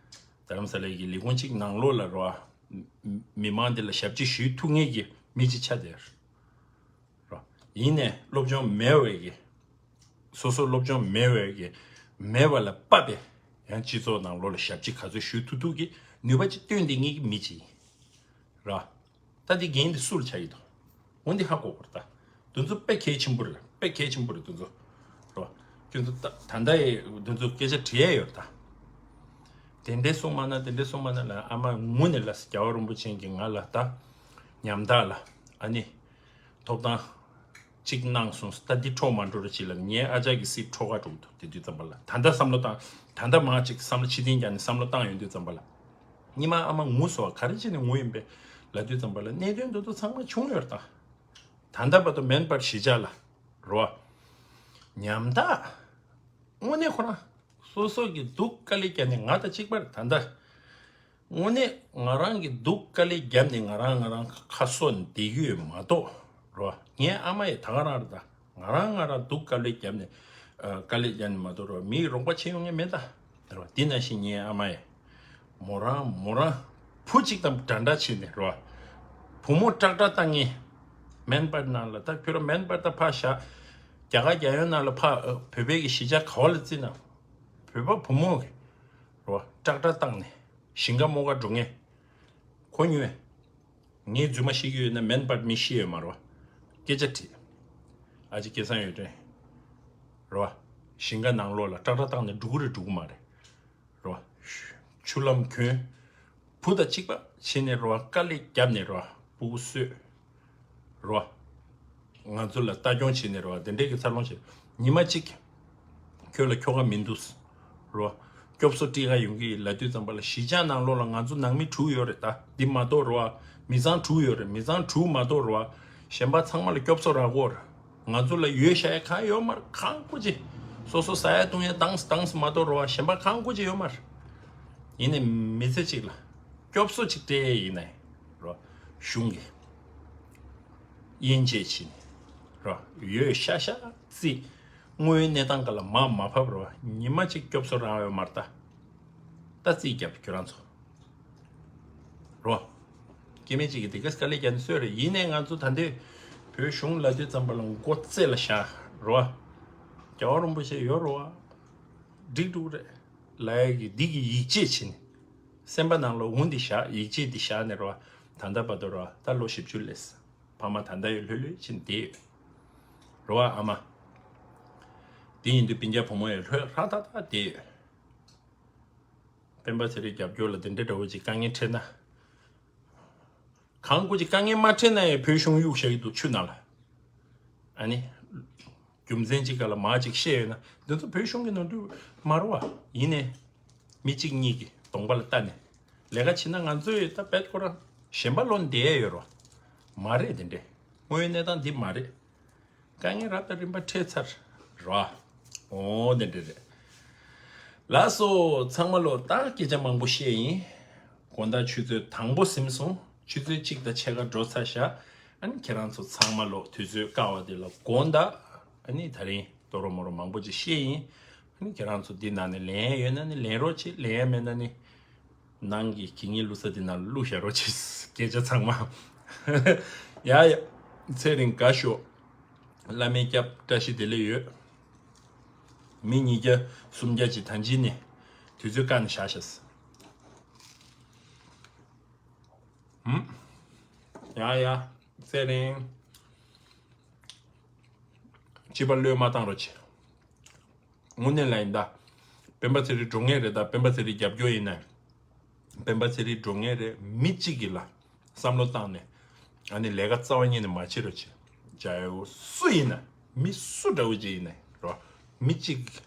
རྡ་རམ་ས་ལ་གི་ལས་ཁུངས་གཅིག་ནང་ལོགས་ལ་རོ། མི་མང་འདི་ལ་ཞབས་ཕྱི་ཞུ་ཐུབ་མཁན་གྱི་མི་ཅིག་ཆགས་བསྡད་རོ། ཡིན་ནའི་སློབ་སྦྱོང་མེད་པའི་གི། སོ་སོ་སློབ་སྦྱོང་མེད་པའི་གི། མེད་པ་ལ་དཔག་པའི་ཡང་སྤྱི་ཚོགས་ནང་ལོགས་ལ་ཞབས་ཕྱི་ག་ཚོད་ཞུ་ཐུབ་ཐུབ་ཀྱི་ནུས་པ་ཅིག་བཏོན་བསྡད་མཁན་གྱི་མི་ཅིག་ཡིན། ར། ད་འདི་འགན་འདི་སུ་ལ་ཆགས་ཀྱི་འདུག་འོ་འདི་ཧ་གོ་དགོས་རེད་ད། འདི་ཚོ་དཔེ་གལ་ཆེན་པོ་རེད། དཔེ་གལ་ཆེན་པོ་རེད་འདི་ཚོ། ར། ཁྱོད་ཚོ་ད་ད་ལྟ་ཡི་འདི་ཚོ་སྐད་ཆ་དྲི་ཡ་ཡོད་རེད་ད། དེ་འདྲའི་གསུང་མ་ན་དེ་འདྲའི་གསུང་མ་ན་ལ་ཨ་མ་ངུ་ནས་ལ་རྒྱལ་བ་རིན་པོ་ཆེ་གིས་ང་ལ་ད་ཉམ་ཐག་ལ་ཨ་ནི་ཐོབ་ཐང་གཅིག་གནང་སོང་། ད་འདི་འཕྲོག་མ་འགྲོ་རོགས་བྱེད་ལབ། ངའི་ཨ་ཅག་གི་སྲིད་འཕྲོག་ག་འགྲོ་གི་འདུག་དེ་དུས་ཙམ་པ་ལ་ད་ལྟ་བསམ་བློ་བཏང་། ད་ལྟ་མ་གཅིག་བསམ་བློ་ཕྱི་ཐེངས་ཀྱང་ནས་བསམ་བློ་བཏང་ཡོང་དུས་ཙམ་པ་ལ། ཉི་མ་ཨ་མ་ངུ་སོང་བ་ག་རེ་བྱས་ནས་ངུ་ཡིན་པས་ལབ་དུས་ཙམ་པ་ལ་གནད་དོན་འདི་ཚོ་ཚང་མ་བྱུང་ཡོད་རེད་ད། ད་ལྟ་བར་དུ་མེན་པར་གཞིས་ཆགས་ལ་རོ། ཉམ་ཐག་དངོས་གནས་ཁོ་རང་སོ་སོ་གི་སྡུག་དཀའ་ལས་བརྒྱབ་ནས་ང་དང་གཅིག་པ་རེད་ད་ལྟ། དངོས་གནས་ང་རང་གི་སྡུག་དཀའ་ལས་བརྒྱབ་ནས་ང་རང་ང་རང་ཁ་གསོ་ནས་བསྡད་ཀྱི་ཡོད་མ་གཏོགས་རོ། ངའི་ཨ་མ་ཡི་ད་ག་རང་རེད་ད། ང་རང་ང་རང་སྡུག་དཀའ་ལས་བརྒྱབ་ནས་ཨ་དཀའ་ལས་བརྒྱབ་ནས་མ་གཏོགས་རོ། མིའི་རོགས་པ་བྱེད་ཡོང་མཁན་མེད་ད་རོ། དེ་ནང་བཞིན་ངའི་ཨ་མ་ཡི་མོ་རང་མོ་རང་བུ་གཅིག་དང་འདྲ་འདྲ་བྱས་ནས་རོ། བུ་མོ་ཀྲག་ཀྲག་བཏང་ངེས། མེན་པར་ནང་ལ་ད་ཁྱོད་རང་མེན་པར་ད་ཕ་ཤ་རྒྱ་གར་རྒྱལ་ཡོངས་ནང་ལ་ཕ་བོད་པའི་གི་གཞིས་ཆགས་ག་བ་ལ་བརྩིས་ན། བོད་པ་བུ་མོ་གི་རོ་ཀྲག་ཀྲག་བཏང་ནས་ཞིང་ཁ་རྨོ་ག་འགྲོ་ངེས། གོ་མྱོང་ངས། ངའི་རྫུན་མ་བཤད་ཀྱི་ཡོད་ན་མེན་པར་མི་ཤི་ཡོད་མ་རོ། སྐད་ཆ་དྲིས། ཨ་ཅེ་སྐལ་བཟང་ཡོད་དྲན། རོ། ཞིང་ཁ་ནང་ལོགས་ལ་ཀྲག་ཀྲག་བཏང་ནས་འགྲོ་གི་རེད་འགྲོ་གི་མ་རེད། རོ། ཆུ་ལམ་གྱོན། བུ་དང་གཅིག་པ་བྱས་ནས་རོ་དཀའ་ལས་བརྒྱབ་ནས་རོ་སྤུ་གུ་གསོས། རོ། ང་ཚོ་ལ་ལྟ་སྐྱོང་བྱས་ནས་རོ་དེ་འདྲས་ཀྱི་འཚར་ལོངས་བྱས། ཉི་མ་གཅིག་ཁྱོད་ལ་ཁྱོ་ག་མི་འདུག་རོ། སྐྱོབ་གསོ་སྤྲད་ག་ཡོང་གི་ཡིན་ལབ་དུས་ཙམ་པ་ལ་གཞིས་ཆགས་ནང་ལོགས་ལ་ང་ཚོ་ནང་མི་དྲུག་ཡོད་རེད་ད། འདི་མ་གཏོགས་རོ། མི་ཚང་དྲུག་ཡོད་རེད། མི་ཚང་དྲུག་མ་གཏོགས་རོ། གཞན་པ་ཚང་མ་ལ་སྐྱོབ་གསོ་རག་གོ་རེད། ང་ཚོ་ལ་ཡོད་བཞག་ཡ་གང་ཡོད་མ་རེད། གང་དགོས་ཅི། སོ་སོ་ཟ་ཡ་བཏུང་ཡ་བཏང་བཏང་མ་གཏོགས་རོ་བ་གཞན་པ་གང་དགོས་ཅི་ཡོད་མ་རེད། ཡིན་ནའི་མི་ཚེ་གཅིག་ལ་སྐྱོབ་གསོ་གཅིག་སྤྲད་ཡ་ཡིན་ནའི་རོ། གཞུང་གི་དབྱེ་འབྱེད་བྱས་ནས་རོ། ཡོད་ཤ་ཤ་རྩིས། དངོས་ཡོད་གནས་སྟངས་སྒང་ལ་མར་མ་ཕབ་རོ། ཉི་མ་གཅིག་སྐྱོབ་གསོ་རག་ཡོད་མ་རེད་ད། ད་རྩིས་རྒྱབ་ཁྱོད་རང་ཚོ། རོ། སྐྱེ་དམན་གཅིག་གིས་དེ་ག་དཀའ་ལས་བརྒྱབ་ནས་གསོས་རེད། ཡིན་ནའི་ང་ཚོ་ད་ལྟའི་བོད་གཞུང་ལབ་དུས་ཙམ་པ་ལ་མགོ་རྩེ་ལ་བཞག་རོ། རྒྱལ་བ་རིན་པོ་ཆེ་ཡོད་རོ། འགྲིག་འགྲོ་གི་རེད། ལབ་ཡ་གི་འདི་གི་ཡིད་ཆེས་བྱས་ནས། སེམས་པ་ནང་ལ་འོ་འདི་བཞག་ཡིད་ཆེས་འདི་བཞག་ནས་རོ། ད་ལྟ་བར་དུ་རོ་ད་ལོ་བཞི་བཅུ་སླེབས། ཕ་མ་ད་ལྟ་ཡང་ལྷོད་ལྷོད་བྱས་ནས་བསྡད་ཡོད། རོ་ཨ་མ། དེ་ཡིན་དུས་སྤུན་ཀྱག་བུ་མོ་ཡང་ལྷོད་ཧྲ་ཐག་ཐག་བསྡད་ཡོད། སྤེན་པ་ཚེ་རིང་རྒྱབ་སྐྱོར་ལ་དེ་འདྲའི་འདྲ་བོ་ཅིག་དཀའ་ངལ་འཕྲད་ན། གང་དགོས་ཅིག་དཀའ་ངལ་མ་འཕྲད་ན་ཡང་བོད་གཞུང་གཡུག་བཞག་གི་འདུག་ཆུ་ནང་ལ། ཨ་ནི། རྒྱུ་མཚན་ཅིག་ག་ལ་མ་ཅིག་བཤད་ཡོད་ན་འདི་ཚོ་བོད་གཞུང་གི་ནོར་འཁྲུལ་མ་རེད་བ། ཡིན་ནའི། མི་གཅིག་གཉིས་ཀྱི་གདོང་པ་ལ་ལྟ་ནས། ལས་ཀ་བྱེད་ན་ང་ཚོས་ད་བེད་ཁོ་རང་ཞེན་པ་ལོན་བསྡད་ཡོད་རོ། མ་རེད་དེ་འདྲས། དངོས་ཡོད་གནས་སྟངས་འདི་མ་རེད། དཀའ་ངལ་རབ་དང་རིམ་པ་འཕྲད་ཚར་རོ། འོ་དེ་འདྲ་རེད། ལགས་སོ། ཚང་མ་ལོ་ད་སྐད་ཆ་མང་པོ་བཤད་ཡིན། དགོང་དག་ཆུ་ཚོད་དང་པོ་ཟིན་སོང་། ཆུ་ཚོད་གཅིག་དང་ཕྱེད་ཀ་འགྲོ་ཚར་ཤག་ཨ་ནི་ཁྱེད་རང་ཚོ་ཚང་མ་ལོ་དུས་ཚོད་བཀག་པ་དེ་ལ་དགོངས་དག་ཨ་ནི་ད་རིང་ཏོ་རོ་མོ་རོ་མང་པོ་ཅིག་བཤད་ཡིན། ཨ་ནི་ཁྱེད་རང་ཚོ་འདི་ནང་ནས་ལེན་ཡོད་ན་ནི་ལེན་རོགས་བྱེད། ལེན་ཡ་མེད་ན་ནི་ནང་གི་གད་སྙིགས་བླུགས་ས་འདི་ནང་བླུགས་བཞག་རོགས་བྱེད། སྐད་ཆ་ཚང་མ། ཡ་ཡ། ཚེ་རིང་དགའ་ཤོག་བླ་མའི་སྐྱབས་བཀྲ་ཤིས་བདེ་ལེགས་ཡོད། མི་ཉིས་བརྒྱ་སུམ་བརྒྱ་ཅིག་ད་ཅི་ནས་དུས་ཚོད་བཀག་ནས་བཞག་ཤག་ཧུམ། ཡ་ཡ། ཚེ་རིང་། སྤྱི་པ་བློས་མ་བཏང་རོགས་བྱེད། དངོས་གནས་ལ་ཡིན་ད། སྤེན་པ་ཚེ་རིང་འགྲོ་ངེས་རེད་ད། སྤེན་པ་ཚེ་རིང་རྒྱབ་སྐྱོར་ཡིན་ན། སྤེན་པ་ཚེ་རིང་འགྲོ་ངེས་རེད། མི་གཅིག་གིས་ལ་བསམ་བློ་བཏང་ནས་ཨ་ནི་ལས་ཀ་རྩ་བ་ཉིད་ནས་མ་བྱེད་རོགས་བྱེད། ཇ་ཡོ་སུ་ཡིན་ན། མི་སུ་འདྲ་བོ་ཅིག་ཡིན་ན་རོ། མི་གཅིག་གིས་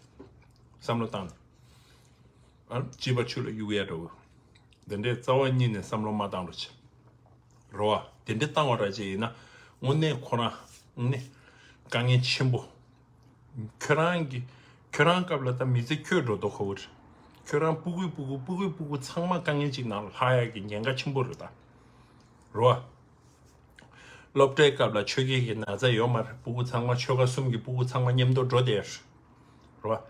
བསམ་བློ་བཏང་ནས་ཨ་སྤྱི་པ་ཆུ་ལ་གཡུག་ཡ་འདྲ་བོ། དེ་འདྲས་རྩ་བ་ཉིད་ནས་བསམ་བློ་མ་བཏང་རོགས་བྱེད། རོ་བ། དེ་འདྲས་བཏང་བ་ར་ཅིག་ཡིན་ན་དངོས་གནས་ཁོ་རང་ནི་དཀའ་ངལ་ཆེན་པོ། ཁྱོད་རང་གི་ཁྱོད་རང་སྐབས་ལ་ད་མི་ཚེ་ཁྱོད་འགྲོ་ལྡོག་ཁོ་བོ་རེད། ཁྱོད་རང་སྤུ་གུའི་སྤུ་གུ་སྤུ་གུའི་སྤུ་གུ་ཚང་མ་དཀའ་ངལ་ཅིག་ནང་ལ་ལྷག་ཡག་གི་ཉེན་ཁ་ཆེན་པོ་རེད་ད། རོ་བ། སློབ་གྲྭའི་སྐབས་ལ་ཆོས་རྒྱལ་གྱི་ན་ཚ་ཡོད་མ་རེད། སྤུ་གུ་ཚང་མ་ཆོལ་ཁ་གསུམ་གྱི་སྤུ་གུ་ཚང་མ་མཉམ་དུ་འགྲོ་བསྡད་རེད། རོ་བ།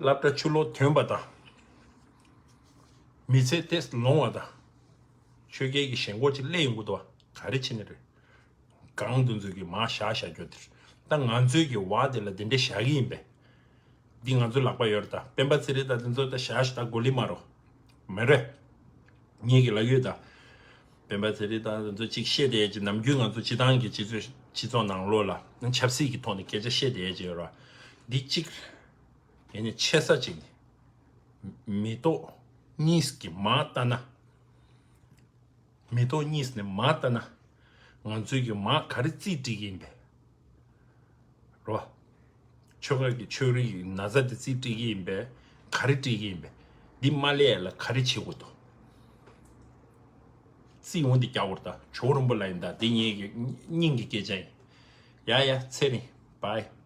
སློབ་གྲྭ་ཆུ་ལོག་ཐོན་པ་དང་། མི་ཚེ་ཏེས་ལོང་བ་དང་། ཆོས་རྒྱལ་གྱི་ཞེན་ཁོག་ཅིག་སླེབས་ཡོང་གི་འདུག་བ། ག་རེ་བྱེད་ནི་རེད། གང་དུ་འཛུལ་གྱི་མ་བཞག་བཞག་རྒྱུ་དེར། ད་ང་ཚོའི་གི་བ་དེ་ལ་དེ་འདྲ་བཞག་གི་ཡིན་པས། འདི་ང་ཚོའི་ལག་པ་ཡོད་རེད་ད། སྤེན་པ་ཚེ་རིང་ད་དེ་ཚོ་ད་བཞག་ཞིག་ད་གོ་ལི་མ་རོ། མེ་རེ། ངེད་ཀྱི་ལག་ཡོད་ད། སྤེན་པ་ཚེ་རིང་ད་དེ་ཚོ་གཅིག་བཤད་བསྡད་ཀྱི་ནམ་རྒྱུན་ང་ཚོ་སྤྱི་བཏང་གི་སྤྱི་ཚོགས་སྤྱི་ཚོགས་ནང་ལོགས་ལ་ཆབ་སྲིད་ཀྱི་ཐོག་ནས་སྐད་ཆ་བཤད་བསྡད་ཀྱི་ཡོད་ར། འདི་གཅིག་ཡིན་ནི་ཆེ་ས་གཅིག་ནི། མི་ཐོག་གཉིས་ཀྱི་མ་ལྟ་ན། མི་ཐོག་གཉིས་ནས་མ་ལྟ་ན། ང་ཚོའི་གི་མ་ག་རེ་རྩིས་སྤྲད་ཀྱི་ཡིན་པས། རོ། ཆོལ་ཁ་གི་ཆོས་རིག་གི་ན་ཚ་དེ་རྩིས་སྤྲད་ཀྱི་ཡིན་པས། ག་རེ་སྤྲད་ཀྱི་ཡིན་པས། འདི་མ་ལས་ལ་ག་རེ་བྱེད་དགོས་འདུག་རྩིས་འོང་འདི་རྒྱག་དགོས་ད། ཇོ་བོ་རིན་པོ་ལ་ཡིན་ད། འདི་ངེད་ཀྱི་སྙིང་གི་སྐད་ཆ་ཡིན། ཡ་ཡ་ཚེ་རིང་། བའི།